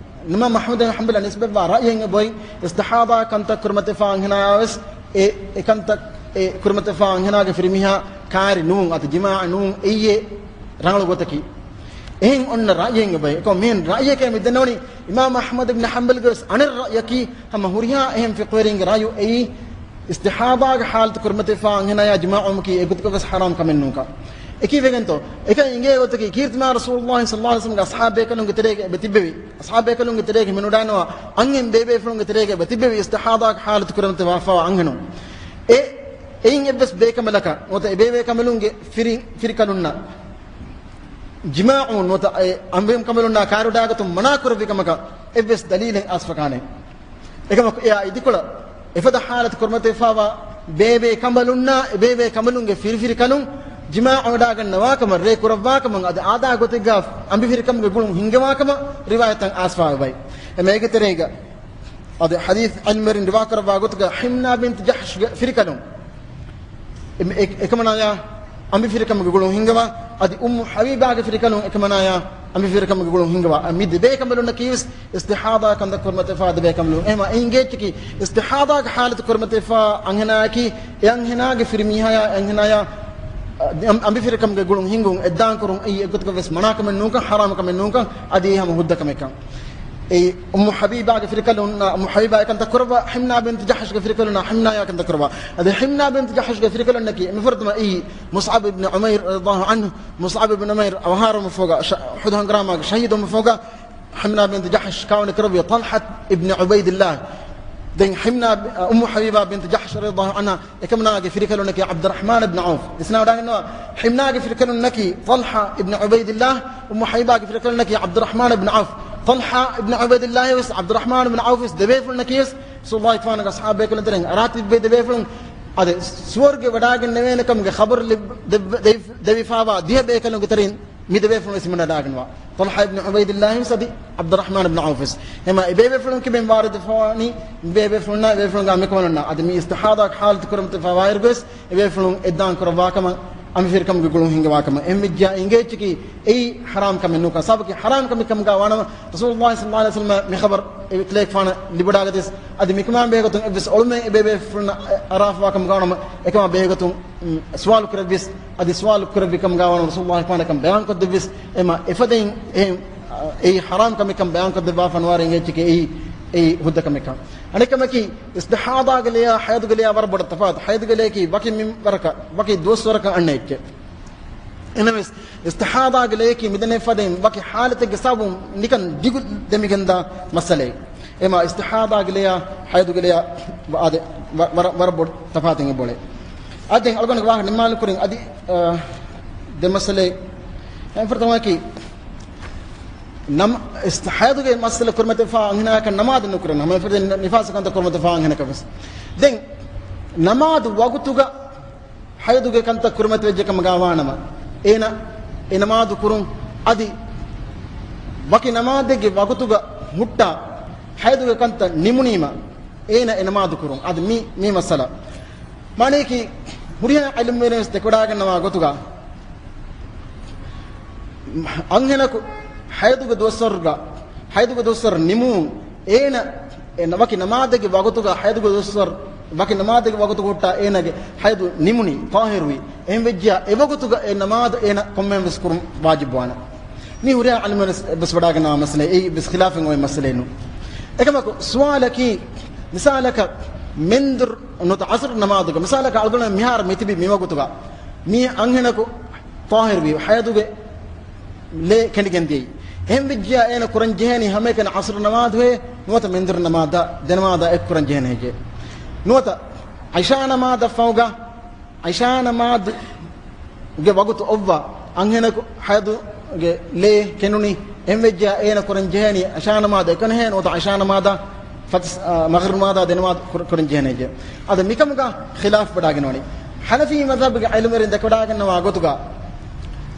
އިމާމް އަޙްމަދު އިބްނު ޙަންބަލަށް ނިސްބަތްވާ ރައުޔެއް އެބައޮތް، އިސްތިޙާޟާ ކަންތައް ކުރިމަތިވެފައިވާ އަންހެނާޔާ ވެސް އެ، އެ ކަންތައް އެ ކުރިމަތިވެފައިވާ އަންހެނާގެ ފިރިމީހާ ކާރި ނޫން، އަދި ޖިމާޢު ނޫން އެއީ ރަނގަޅު ގޮތަކީ. އެހެން އޮންނަ ރައުޔެއް އެބައޮތް. އެކަމަކު މިހެން ރައުޔެކޭ މި ދެންނެވުނީ އިމާމް އަޙްމަދު އިބްނު ޙަންބަލްގެ ވެސް އަނެއް ރައުޔަކީ، ހަމަ ހުރިހާ އެހެން ފިޤުހުވެރިންގެ ރައުޔު އެއީ، އިސްތިޙާޟާގެ ޙާލަތު ކުރިމަތިވެފައިވާ އަންހެނާޔާ ޖިމާޢުވުމަކީ އެގޮތަކަށް ވެސް ޙަރާމް ކަމެއް ނޫންކަން. އެކީ ވެގެންތޯ؟ އެކަން އިނގޭ ގޮތަކީ، ކީރިތި މާތް ރަސޫލުﷲ ޞައްލަﷲު ޢަލައިހި ވަސައްލަމްގެ އަޞްޙާބު ބޭކަލުންގެ ތެރޭގަ އެބަ ތިއްބެވި. އަޞްޙާބު ބޭކަލުންގެ ތެރޭގަ މި ނުވަތަ އަންހެން ބޭބޭފުޅުންގެ ތެރޭގަ އެބަ ތިއްބެވި އިސްތިޙާޟާގެ ޙާލަތު ކުރިމަތިވެފައިވާ އަންހެނުން. އެ، އެއިން އެއްވެސް ބޭކަނބަލަކަށް ނުވަތަ އެ ބޭބޭކަނބަލުންގެ ފިރި، ފިރިކަލުންނަށް ޖިމާޢު ނުވަތަ އެ އަނބިވަންކަނބަލުންނާ ކާރިވަޑާގަތުން މަނާ ކުރެއްވި ކަމަކަށް އެއްވެސް ދަލީލެއް އައިސްފަކާނެ. އެކަމަކު އެއާ އިދިކޮޅަށް އެފަދަ ޙާލަތު ކުރިމަތިވެފައިވާ ބޭބޭ ކަނބަލުންނާ އެ ބޭބޭ ކަނބަލުންގެ ފިރިފިރިކަލުން ޖިމާޢުވެޑާގަންނަވާކަމަށް، ރޭ ކުރައްވާކަމަށް، އަދި އާދާ ގޮތެއްގަ އަނބިފިރިކަމުގެ ގުޅުން ހިންގަވާކަމަށް ރިވާޔަތްތައް އައިސްފައިވައި. އެމަ އޭގެ ތެރޭގަ އަދި ޙަދީޘް ޢިލްމުވެރިން ރިވާކުރައްވާ ގޮތުގަ ޙިމްނާ ބިންތު ޖަޙްޝްގެ ފިރިކަލުން އެ-، އެ-، އެކަމަނާޔާ އަނބިފިރިކަމުގެ ގުޅުން ހިންގަވާ، އަދި އުއްމު ޙަބީބާގެ ފިރިކަލުން އެކަމަނާޔާ އަނބިފިރިކަމުގެ ގުޅުން ހިންގަވާ. މި ދެބޭކަނބަލުންނަކީވެސް އިސްތިޙާޟާ ކަންތައް ކުރިމަތިވެފައިވާ ދެބޭކަނބަލުން. އެހެމަ އެ އިނގޭއްޗަކީ އިސްތިޙާޟާގެ ޙާލަތު ކުރިމަތިވެފައިވާ އަންހެނާއަކީ އެ އަންހެނާގެ ފިރިމީހާޔާ އެ އަންހެނާޔާ އަނބި-، އަނބިފިރިކަމުގެ ގުޅުން ހިންގުން އެއްދާން ކުރުން އެއީ އެއްގޮތަކަށް ވެސް މަނާކަމެއް ނޫންކަން، ޙަރާމްކަމެއް ނޫންކަން، އަދި އެ ހަމަ ހުއްދަކަމެއްކަން. އެއީ އުއްމު ޙަބީބާގެ ފިރިކަލުންނާ، އުއްމު ޙަބީބާ އެކަންތައް ކުރައްވާ، ޙިމްނާ ބިންތު ޖަޙްޝްގެ ފިރިކަލުންނާ ޙިމްނާޔާ އެކަންތައް ކުރައްވާ. އަދި ޙިމްނާ ބިންތު ޖަޙްޝްގެ ފިރިކަލުންނަކީ އެންމެ ފުރަތަމަ އެއީ މުޞްޢަބް އިބްނު ޢުމައިރު ރަޟިޔަﷲ ޢަންހު، މުޞްޢަބް އިބްނު ޢުމައިރު އަވަހާރަވުމަށްފަހުގަ ޝަ-، އުޙުދު ހަނގުރާމާގެ ޝަހީދުވުމަށްފަހުގަ، ޙިމްނާ ބިންތު ޖަޙްޝް ކާވަނި ކުރެއްވި ޠަލްޙަ އިބްނު ޢުބައިދިﷲ. ދެން ޙިމްނާ ބި-، އުއްމު ޙަބީބާ ބިންތު ޖަޙްޝް ރަޟިޔަﷲ ޢަންހާ އެކަމަނާގެ ފިރިކަލުންނަކީ ޢަބްދުއްރަޙްމާން އިބްނު ޢައުފް. ވިސްނާވަޑައިގަންނަވާ، ޙިމްނާގެ ފިރިކަލުންނަކީ ޠަލްޙާ އިބްނު ޢުބައިދިﷲ، އުއްމު ޙަބީބާގެ ފިރިކަލުންނަކީ ޢަބްދުއްރަޙްމާން އިބްނު ޢައުފް. ޠަލްޙާ އިބްނު ޢުބައިދިﷲ ވެސް ޢަބްދުއްރަޙްމާން އިބްނު ޢައުފް ވެސް ދެބޭފުޅުންނަކީ ވެސް ރަސޫލުﷲ ތުވާނަގެ އަޞްޙާބު ބޭކަލުން ތެރެއިން އަރާ ތިއްބެވި ދެބޭފުޅުން. އަދި ސުވަރުގެ ވަޑާގެންނެވޭނެ ކަމުގެ ޚަބަރު ލިބ-، ދެއްވ-، ދެވި-، ދެވިފައިވާ ދިހަ ބޭކަލުންގެ ތެރެއިން މި ދެބޭފުޅުން ވެސް ހިމަނައިގަންނަވާ. ޠަލްޙާ އިބްނު ޢުބައިދިﷲ ވެސް އަދި ޢަބްދުއްރަޙްމާން އިބްނު ޢައުފް ވެސް. އެހެމަ އެ ބޭބޭފުޅުން ކިބެން ވާރިދުވެފަވާނީ، މި ބޭބޭފުޅުންނާ އެ ބޭފުޅުންގެ އަނބިކަނބަލުންނާ. އަދި މި އިސްތިޙާޟާ ޙާލަތު ކުރިމަތިވެފައިވާއިރުގަވެސް އެ ބޭފުޅުން އެއްދާން ކުރައްވާކަމަށް، އަނބިފިރިކަމުގެ ގުޅުން ހިންގަވާކަމަށް. އެހެންވެއްޖެޔާ އިނގޭއްޗަކީ އެއީ ޙަރާމް ކަމެއް ނޫންކަން. ސަބަބަކީ ޙަރާމް ކަމެއް ކަމުގަ ވާނަމަ، ރަސޫލުﷲ ޞައްލަﷲު ޢަލައިހި ވަސައްލަމަ މި ޚަބަރު އެ ކިލޭގެފާނަށް ލިބިވަޑާގަތީވެސް، އަދި މިކަމާ ބެހޭގޮތުން އެއްވެސް އޮޅުމެއް އެ ބޭބޭފުޅުންނަށް އަރާފަވާކަމުގަ ވާނަމަ، އެކަމާ ބެހޭގޮތުން ސުވާލު ކުރެއްވިޔަސް، އަދި ސުވާލު ކުރެއްވި ކަމުގަ ވާނަމަ ރަސޫލުﷲ ކަމަކަށް ބަޔާންކޮށްދެއްވިޔަސް، އެމަ އެފަދައިން އެ، އެއީ ޙަރާމް ކަމެއްކަން ބަޔާންކޮށްދެއްވާފަ ނުވާ އިނގޭ އެއްޗެކޭ އެއީ، އެއީ ހުއްދަ ކަމެއްކަން. އަނެއް ކަމަކީ، އިސްތިޙާޟާގެ ލެޔާ ޙައިޟުގެ ލެޔާ ވަރަށް ބޮޑަށް ތަފާތު. ޙައިޟުގެ ލެޔަކީ ވަކި މިންވަރަކަށް، ވަކި ދުވަސްވަރަކަށް އަންނަ އެއްޗެއް. އެހެނަސް، އިސްތިޙާޟާގެ ލެޔަކީ މިދެންނެވި ފަދައިން ވަކި ޙާލަތެއްގެ ސަބަބުން ނިކަން ދިގު ދެމިގެންދާ މައްސަލައެއް. އެމާ އިސްތިޙާޟާގެ ލެޔާ، ޙައިޟުގެ ލެޔާ ވަ-، އާދެ، ވަ-، ވަރަށް، ވަރަށް ބޮޑު ތަފާތެއް އެބައުޅޭ. އާދެ، އަޅުގަނޑުގެ ވާހަކަ ނިންމާލުމުގެ ކުރިން އަދި، އާ، ދެ މައްސަލައެއް. އެން ފުރަތަމައަކީ، ނަމަ-، އިސް-، ޙައިޟުގެ މައްސަލަ ކުރިމަތިވެފަ އަންހެނާކަށް ނަމާދު ނުކުރަން. ހަމަ އެފަދަ ނިފާސް ކަންތައް ކުރިމަތިވެފަ އަންހެނަކަށް ވެސް. ދެން، ނަމާދު ވަގުތުގަ ޙައިޟުގެ ކަންތައް ކުރިމަތިވެއްޖެ ކަމުގަ ވާނަމަ، އޭނަ އެ ނަމާދު ކުރުން. އަދި ވަކި ނަމާދެއްގެ ވަގުތުގަ ހުއްޓާ ޙައިޟުގެ ކަންތައް ނިމުނީމަ، އޭނަ އެ ނަމާދު ކުރުން. އަދި މި، މި މައްސަލަ މާނަޔަކީ، ހުރިހާ ޢިލްމުވެރިން ދެކެވަޑާގަންނަވާ ގޮތުގަ، އަންހެނަކު ޙައިޟުގެ ދުވަސްވަރުގަ، ޙައިޟުގެ ދުވަސްވަރު ނިމުން، އޭނަ އެ ވަކި ނަމާދެއްގެ ވަގުތުގަ، ޙައިޟުގެ ދުވަސްވަރު ވަކި ނަމާދެއްގެ ވަގުތު ހުއްޓާ އޭނަގެ ޙައިޟު ނިމުނީ، ޠާހިރުވީ. އެހެން ވެއްޖިޔާ އެވަގުތުގަ އެ ނަމާދު އޭނަ ކޮންމެހެން ވެސް ކުރުން ވާޖިބުވާނެ. މީ ހުރިހާ ޢިލްމުވެރިން ވެސް ވަޑާގަންނަވާ މައްސަލައެއް. އެއީ ވެސް ޚިލާފެއް އޮތް މައްސަލައެއް ނޫން. އެކަމަކު ސުވާލަކީ، މިސާލަކަށް މެންދުރު ނުވަތަ ޢަޞްރު ނަމާދުގަ، މިސާލަކަށް އަޅުގަނޑު މިހާރު މިތިބި މިވަގުތުގަ މީ އަންހެނަކު ޠާހިރުވީ، ޙައިޟުގެ ލޭ ކެނޑިގެން ދިޔައީ. އެހެން ވެއްޖިޔާ އޭނަ ކުރަން ޖެހޭނީ ހަމައެކަނި ޢަޞްރު ނަމާދު ހޭ، ނުވަތަ މެންދުރު ނަމާދާ، ދެނަމާދާ އެއްކުރަން ޖެހޭނެ ހެއްޔޭ؟ ނުވަތަ ޢިޝާ ނަމާދަށް ފަހުގަ، ޢިޝާ ނަމާދުގެ ވަގުތު އޮއްވާ އަންހެނަކު ޙައިޟުގެ ލޭ ކެނޑުނީ، އެހެން ވެއްޖިޔާ އޭނަ ކުރަން ޖެހޭނީ ޢިޝާ ނަމާދަށް އެކަނި ހޭ، ނުވަތަ ޢިޝާ ނަމާދާ ފަތިސް، އާ، މަޣްރިބު ނަމާދާ ދެނަމާދު ކުރ-، ކުރަން ޖެހޭނެ ހެއްޔޭ؟ އަދި މިކަމުގަ ޚިލާފް ވަޑާގެން ވަނީ. ޙަނަފީ މަޛްހަބުގެ ޢިލްމުވެރިން ދެކެވަޑާގަންނަވާ ގޮތުގަ،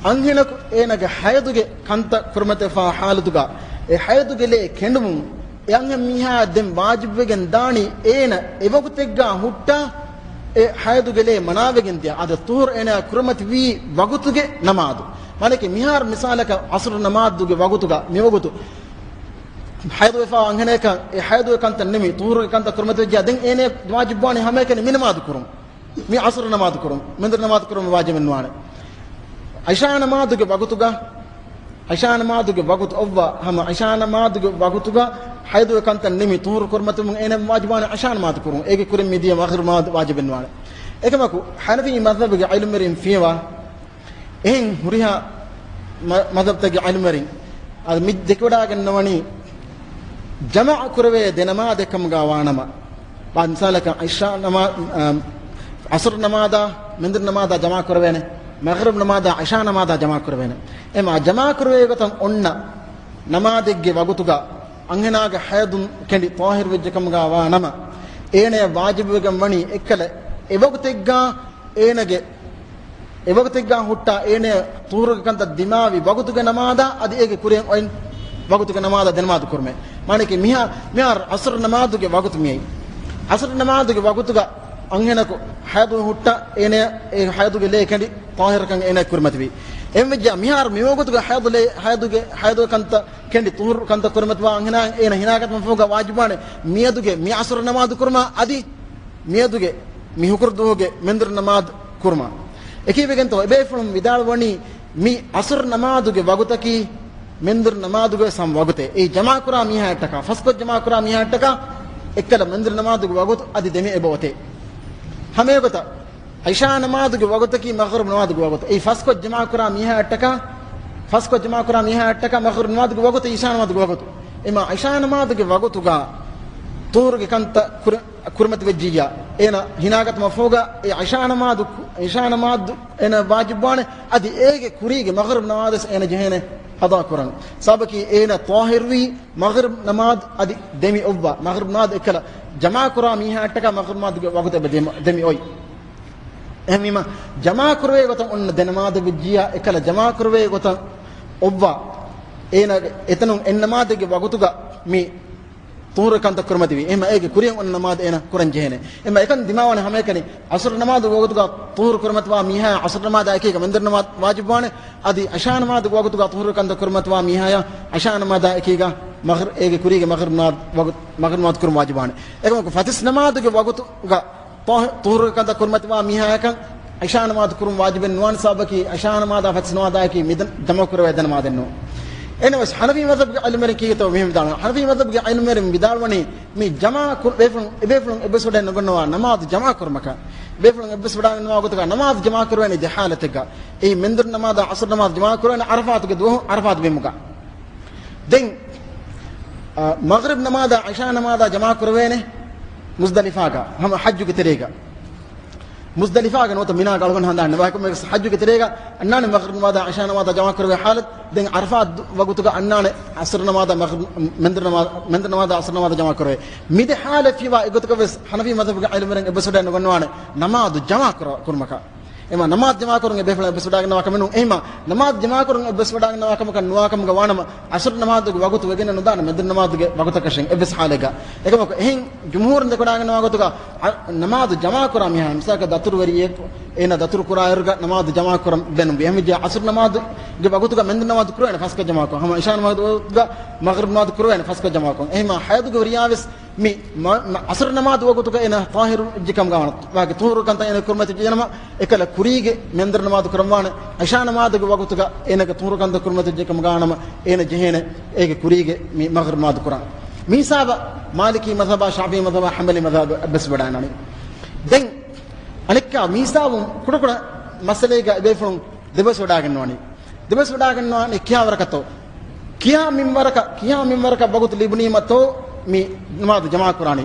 އަންހެނަކު އޭނަގެ ޙައިޟުގެ ކަންތައް ކުރިމަތިވެފާ ޙާލަތުގަ، އެ ޙައިޟުގެ ލޭ ކެނޑުމުން އެ އަންހެން މީހާ ދެން ވާޖިބުވެގެން ދާނީ، އޭނަ އެވަގުތެއްގަ ހުއްޓާ އެ ޙައިޟުގެ ލޭ މަނާވެގެން ދިޔަ، އަދި ޠުހުރު އޭނަ ކުރިމަތިވީ ވަގުތުގެ ނަމާދު. މާނައަކީ މިހާރު މިސާލަކަށް ޢަޞްރު ނަމާދުގެ ވަގުތުގަ، މިވަގުތު ޙައިޟުވެފާ އަންހެނަކަށް އެ ޙައިޟުގެ ކަންތައް ނިމި، ޠުހުރުގެ ކަންތައް ކުރިމަތިވެއްޖެ، ދެން އޭނަ ވާޖިބުވާނީ ހަމައެކަނި މި ނަމާދު ކުރުން. މި ޢަޞްރު ނަމާދު ކުރުން، މެންދުރު ނަމާދު ކުރުން ވާޖިބެއް ނުވާނެ. ޢިޝާ ނަމާދުގެ ވަގުތުގަ، ޢިޝާ ނަމާދުގެ ވަގުތު އޮއްވާ ހަމަ ޢިޝާ ނަމާދުގެ ވަގުތުގަ ޙައިޟުގެ ކަންތައް ނިމި، ޠުހުރު ކުރިމަތިވުމުން އޭނަ ވާޖިބުވާނެ ޢިޝާ ނަމާދު ކުރުން. އޭގެ ކުރިން މިދިޔަ މަޣްރިބު ނަމާދު ވާޖިބެއް ނުވާނެ. އެކަމަކު ޙަނަފީ މަޛްހަބުގެ ޢިލްމުވެރިން ފިޔަވާ، އެހެން ހުރިހާ މަ-، މަޛްހަބްތަކުގެ ޢިލްމުވެރިން އަދި މި ދެކެވަޑާގަންނަވަނީ، ޖަމާޢަ ކުރެވޭ ދެ ނަމާދެއް ކަމުގަ ވާނަމަ، ބާ މިސާލަކަށް ޢިޝާ ނަމާ-، އަ، ޢަޞްރު ނަމާދާ، މެންދުރު ނަމާދާ ޖަމާޢަ ކުރެވޭނެ، މަޣްރިބު ނަމާދާ، ޢިޝާ ނަމާދާ ޖަމާޢަ ކުރެވޭނެ. އެމާ ޖަމާޢަ ކުރެވޭ ގޮތަށް އޮންނަ ނަމާދެއްގެ ވަގުތުގަ އަންހެނާގެ ޙައިޟުން ކެނޑި ޠާހިރު ވެއްޖެ ކަމުގަ ވާނަމަ، އޭނަޔަށް ވާޖިބުވެގެން ވަނީ އެއްކަލަ އެވަގުތެއްގަ އޭނަގެ އެވަގުތެއްގަ ހުއްޓާ އޭނަ ޠުހުރުގެ ކަންތައް ދިމާވި ވަގުތުގެ ނަމާދާ އަދި އޭގެ ކުރިން އޮތް ވަގުތުގެ ނަމާދާ ދެނަމާދު ކުރުމޭ. މާނައަކީ މިހާ-، މިހާރު ޢަޞްރު ނަމާދުގެ ވަގުތު މިއައީ. ޢަޞްރު ނަމާދުގެ ވަގުތުގަ އަންހެނަކު ޙައިޟު ހުއްޓާ އޭނަ އެ ޙައިޟުގެ ލޭ ކެނޑި ޠާހިރުކަން އޭނަ ކުރިމަތިވި. އެހެންވެއްޖާ މިހާރު މިވަގުތުގަ ޙައިޟު ލޭ، ޙައިޟުގެ، ޙައިޟުގެ ކަންތައް ކެނޑި ޠުހުރު ކަންތައް ކުރިމަތިވާ އަންހެނާ އޭނަ ހިނާގަތުމަށް ފަހުގަ ވާޖިބުވާނެ މިއަދުގެ މި ޢަޞްރު ނަމާދު ކުރުމާ އަދި މިއަދުގެ މި ހުކުރު ދުވަހުގެ މެންދުރު ނަމާދު ކުރުމަށް. އެކީވެގެންތޯ އެބޭފުޅުން ވިދާޅުވަނީ، މި ޢަޞްރު ނަމާދުގެ ވަގުތަކީ މެންދުރު ނަމާދުގެ ސަމް ވަގުތެއް. އެއީ ޖަމާކުރާ މީހާއަށްޓަކާ، ފަސްކޮށް ޖަމާކުރާ މީހާއަށްޓަކާ، އެއްކަލަ މެންދުރު ނަމާދުގެ ވަގުތު އަދި ދެމި އެބައޮތޭ. ހަމައެގޮތަށް ޢިޝާ ނަމާދުގެ ވަގުތަކީ މަޣްރިބު ނަމާދުގެ ވަގުތު. އެއީ ފަސްކޮށް ޖަމާކުރާ މީހާއަށްޓަކާ، ފަސްކޮށް ޖަމާކުރާ މީހާއަށްޓަކާ މަޣްރިބު ނަމާދުގެ ވަގުތު، ޢިޝާ ނަމާދުގެ ވަގުތު. އެމާ ޢިޝާ ނަމާދުގެ ވަގުތުގަ ޠުހުރުގެ ކަންތައް ކުރި-، ކުރިމަތި ވެއްޖިއްޔާ، އޭނަ ހިނާގަތުމަށްފަހުގަ އެ ޢިޝާ ނަމާދު، ޢިޝާ ނަމާދު އޭނަ ވާޖިބުވާނެ، އަދި އޭގެ ކުރީގެ މަޣްރިބު ނަމާދުވެސް އޭނަ ޖެހޭނެ ޤަޟާ ކުރަން. ސަބަބަކީ އޭނަ ޠާހިރުވީ މަޣްރިބު ނަމާދު އަދި ދެމި އޮއްވާ، މަޣްރިބު ނަމާދު އެއްކަލަ ޖަމާކުރާ މީހާއަށްޓަކާ މަޣްރިބު ނަމާދުގެ ވަގުތު އެބަ ދެމި، ދެމި އޮތް. އެހެންވީމަ، ޖަމާކުރެވޭ ގޮތަށް އޮންނަ ދެ ނަމާދެއް ވެއްޖިއްޔާ، އެކަލަ ޖަމާކުރެވޭ ގޮތަށް އޮއްވާ، އޭނަގެ އެތަނުން އެއް ނަމާދެއްގެ ވަގުތުގަ މި ޠުހުރު ކަންތައް ކުރިމަތިވީ. އެހެންމަ އޭގެ ކުރިއަށް އޮންނަ ނަމާދު އޭނަ ކުރަން ޖެހޭނެ. އެހެންމަ އެކަން ދިމާވާނެ ހަމައެކަނި، ޢަޞްރު ނަމާދު ވަގުތުގަ ޠުހުރު ކުރިމަތިވާ މީހާ ޢަޞްރު ނަމާދާ އެކީގަ މެންދުރު ނަމާދު ވާޖިބުވާނެ. އަދި ޢިޝާ ނަމާދު ވަގުތުގަ ޠުހުރު ކަންތައް ކުރިމަތިވާ މީހާޔަށް ޢިޝާ ނަމާދާ އެކީގަ މަޣްރި-، އޭގެ ކުރީގެ މަޣްރިބު ނަމާދު ވަގު-، މަޣްރިބު ނަމާދު ކުރުން ވާޖިބުވާނެ. އެކަމަކު ފަތިސް ނަމާދުގެ ވަގުތުގަ ޠު-، ޠުހުރު ކަންތައް ކުރިމަތިވާ މީހާޔަކަށް ޢިޝާ ނަމާދު ކުރުން ވާޖިބެއް ނުވާނެ، ސަބަބަކީ ޢިޝާ ނަމާދާ ފަތިސް ނަމާދާއަކީ މި ދަ-، ޖަމަކުރެވޭ ދެ ނަމާދެއް ނޫން. އެހެނަސް ޙަނަފީ މަޛްހަބުގެ ޢިލްމުވެރިން ކީކޭތޯ މިހެން ވިދާޅުވާ. ޙަނަފީ މަޛްހަބުގެ ޢިލްމުވެރިން ވިދާޅުވަނީ މި ޖަމާ ކުރ-، ބޭފުޅުން، އެބޭފުޅުން އެއްބަސްވަޑައެއް ނުގަންނަވާ ނަމާދު ޖަމާ ކުރުމަކަށް. ބޭފުޅުން އެއްބަސްވަޑައެއް ނުވާ ގޮތުގަ ނަމާދު ޖަމާ ކުރެވޭނެ ދެ ޙާލަތެއްގަ. އެއީ މެންދުރު ނަމާދާ ޢަޞްރު ނަމާދު ޖަމާ ކުރެވޭނެ ޢަރަފާތުގެ ދުވަހު ޢަރަފާތު ބިމުގަ. ދެން، އަ، މަޣްރިބް ނަމާދާ ޢިޝާ ނަމާދާ ޖަމާ ކުރެވޭނެ މުޒްދަލިފާގަ، ހަމަ ޙައްޖުގެ ތެރޭގަ. މުޒްދަލިފާގަ ނުވަތަ މިނާގަ އަޅުގަނޑު ހަނދާން ނުވާ ކަމެއް ވެސް ޙައްޖުގެ ތެރޭގަ އަންނާނެ މަޣްރިބް ނަމާދާ ޢިޝާ ނަމާދާ ޖަމާ ކުރެވޭ ޙާލަތު. ދެން ޢަރަފާތު ވަގުތުގަ އަންނާނެ ޢަޞްރު ނަމާދާ މަޣްރިބް، މެންދުރު ނަމާ-، މެންދުރު ނަމާދާ ޢަޞްރު ނަމާދާ ޖަމާ ކުރެވޭ. މި ދެ ޙާލަތް ފިޔަވާ އެގޮތަކަށް ވެސް ޙަނަފީ މަޛްހަބުގެ ޢިލްމުވެރިން އެއްބަސްވަޑައެއް ނުގަންނަވާނެ ނަމާދު ޖަމާ ކުރ-، ކުރުމަކަށް. އެމަ ނަމާދު ޖަމާކުރުން އެ ބޭފުޅުން އެއްބަސްވަޑާގަންނަވާ ކަމެއް ނޫން. އެހިމަ ނަމާދު ޖަމާކުރުން އެއްބަސްވަޑާގަންނަވާ ކަމަކަށް ނުވާ ކަމުގަ ވާނަމަ، އަސުރު ނަމާދުގެ ވަގުތު ވެގެން ނުދާނެ މެންދުރު ނަމާދުގެ ވަގުތަކަށެއް އެއްވެސް ހާލެއްގަ. އެކަމަކު އެހެން ޖުމްހޫރުން ދެކެވަޑާގަންނަވާ ގޮތުގަ އަ، ނަމާދު ޖަމާކުރާ މީހާ، މިސާލަކަށް ދަތުރުވެރިއެއް، އޭނަ ދަތުރު ކުރާއިރުގަ ނަމާދު ޖަމާކުރަން ބޭނުންވި. އެހެންވެއްޖެ އަސުރު ނަމާދުގެ ވަގުތުގަ މެންދުރު ނަމާދު ކުރެވޭނެ ފަސްކޮށް ޖަމާކޮށް. ހަމަ އިޝާ ނަމާދުގަ މަޣްރިބް ނަމާދު ކުރެވޭނެ ފަސްކޮށް ޖަމާކޮށް. އެހެންމަ ހައިދުގެ ވެރިޔާވެސް މި މަ-، މަ-، އަސުރު ނަމާދު ވަގުތުގަ އޭނަ ޠާހިރު ވެއްޖެ ކަމުގަ ވާނަ، ވާގެ ޠުހޫރު ކަންތައް އޭނަ ކުރިމަތި ޖެހެނަމަ، އެކަލަ ކުރީގެ މެންދުރު ނަމާދު ކުރަންވާނެ. އިޝާ ނަމާދުގެ ވަގުތުގަ އޭނަގެ ޠުހޫރު ކަންތައް ކުރިމަތި ޖެ ކަމުގަ ވާނަމަ، އޭނަ ޖެހޭނެ އޭގެ ކުރީގެ މި މަޣްރިބް ނަމާދު ކުރަން. މި ހިސާބަށް މާލިކީ މަޛްހަބާ، ޝާފިޢީ މަޛްހަބާ، ޙަންބަލީ މަޛްހަބާ އެއްބަސްވަޑާނަނީ. ދެން އަނެއްކާ މި ހިސާބުން ކުޑަކުޑަ މައްސަލައިގަ އެބޭފުޅުން ދެބަސްވަޑާގަންނަވަނީ. ދެބަސްވަޑާގަންނަވަނީ ކިހާވަރަކަށްތޯ؟ ކިހާ މިންވަރަކަށް، ކިހާ މިންވަރަކަށް ވަގުތު ލިބުނީމަތޯ މި ނަމާދު ޖަމާކުރާނީ؟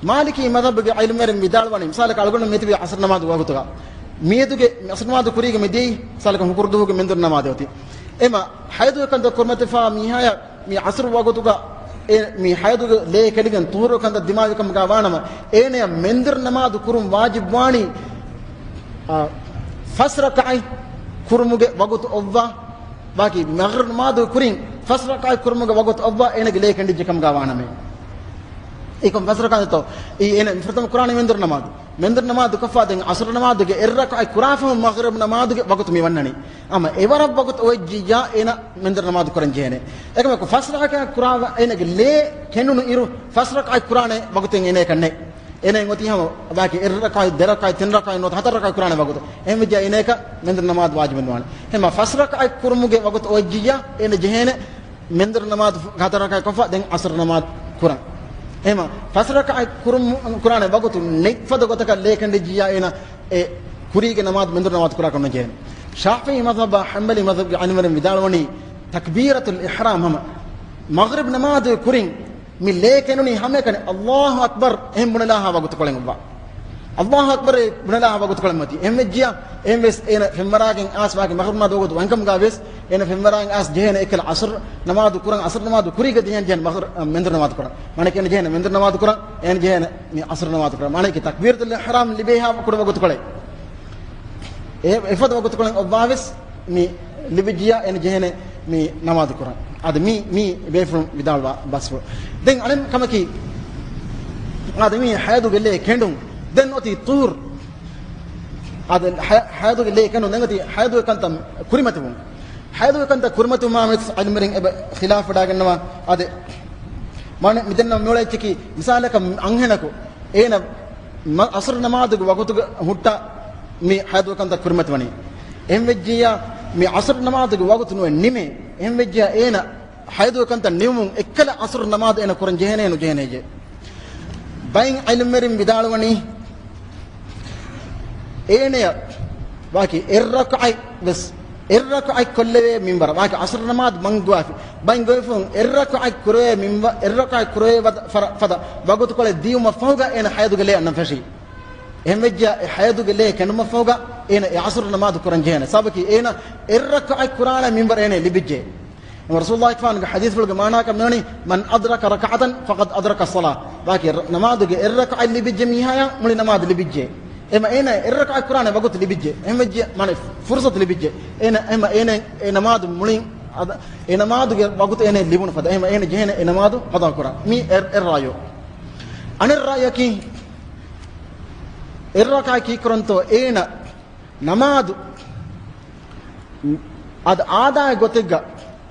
މާލިކީ މަޛްހަބުގެ ޢިލްމުވެރިން ވިދާޅުވަނީ، މިސާލަކަށް އަޅުގަނޑު މިތިބީ އަސްރު ނަމާދު ވަގުތުގަ، މިއަދުގެ އަސްރު ނަމާދު ކުރީގަ މިދިޔައީ، މިސާލަކަށް ހުކުރު ދުވަހުގެ މެންދުރު ނަމާދެއް އޮތީ. އެމަ ހައިދުގެ ކަންތައް ކުރިމަތިފާ މީހާޔަށް މި އަސްރު ވަގުތުގަ އެ މި ހައިދުގެ ލޭ ކެނޑިގެން ޠުހޫރު ކަންތައް ދިމާވި ކަމުގަ ވާނަމަ، އޭނަޔަށް މެންދުރު ނަމާދު ކުރުން ވާޖިބުވާނީ، އާ، ފަސް ރަކަޢަތް ކުރުމުގެ ވަގުތު އޮއްވާ، ވާކި މަޣްރިބް ނަމާދު ކުރިން ފަސް ރަކަޢަތް ކުރުމުގެ ވަގުތު އޮއްވާ އޭނަގެ ލޭ ކެނޑިއްޖެ ކަމުގަ ވާނަމޭ. އެކަމް ފަސް ރަކަޢަތްތޯ؟ އެ އޭނަ ފުރަތަމަ ކުރާނީ މެންދުރު ނަމާދު. މެންދުރު ނަމާދު ކޮށްފާ ދެން އަސުރު ނަމާދުގެ އެއް ރަކަޢަތް ކުރާފަހު މަޣްރިބް ނަމާދުގެ ވަގުތު މި ވަންނަނީ. އަމަ އެވަރަށް ވަގުތު އޮތްޖިއްޔާ އޭނަ މެންދުރު ނަމާދު ކުރަން ޖެހޭނެ. އެކަމަކު ފަސް ރަކަޢަތް ކުރާ އޭނަގެ ލޭ ކެނޑުނު އިރު ފަސް ރަކަޢަތް ކުރާނެ ވަގުތެއް އޭނައަކަށް ނެތް. އޭނައަށް އޮތީ ހަމަ ވާކި އެއް ރަކަޢަތް، ދެ ރަކަޢަތް، ތިން ރަކަޢަތް ނުވަތަ ހަތަރު ރަކަޢަތް ކުރާނެ ވަގުތު. އެހެންވެއްޖެ އޭނައަކަށް މެންދުރު ނަމާދު ވާޖިބެއް ނުވާނެ. އެހެންމަ ފަސް ރަކަޢަތް ކުރުމުގެ ވަގުތު އޮތްޖިއްޔާ އޭނަ ޖެހޭނެ މެންދުރު ނަމާދު ހަތަރު ރަކަޢަތް ކޮށްފަ ދެން އަސްރު ނަމާދު ކުރަން. އެހެންމަ ފަސް ރަކަޢަތް ކުރުމު-، ކުރާނެ ވަގުތު ނެތްފަދަ ގޮތަކަށް ލޭ ކެނޑިއްޖިއްޔާ އޭނަ އެ ކުރީގެ ނަމާދު މެންދުރު ނަމާދު ކުރާކަށް ނުޖެހޭނެ. ޝާފިޢީ މަޛްހަބާ، ޙަންބަލީ މަޛްހަބުގެ ޢިލްމުވެރިން ވިދާޅުވަނީ ތަކްބީރަތުލް އިޙްރާމް ހަމަ މަޣްރިބް ނަމާދު ކުރިން މި ލޭ ކެނޑުނީ ހަމައެކަނި އައްލާހު އަކްބަރު އެހެން ބުނެލާހާ ވަގުތުކޮޅެއް އޮއްވާ. އައްލާހު އަކްބަރު ބުނެލާހާ ވަގުތުކޮޅެއް މަތީ. އެހެންވެއްޖިއްޔާ، އެހެންވެސް އޭނަ ފެންވަރާގެން އާސް ވާކި މަޣްރިބް ނަމާދު ވަގުތު ވަންކަމުގަ ވެސް އޭނަ ފެންވަރާގެން އާސް ޖެހޭނެ އެކަލަ އަސްރު ނަމާދު ކުރަން، އަސްރު ނަމާދު ކުރީގަ ޖެހޭނެ ޖެހޭނެ މަޣްރި-، އަ، މެންދުރު ނަމާދު ކުރަން. މާނައަކީ އޭނަ ޖެހޭނެ މެންދުރު ނަމާދު ކުރަން، އޭނަ ޖެހޭނެ މި އަސްރު ނަމާދު ކުރަން. މާނައަކީ ތަކްބީރަތުލް އިޙްރާމް ލިބޭހާ ކުޑަ ވަގުތުކޮޅެއް. އެ އެފަދަ ވަގުތުކޮޅެއް އޮއްވާވެސް މި ލިބިއްޖިއްޔާ އޭނަ ޖެހޭނެ މި ނަމާދު ކުރަން. އަދި މީ، މީ ބޭފުޅުން ވިދާޅުވާ ބަސްފުޅު. ދެން އަނެއް ކަމަކީ، އަދި މީ ހައިދުގެ ލޭ ކެނޑުން. ދެން އޮތީ ޠުހޫރު. އަދި ހަ-، ހައިދުގެ ލޭ ކެނޑުން ދެން އޮތީ ހައިދުގެ ކަންތައް ކުރިމަތިވުން. ހައިދުގެ ކަންތައް ކުރިމަތިވުމާ ވެސް ޢިލްމުވެރިން އެބަ ޚިލާފުވެވަޑައިގަންނަވާ. އަދި މާނަ މިދެންނަ މިއުޅޭ އެއްޗަކީ، މިސާލަކަށް އަންހެނަކު އޭނަ މަ-، އަސްރު ނަމާދުގެ ވަގުތުގަ ހުއްޓާ މި ހައިދުގެ ކަންތައް ކުރިމަތިވަނީ. އެހެންވެއްޖިއްޔާ މި އަސްރު ނަމާދުގެ ވަގުތު ނުވެ ނިމޭ. އެހެންވެއްޖިއްޔާ އޭނަ ހައިދުގެ ކަންތައް ނިމުމުން އެއްކަލަ އަސްރު ނަމާދު އޭނަ ކުރަން ޖެހޭނެ ނުޖެހޭނެ ޖެ. ބައެއް ޢިލްމުވެރިން ވިދާޅުވަނީ، އޭނަޔަށް ވާކި އެއް ރަކަޢަތް ވެސް، އެއް ރަކަޢަތް ކޮށްލެވޭ މިންވަރަށް، ވާކި އަސްރު ނަމާދު މަންގުވާފި، ބައެއް ގޮތްފުޅުން އެއް ރަކަޢަތް ކުރެވޭ މިންވަ-، އެއް ރަކަޢަތް ކުރެވޭ ވަދަ-، ފަރަ-، ފަދަ ވަގުތުކޮޅެއް ދިޔުމަށްފަހުގަ އޭނަ ހައިދުގެ ލޭ އަންނަން ފެށީ. އެހެންވެއްޖިއްޔާ އެ ހައިދުގެ ލޭ ކެނޑުމަށްފަހުގަ އޭނަ އެ އަސްރު ނަމާދު ކުރަން ޖެހޭނެ. ސަބަބަކީ އޭނަ އެއް ރަކަޢަތް ކުރާނެ މިންވަރަށް އޭނަ ލިބިއްޖެ. ރަސޫލުﷲ ގެފާނުގެ ޙަދީޘްފުޅުގެ މާނާކަން މިވަނީ، "من أدرك ركعة فقد أدرك الصلاة." ވާކި ރަ-، ނަމާދުގެ އެއް ރަކަޢަތް ލިބިއްޖެ މީހާޔާ މުޅި ނަމާދު ލިބިއްޖެ. އެމަ އޭނަ އެއް ރަކަޢަތް ކުރާނެ ވަގުތު ލިބިއްޖެ. އެހެންވެއްޖެ، މާނަ ފުރުޞަތު ލިބިއްޖެ. އޭނަ، އެމަ އޭނަ އެ ނަމާދު މުޅިން އަދަ، އެ ނަމާދުގެ ވަގުތު އޭނަ ލިބުނު ފަދަ. އެމަ އޭނަ ޖެހޭނެ އެ ނަމާދު ޤަޟާ ކުރާ. މީ އެއް، އެއް ރާޔު. އަނެއް ރާޔަކީ، އެއް ރަކަޢަތް ކީއްކުރަންތޯ އޭނަ ނަމާދު އަދަ އާދާގެ ގޮތެއްގަ،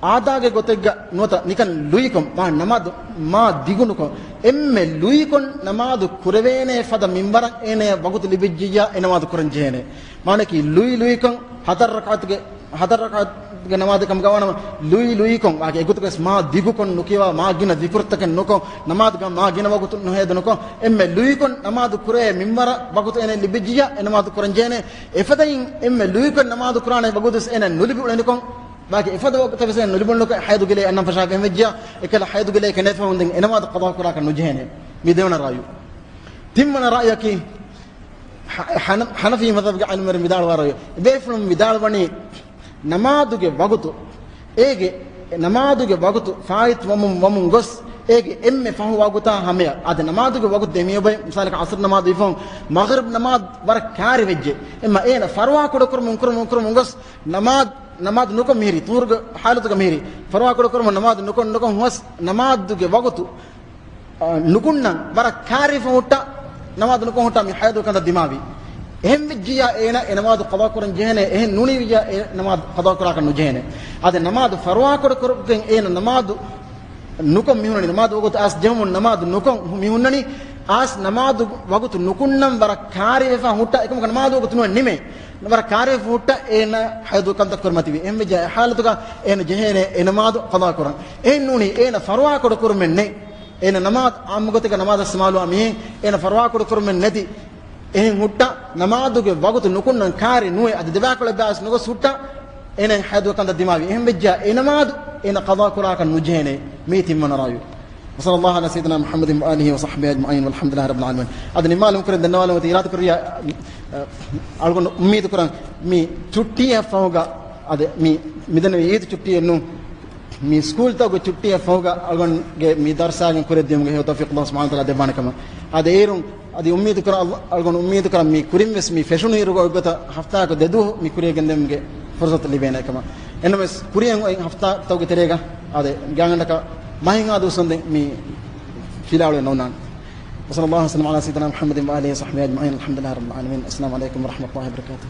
އާދާގެ ގޮތެއްގަ ނުވަތަ ނިކަން ލުއިކޮށް، މާ ނަމާދު މާ ދިގުނުކޮށް، އެންމެ ލުއިކޮށް ނަމާދު ކުރެވޭނޭ ފަދަ މިންވަރަށް އޭނަޔަށް ވަގުތު ލިބިއްޖިއްޔާ އެ ނަމާދު ކުރަން ޖެހޭނެ. މާނައަކީ ލުއި ލުއިކޮށް ހަތަރު ރަކަޢަތުގެ، ހަތަރު ރަކަޢަތުގެ ނަމާދެއް ކަމުގަ ވާނަމަ، ލުއި ލުއިކޮށް، ވާކި އެގޮތުގަސް މާ ދިގުކޮށް ނުކިޔަވާ، މާ ގިނަ ޒިކުރުތަކެއް ނުކޮށް، ނަމާދުގަ މާ ގިނަ ވަގުތު ނުހޭދަނުކޮށް، އެންމެ ލުއިކޮށް ނަމާދު ކުރޭ މިންވަރަށް ވަގުތު އޭނަ ލިބިއްޖިއްޔާ އެ ނަމާދު ކުރަން ޖެހޭނެ. އެފަދައިން އެންމެ ލުއިކޮށް ނަމާދު ކުރާނެ ވަގުތުވެސް އޭނަ ނުލިބި އުޅެނިކޮށް، ވާކި އެފަދަ ވަގުތަށްވެސް އޭނަ ނުލިބުނުކޮށް ހައިދުގެ ލޭ އަންނަން ފަށާފަ އެންވެއްޖިއްޔާ، އެކަލަ ހައިދުގެ ލޭ ކެނޑޭފަހުން ދެން އެ ނަމާދު ޤަޟާ ކުރާކަށް ނުޖެހޭނެ. މި ދެވަނަ ރާޔު. ތިންވަނަ ރާޔަކީ، ޙަ-، ޙަނަ-، ޙަނަފީ މަޛްހަބުގެ ޢިލްމުވެރިން ވިދާޅުވާ ރާޔު. އެބޭފުޅުން ވިދާޅުވަނީ، ނަމާދުގެ ވަގުތު، އޭގެ ނަމާދުގެ ވަގުތު ފާއިތު ވަމުން، ވަމުން ގޮސް، އޭގެ އެންމެ ފަހު ވަގުތާ ހަމަޔަށް. އަދި ނަމާދުގެ ވަގުތު ދެމިޔޮބައި، މިސާލަކަށް ޢަޞްރު ނަމާދު އިފަހުން މަޣްރިބް ނަމާދު ވަރަށް ކާރި ވެއްޖެ. އެމަ އޭނަ ފަރުވާ ކުޑަކުރުމުން ކުރުމުން ކުރުމުން ގޮސް ނަމާދު، ނަމާދު ނުކޮށް މިހިރީ، ޠުހޫރުގެ ޙާލަތުގަ މިހިރީ. ފަރުވާ ކުޑަކުރުމުން ނަމާދު ނުކޮށް، ނުކޮށް ހުވަސް ނަމާދުގެ ވަގުތު، އާ، ނުކުންނަން ވަރަށް ކާރި ހުއްޓާ، ނަމާދު ނުކޮށް ހުއްޓާ މި ޙައިޟު ކަންތައް ދިމާވީ. އެހެން ވެއްޖިއްޔާ އޭނަ އެ ނަމާދު ޤަޟާ ކުރަން ޖެހޭނެ، އެހެން ނޫނީވިއްޔާ އެ ނަމާދު ޤަޟާ ކުރާކަށް ނުޖެހޭނެ. އަދި ނަމާދު ފަރުވާ ކުޑަކުރުގެން އޭނަ ނަމާދު ނުކޮށް މިހުންނަނީ، ނަމާދު ވަގުތު އައިސް ޖެހުމުން ނަމާދު ނުކޮށް މިހުންނަނީ، އައިސް ނަމާދު ވަގުތު ނުކުންނަން ވަރަށް ކާރިވެފަ ހުއްޓާ، އެކަމަކު ނަމާދު ވަގުތު ނުވެ ނިމޭ، ވަރަށް ކާރިވެފަ ހުއްޓާ އޭނަ ޙައިޟު ކަންތައް ކުރިމަތިވި. އެހެންވެއްޖެ އެ ޙާލަތުގަ އޭނަ ޖެހޭނެ އެ ނަމާދު ޤަޟާ ކުރަން. އެހެން ނޫނީ އޭނަ ފަރުވާ ކުޑަ ކުރުމެއް ނެތް. އޭނަ ނަމާދު އާއްމު ގޮތެއްގަ ނަމާދަށް ސަމާލުވާ މީހެއް، އޭނަ ފަރުވާ ކުޑަ ކުރުމެއް ނެތި. އެހެން ހުއްޓާ ނަމާދުގެ ވަގުތު ނުކުންނަން ކާރި ނުވެ، އަދި ދެބާކޮޅެއް ބާސް ނުގޮސް ހުއްޓާ، އޭނަ ޙައިޟު ކަންތައް ދިމާވި. އެހެން ވެއްޖާ އެ ނަމާދު އޭނަ ޤަޟާ ކުރާކަށް ނުޖެހޭނެ. މީ ތިންވަނަ ރާޔު. وصلى الله على سيدنا محمد وآله وصحبه أجمعين والحمد لله رب العالمين. އަދި ނިމާލުން ކުރެން ދަންނަވާލުމަށް އިރާދަ ކުރިޔާ، އަޅުގަނޑު އުއްމީދު ކުރަން މި ޗުއްޓީއަށް ފަހުގަ، އަދި މި މިދަނީ ޢީދު ޗުއްޓީއެއް ނޫން، މި ސްކޫލްތަކުގެ ޗުއްޓީއަށް ފަހުގަ އަޅުގަނޑުގެ މި ދަރުސާގެން ކުރެއްދިޔުމުގެ ހެޔޮ ތައުފީޤު ﷲ ސުބްޙާނަހޫ ވަތަޢާލާ ދެއްވާނެ ކަމަށް. އަދި އޭރުން އަދި އުއްމީދު ކުރަން، އަޅުގަނޑު އުއްމީދު ކުރަން މި ކުރިން ވެސް މި ފެށުނުއިރު އޮތްގޮތަށް ހަފްތާއަކު ދެދުވަހު މި ކުރިއަށް ގެންދެވުމުގެ ފުރުޞަތު ލިބޭނެ ކަމަށް. އެންނަމެސް ކުރިއަށް އޮތް ހަފްތާތަކުގެ ތެރޭގަ އަދި ގާތްގަނޑަކަށް މަހެއްހާ ދުވަސްވަންދެން މި ފިލާވަޅު ނޯންނާނެ. وصلى الله وسلم على سيدنا محمد وآله وصحبه أجمعين. الحمد لله رب العالمين. السلام عليكم ورحمة الله وبركاته.